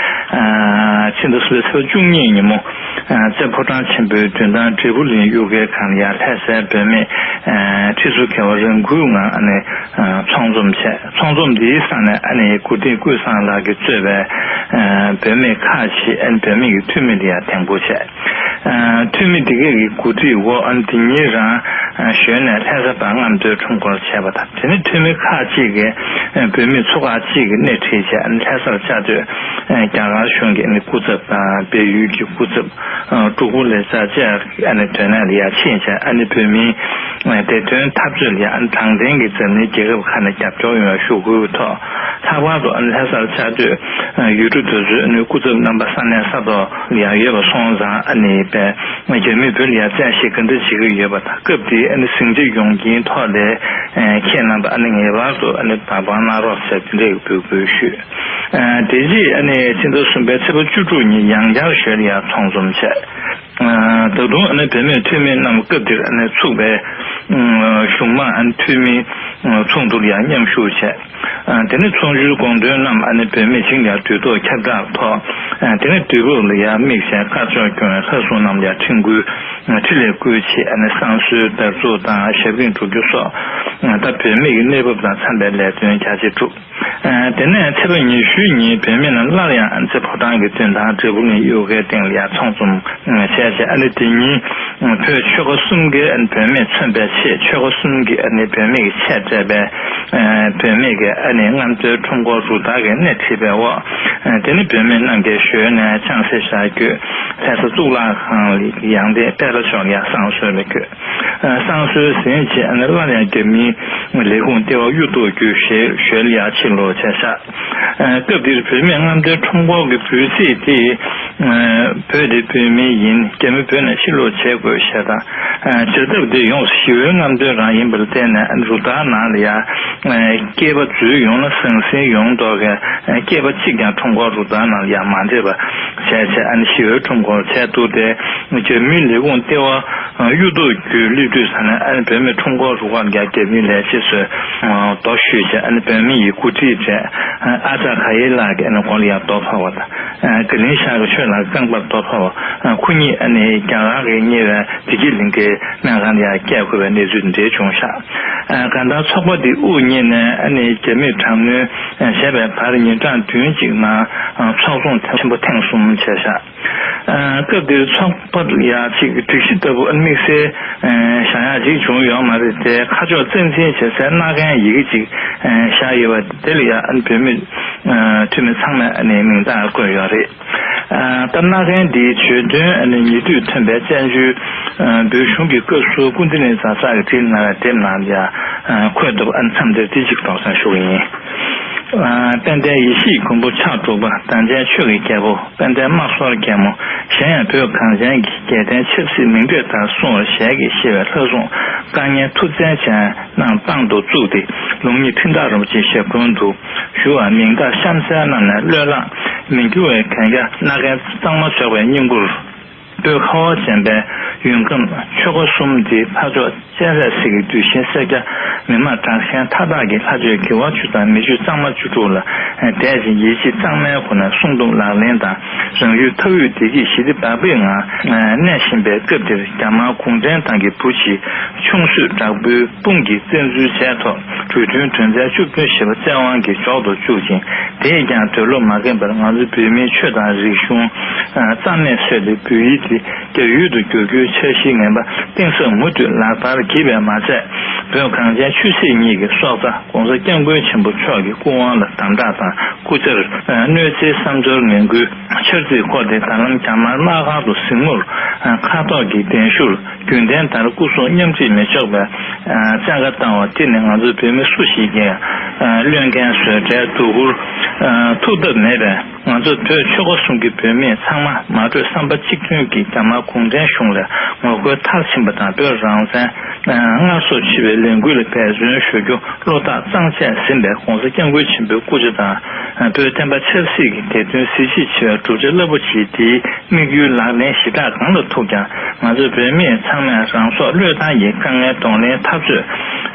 རྗེས། ཕྱི་ཟླ་གསུམ་པའི་ཚེས་པ་བཅུ་གཉིས་ཉིན་མོ། རྩེ་ཕོ་བྲང་ཆེན་པོའི་མདུན་ཐང་འབྲས་སྤུངས་གླིང་གཡུག་སྐལ་ཁང་ལ་ཡང་ལྷ་སའི་བུད་མེད་ཁྲི་ཚོ་བརྒལ་བ་རང་འགུལ་ངང་ཨ་ནི་ཚོགས་འཛོམས་བྱས། ཚོགས་འཛོམས་འདིའི་སང་ནས་ཨ་ནི་གོ་སྒྲིག་ཀུན་བཟང་ལགས་ཀྱིས་གཙོས་པའི་བུད་མེད་ཁག་ཅིག་ཨ་ནི་བུད་མེད་ཀྱི་འཐུས་མི་ལ་ཡང་དེ་མགོ་བྱས། འཐུས་མི་འདི་གས་ཀྱི་གོ་སྒྲིག་འོག་ཨ་ནི་འདི་ཉིན་རང་གཞོན་ནས་ལྷ་ས་བར་རྔམ་སྟོན་ཁྲོམ་སྐོར་བྱས་པ་དང་། དེ་ནས་འཐུས་མི་ཁག་ཅིག་གིས་བུད་མེད་ཚོ་ཁག་ཅིག་གིས་སྣེ་ཁྲིད་བྱས་ཨ་ནི་ལྷ་སར་བཅའ་སྡོད་རྒྱ་གར་གཞུང་གི་ཨ་ནི་སྐུ་ཚབ་དང་བལ་ཡུལ་གྱི་སྐུ་ཚབ། ཨ་ཀྲུ་གུ་ལེ་ཙཱ་བཅས་ཨ་ནི་དོན་གནད་ལ་ཡང་ཕྱིན་བྱས། ཨ་ནི་བོད་མིའི་བདེ་དོན་འཐབ་རྩོད་ལ་ཡང་ཨ་ནི་དྲང་བདེན་གྱི་འཛམ་གླིང་རྒྱལ་ཁབ་ཁག་ནས་རྒྱབ་སྐྱོར་ཡོང་བའི་ཞུ་སྐུལ་ཐོག། ལྷག་པར་དུ་ཨ་ནི་ལྷ་སར་བཅའ་སྡོད་ཡུལ་གྲུ་དེ་ཚོའི་ཨ་ནི་སྐུ་ཚབ་རྣམ་པ་ས་གནས་ས་ཐོག་ལ་ཡང་ཡོད་པ་སོང་ཙང་། ཨ་ནི་པའི་རྒྱ་མིས་བོད་ལ་ཡང་བཙན་ཤེད་ག་འདྲ་བྱེད་ཀྱི་ཡོད་པ་དང་། སྐབས་དེའི་ཨ་ནི་ཟིང་ཆ་ཡོང་རྐྱེན་ཐོག་ལ་ཁྱེད་རྣམ་པ་ཨ་ནི་ངེས་པར་དུ་ཨ་ནི་བར་བར་གནང་རོགས་ཟེར་དེ་འདྲའི་འབོད་སྐུལ་ཞུས། དེ་རྗེས་ཨ་ནི་ཕྱི་ཟླ་གསུམ་པའི་ཚེས་པ་བཅུ་དྲུག་ཉིན་ཡང་བསྐྱར་ཞོལ་ལ་ཡང་ཚོགས་འཛོམས་བྱས། ད་དུང་ཨ་ནི་བུད་མེད་འཐུས་མི་རྣམས་སྐབས་དེར་ཨ་ནི་ཚུགས་པའི་གཞུང་མང་ཨ་ནི་འཐུས་མི་ཚོགས་འདུར་ཡང་མཉམ་ཞུགས་བྱས། དེ་ནས་ཚོགས་འདུའི་དགོངས་དོན་རྣམས་ཨ་ནི་བུད་མེད་བྱིངས་ལ་དུས་ཐོག་ཁྱབ་བསྒྲགས་ཐོག། དེ་ནས་དུས་བབ་ལ་ཡང་དམིགས་བྱས་སྐར་ཕྱོགས་སྐྱོང་བའི་ལྷ་སྲུང་རྣམས་ལ་ཡང་འཕྲིན་བསྐུལ། འཕྲིན་ལས་བསྐུལ་ཆེད་ཨ་ནི་བསང་གསོལ་དར་ཚུགས་དང་ཞབས་རིམ་སྒྲུབ་རྒྱུ་སོགས། ད་བུད་མེད་ཀྱི་གནས་བབ་དང་འཚམ་པའི་ལས་དོན་རྒྱ་ཆེ་བསྒྲུབས། དེ་ནས་ཚེས་པ་ཉི་ཤུའི་ཉིན་བུད་མེད་རྣམས་སླར་ཡང་ཨ་ནི་རྩེ་ཕོ་བྲང་གི་མདུན་ཐང་འབྲས་སྤུངས་གླིང་གཡུག་སྐལ་སྟེང་ལ་ཡང་ཚོགས་འཛོམས་བྱས་བྱས། ཨ་ནི་དེ་ཉིན་བོད་ཆོལ་ཁ་གསུམ་གྱི་ཨ་ནི་བུད་མེད་མཚོན་པའི་ཆེད། ཆོལ་ཁ་གསུམ་གྱི་ཨ་ནི་བུད་མེད་ཀྱི་ཆེད་མཛད་པའི་བུད་མེད་ཀྱི་ཨ་ནི་རྔམ་སྟོན་ཁྲོམ་སྐོར་རུ་སྟར་གྱིས་སྣེ་ཁྲིད་པའི་འོག། དེ་ནི་བུད་མེད་རྣམས་ཀྱིས་ཞོལ་ནས་ལྕང་གཟིགས་ཤར་བསྐྱོད། ལྷ་ས་གཙུག་ལག་ཁང་ལ་ཡང་སྟེང་པད་ལ་ཕྱོགས་ལ་ཡང་བསང་གསོལ་ལ་བསྐྱོད། བསང་གསོལ་ཟིན་རྗེས་ཨ་ནི་སླར་ཡང་རྒྱ་མིའི་ལས་ཁུངས་ལྟེ་བ་གཡུ་ཐོག་བརྒྱུད་ཞེས་ཞོལ་ལ་ཡང་ཕྱིར་ལོག་བྱས་ཤག། སྐབས་དེར་བུད་མེད་རྔམ་སྟོན་ཁྲོམ་སྐོར་གྱི་འབོད་ཚིག་དེ། བོད་དེ་བོད་མིའི་ཡིན། རྒྱ་མི་བོད་ནས་ཕྱིར་ལོག་བྱེད་དགོས་ཞེས་དང་། བྱེད་ཐབས་དེ་ཡོངས་སུ་ཞི་བའི་རྔམ་སྟོན་རང་ཡིན་པར་བརྟེན་ནས་རུ་སྟར་ནང་ལ་ཡང་། སྐྱེས་པ་འཛུལ་ཡོང་ན་ཟང་ཟིང་ཡོང་མདོག་གིས། སྐྱེས་པ་གཅིག་ཀྱང་ཁྲོམ་སྐོར་རུ་སྟར་ནང་ལ་ཡང་མ་འདྲེས་པ་བྱས་བྱས་ཨ་ནི་ཞི་བའི་ཁྲོམ་སྐོར་བྱས་འདུག་སྟེ། རྒྱ་མིའི་ལས་ཁུངས་ལྟེ་བ་གཡུ་ཐོག་བརྒྱུད་སླེབས་དུས་ཙ་ནས་ཨ་ནི་བོད་མི་ཁྲོམ་སྐོར་རུ་ཁག་ལ་ཡང་རྒྱ་མིའི་ལས་བྱེད་ཚོས་རྡོ་གཞུས་བྱས། ཨ་ནི་བོད་མི་ཡི་འགོ་ཁྲིད་བྱས། ཨ་ཅག་ག་ཡེ་ལགས་ཀྱི་ཨ་ནི་མགོ་ལ་ཡང་རྡོ་ཕོག་པ་དང་། ཀ་ལིང་ཤག་གི་ཆོས་ལ་རྐང་པར་རྡོ་ཕོག་པ། ཁོ་གཉིས་ཨ་ནི་རྒྱ་གར་གྱི་གཉེར་བའི་བདེ་སྐྱིད་གླིང་གའི་སྨན་ཁང་ལ་ཡང་བསྐྱལ་དགོས་པའི་གནས་ཚུལ་འདི་འདྲ་བྱུང་ཤག། གང་ལྟར་ཚོགས་པ་འདི་དབུ་བརྙེས་ནས་ཨ་ནི་རྒྱ་མིས་དྲག་གནོན་བྱས་པའི་བར་ཉིན་གྲངས་བདུན་གཅིག་ནང་ཚོགས་ཆུང་ཆེན་པོ་ཐེངས་གསུམ་བྱས་ཤག། སྐབས་དེར་ཚོགས་པ་ལ་ཡང་ཅིག་སྒྲིག་གཞི་ལྟ་བུ་དམིགས་བསལ་བཞག་ཡག་ཅིག་བྱུང་ཡོད་མ་རེད་དེ། ཁ་ཕྱོགས་བཙན་འཛུལ་བྱེད་སའི་མནའ་གན་ཡི་གེ་ཅིག་བཞག་ཡོད་པ་དེ་ལ་ཡང་བོད་མི་འཐུས་མི་ཚང་མས་ཨ་ནི་མིང་རྟགས་བཀོད་ཡོད་རེད། ད་མནའ་གན་འདིའི་བརྗོད་དོན་ཨ་ནི་ཉེ་དུས་ཐོན་པའི་བཙན་བྱོལ་བོད་གཞུང་གི་སྐབས་སུ་སྐུ་ཚེ་རིང་གྲྭ་ཚང་གིས་བྲིས་གནང་བའི་དེབ་ནང་ལ་ཡང་འཁོད་འདུག། ཨ་ནི་མཚམས་འདིར་དེ་ཅིག་དོགས་ཟོན་ཞུ་གི་ཡིན། དཔལ་ལྡན་ཡེ་ཤེས་མགོན་པོ་ཕྱག་དྲུག་པ། དམ་ཅན་ཆོས་ཀྱི་རྒྱལ་པོ་དཔལ་ལྡན་དམག་ཟོར་རྒྱལ་མོ། གཞན་ཡང་བོད་གངས་ཅན་གྱི་རྒྱལ་བསྟན་ཆབ་སྲིད་མིང་འབོད་ལྟར་སྲུང་བར་ཞལ་གྱིས་བཞེས་པའི་ལྷ་སྲུང་བཀའ་ཉན་མཐུ་བཙན་ཅན་རྣམས་དཔང་དུ་བཙུགས་ཏེ། ལུང་གཉིས་འཕྲིན་ལྟར་རིན་པོ་ཆེའི་ཞབས་དྲུང་དུ་བཞུགས་པ། མིང་བཏགས་གཤམ་གསལ་རྣམས་ནས་བློས་བསླངས་མི་འགྱུར་བའི་གན་རྒྱ། མནའ་གན་གཙང་མ་རྫོགས་པའི་བསྙེན་བཀུར། བོད་ཁ་བ་ཅན་པའི་ཡུལ་ཁམས་ཆོལ་ཁ་གསུམ་འདིའི་ཕ་ཕྱོགས་སྤྱན་རས་གཟིགས་ཀྱི་གདུལ་ཞིང་སེར་སྐྱ་མི་དམངས་དྲག་ཞན་མཐའ་དག་གི་ལྷ་ཆོས་དགེ་བ་བཅུ་དང་མི་ཆོས་གཙང་མ་བཅུ་དྲུག་ལ་དད་ཅིང་ཡིད་ཆེས་གཙང་མའི་སྒོ་ནས་བསྲུང་སྐྱོབ་ལག་ལེན་དང་། རང་ཡུལ་མཐའ་དབུས་བདེ་སྐྱིད་ཞི་བདེ་བག་ཕེབས་ངང་གནས་བཞིན་པའི་སྐབས་འདིར། རྒྱ་དམར་གུང་ཁྲན་ཏང་གི་བུ་གཅིག་ཆུང་བཟོས་དྲག་པོའི་དཔུང་གིས་བཙན་འཛུལ་བྱས་ཐོག་གྲོས་མཐུན་དོན་ཚན་བཅུ་བདུན་ཞེས་པ་བཙན་དབང་གིས་འཇོག་ཏུ་བཅུག་ཅིང་། དེས་ཀྱང་འདོད་བློ་མ་ཁེངས་པར་ང་ཚོའི་བོད་མིའི་ཆོས་དང་རིག་གཞུང་རྩ་མེད་བཟོས་ཏེ། བོད་ཡིག་དེ་རྒྱ་ཡུལ་དུ་བསྒྱུར་རྒྱུའི་འཆར་གཞིའི་ངན་པ་གཏིང་ཟབ་མུ་མཐུད་ལག་བསྟར་བགྱིས་པས་མ་ཚད། བོད་གངས་ཅན་ཆོས་སྲིད་གཉིས་ཀྱི་སྲོག་རྩ་༸གོང་ས་༸སྐྱབས་མགོན་ཆེན་པོ་མཆོག་གི་སྐུ་དབང་ལ་དམ་དྲག་དང་སྐུ་ཚེར་གནོད་འཚེའི་བསམ་སྦྱོར་ངན་སྐུལ་འཆར་རྩིས་སྐོར་དེ་ད་ལམ་རྒྱ་དམར་དམག་སྒར་དུ་གཟིགས་མོར་མཁའ་ཐོག་གི་གདན་ཞུར་རྒྱུན་ལྡན་ལྟར་སྐུ་སྲོག་ཉམས་བརྗེད་མི་ཆོག་པའི་བཙན་བཀའ་བཏང་བ་དེ་ནི་ང་ཚོ་བོད་མི་སུ་ཞིག་གིས་བློས་འགེལ་བཟོ་གྲྭའི་སྡུག་སྐུར་ཐུག་ཐབས་མེད་པས། ང་ཚོ་བོད་ཆོལ་ཁ་གསུམ་གྱི་བོད་མི་ཚང་མ་མ་གྲོས་བསམ་པ་གཅིག་མཐུན་གྱིས་རྒྱ་དམར་གུང་ཁྲན་གཞུང་ལ་ངོ་རྒོལ་མཐར་ཕྱིན་པ་དང་། བོད་རང་བཙན་སྔར་སྲོག་ཕྱི་བའི་ལས་འགུལ་ལ་འབད་བརྩོན་ཞུ་རྒྱུ་བློ་ཐག་གཙང་བཅད་ཟིན་པས། ༸གོང་ས་༸སྐྱབས་མགོན་ཆེན་པོའི་སྐུ་ཚེ་དང་། བོད་བསྟན་པ་ཆབ་སྲིད་ཀྱི་བདེ་དོན་གཟི་བརྗིད་ཆེ་བའི་བསྒྲུབ་བྱ་རླབས་པོ་ཆེའི་འདིའི་དམིགས་ཡུལ་ལག་ལེན་ཞེ་དྲག་གང་ལ་ཐུག་ཀྱང་། ང་ཚོ་བོད་མི་ཚང་མས་རང་སྲོག་བློས་བཏང་གིས་དཀའ་ངལ་གདོང་ལེན་འཐབ་རྩོད་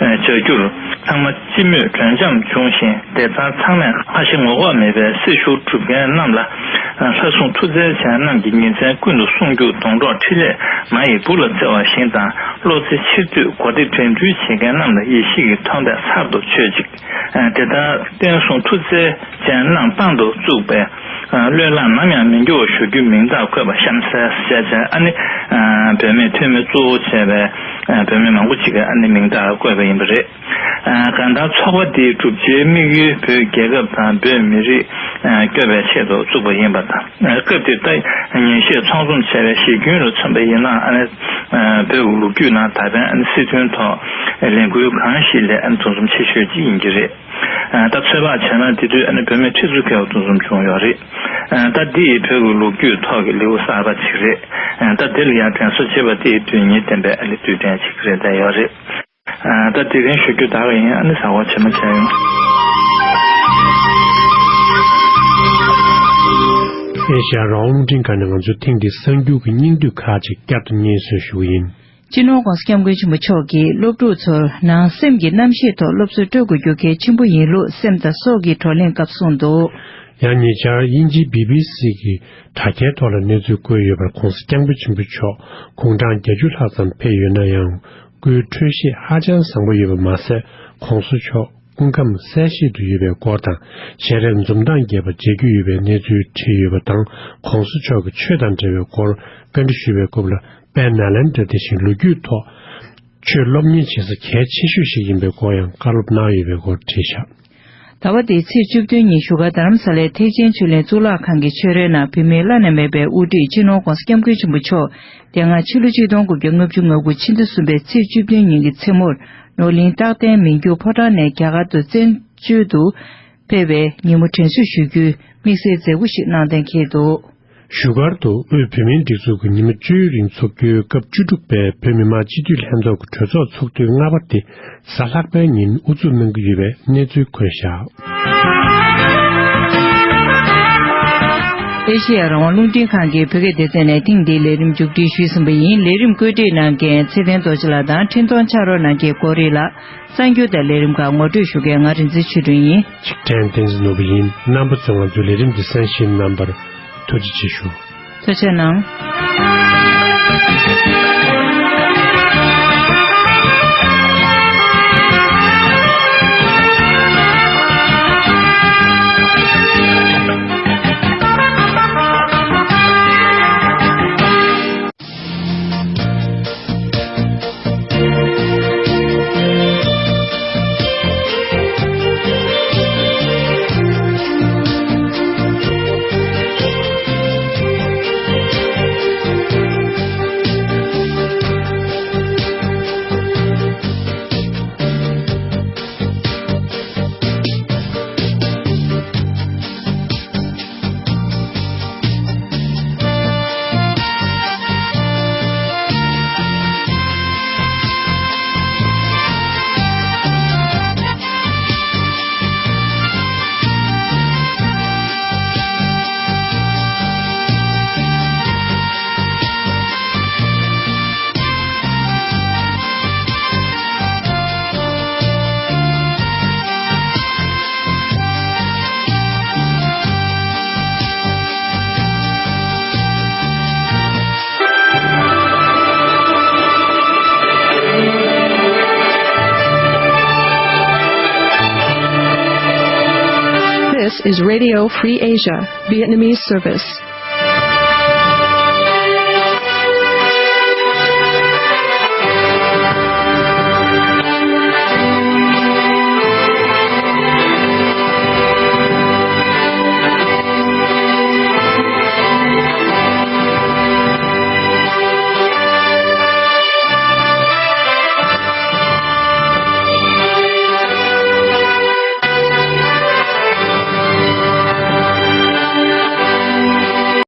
བྱ་རྒྱུར་ཚང་མ་སྤྱི་མོས་གྲོས་འཆམ་བྱུང་ཞིང་། བདེ་ཐང་ཚང་མས་ཁ་ཞེ་ངོ་ལྐོག་མེད་པའི་སྲི་ཞུ་སྒྲུབ་མཁན་རྣམས་ལ་ལྷ་སྲུང་མཐུ་རྩལ་ཅན་རྣམས་ཀྱི་ཉིན་མཚན་ཀུན་ཏུ་སྲུང་སྐྱོབ་སྡོང་གྲོགས་འཕྲིན་ལས་མ་ཡི་བུ་ལ་བརྩེ་བ་བཞིན་དང་། བློ་རྩེ་ཆེར་སྡུད་གོ་བདེ་འགྲན་བསྡུར་བྱེད་མཁན་རྣམས་ལ་ཡེ་ཤེས་ཀྱི་མཐོངས་པས་ཚར་དུ་ཆོད་ཅིག། དེ་ལྟར་བསྟན་སྲུང་མཐུ་རྩལ་ཅན་རྣམས་དཔང་དུ་བཙུགས་པའི་བློས་བསླངས་ནམ་ཡང་མི་འགྱུར་བ་ཞུ་རྒྱུའི་མིང་རྟགས་བཀོད་པ་གཤམ་གསལ་ཞེས་བྱས། ཨ་ནི་བོད་མིའི་འཐུས་མི་གཙོ་བོ་བྱས་པའི་བོད་མི་མང་པོ་ཅིག་གིས་ཨ་ནི་མིང་རྟགས་བཀོད་པ་ཡིན་པ་རེད། གང་ལྟར་ཚོགས་པ་འདིའི་བསྒྲུབ་བྱའི་དམིགས་ཡུལ་བོད་རྒྱལ་ཁབ་དང་བོད་མི་རིགས་སྐྱོབ་པའི་ཆེད་དུ་བཙུགས་པ་ཡིན་པ་དང་། སྐབས་དེར་ད་ཉིན་ཤས་ཚོགས་འཛོམས་བྱས་པའི་གཞི་རྒྱུན་ལ་མཚོན་པ་ཡིན་ན། ཨ་ནི་བོད་ཀྱི་ལོ་རྒྱུས་ནང་ད་ཕན་ཨ་ནི་སྲིད་དོན་ཐོག་ལས་འགུལ་གང་ཞིག་ལས་ཨ་ནི་གདུང་སེམས་ཆེ་ཤོས་ཅིག་ཡིན་གྱི་རེད། ད་ཚོད་དཔག་བྱས་ན་དེ་དུས་ཨ་ནི་བོད་མི་ཁྲི་ཚོ་བརྒལ་བ་གདུང་སེམས་བྱུང་ཡོད་རེད། ད་འདི་ཡི་བོད་ཀྱི་ལོ་རྒྱུས་ཐོག་གི་ལེའུ་གསར་པ་ཅིག་རེད། ད་འདི་ལ་ཡང་དྲན་གསོ་བྱེད་པ་དེ་ཡི་དོན་སྙིང་ལྡན་པའི་ཨ་ནི་དུས་དྲན་ཅིག་རེད་བསྡད་ཡོད་རེད། ད་དེ་རིང་ཞུ་རྒྱུ་ད་ག་ཡིན། ཨ་ནི་གཟའ་འཁོར་རྗེས་མ་མཇལ་ཡོང་། ཨེ་ཤ་ཡ་རང་དབང་རླུང་འཕྲིན་ཁང་ནས་ང་ཚོའི་ཐེངས་འདིའི་གསར་འགྱུར་གྱི་སྙིང་བསྡུས་ཁག་ཅིག་བསྐྱར་དུ་སྙན་སེང་ཞུ་གི་ཡིན། སྤྱི་ནོར་༸གོང་ས་༸སྐྱབས་མགོན་ཆེན་པོ་མཆོག་གིས་སློབ་ཕྲུག་ཚོར་ནང་སེམས་ཀྱི་རྣམ་ཤེས་ཐོག་སློབ་གསོ་སྤྲོད་དགོས་རྒྱུ་གལ་ཆེན་པོ་ཡིན་ལུགས་སེམས་དང་སྲོག་གི་བགྲོ་གླེང་སྐབས་གསུངས་འདུག། ཡང་ཉེ་ཆར་དབྱིན་ཇིའི་བི་བི་སི་གི་དྲ་རྒྱའི་ཐོག་ལ་གནས་ཚུལ་བཀོད་ཡོད་པར། ༸གོང་ས་༸སྐྱབས་མགོན་ཆེན་པོ་མཆོག་དགུང་གྲངས་བརྒྱད་ཅུ་ལྷག་ཙམ་ཕེབས་ཡོད་ན་ཡང་། སྐུའི་འཕྲོད་བཞེས་ཧ་ཅང་བཟང་པོ་ཡོད་པ་མ་ཟད། ༸གོང་ས་མཆོག་སྐུ་ཁམས་གསལ་བཤད་དུ་ཡོད་པའི་སྐོར་དང་། ཞལ་རས་འཛུམ་མདངས་རྒྱས་པ་མཇལ་རྒྱུ་ཡོད་པའི་གནས་ཚུལ་བྲིས་ཡོད་པ་དང་། ༸གོང་ས་མཆོག་གི་ཆོས་དང་འབྲེལ་བའི་སྐོར་བཀའ་འདྲི་ཞུས་པའི་སྐབས་ལ། དཔལ་ནཱ་ལེནྡྲ་དེ་བཞིན་ལོ་རྒྱུས་ཐོག་ཆོས་སློབ་གཉེར་བྱེད་ས་གལ་ཆེ་ཤོས་ཤིག་ཡིན་པའི་སྐོར་ཡང་བཀའ་སློབ་གནང་ཡོད་པའི་སྐོར་བྲིས་བཞག། ཟླ་བ་འདིའི་ཚེས་བཅུ་བདུན་ཉིན་བཞུགས་སྒར་རྡ་རམ་ས་ལའི་ཐེག་ཆེན་ཆོས་གླིང་གཙུག་ལག་ཁང་གི་ཆོས་རའི་ནང་བོད་མིའི་བླ་ན་མེད་པའི་དབུ་ཁྲིད་སྤྱི་ནོར་༸གོང་ས་༸སྐྱབས་མགོན་ཆེན་པོ་མཆོག་འདས་མཆོད་ཕྱི་ལོ་ཆིག་སྟོང་དགུ་བརྒྱ་ལྔ་བཅུ་ང་དགུ་ཕྱི་ཟླ་གསུམ་པའི་ཚེས་བཅུ་བདུན་ཉིན་གྱི་མཚན་མོར་ནོར་གླིང་རྟག་བརྟན་མི་འགྱུར་ཕོ་བྲང་ནས་རྒྱ་གར་དུ་བཙན་བྱོལ་དུ་ཕེབས་པའི་ཉིན་མོ་དྲན་གསོ་ཞུ་རྒྱུའི་དམིགས་བསལ་མཛད་སྒོ་ཞིག་གནང་གཏན་འཁེལ་འདུག། བཞུགས་སྒར་དུ་དབུས་བོད་མིའི་སྒྲིག་འཛུགས་ཀྱི་ཉི་མ་བཅུའི་རིང་འཚོགས་རྒྱུའི་སྐབས་བཅུ་དྲུག་པའི་བོད་མི་མང་སྤྱི་འཐུས་ལྷན་ཚོགས་ཀྱི་གྲོས་ཚོགས་ཚོགས་དུས་ལྔ་པ་དེ་གཟའ་ལྷག་པའི་ཉིན་དབུ་འཛུགས་གནང་གི་ཡོད་པའི་གནས་ཚུལ་འཁོད་བཞག། ཨེ་ཤེ་ཡ་རང་དབང་རླུང་འཕྲིན་ཁང་གི་བོད་སྐད་སྡེ་ཚན་ནས་ཐེངས་འདིའི་ལས་རིམ་མཇུག་སྒྲིལ་ཞུས་ཟིན་པ་ཡིན། ལས་རིམ་བཀོད་སྒྲིག་གནང་མཁན་ཚེ་བརྟན་རྡོ་རྗེ་ལགས་དང་འཕྲིན་གཏོང་ཕྱག་རོགས་གནང་མཁན་ཀོ་རི་ལགས། གསར་འགྱུར་དང་ལས་རིམ་ཁག་ངོ་སྤྲོད་ཞུ་མཁན་ང་རིག་འཛིན་ཆོས་སྒྲོན་ཡིན། ཆིག་ཕྲན་བསྟན་འཛིན་ནོར་བུ་ཡིན། རྣམ་པ་ཚོས་ང་ཚོའི་ལས་རིམ་འདི་གསན་བཞེས་གནང་བར་ཐུགས་རྗེ་ཆེ་ཞུ། ཐུགས་རྗེ་གནང་། is Radio Free Asia, Vietnamese service.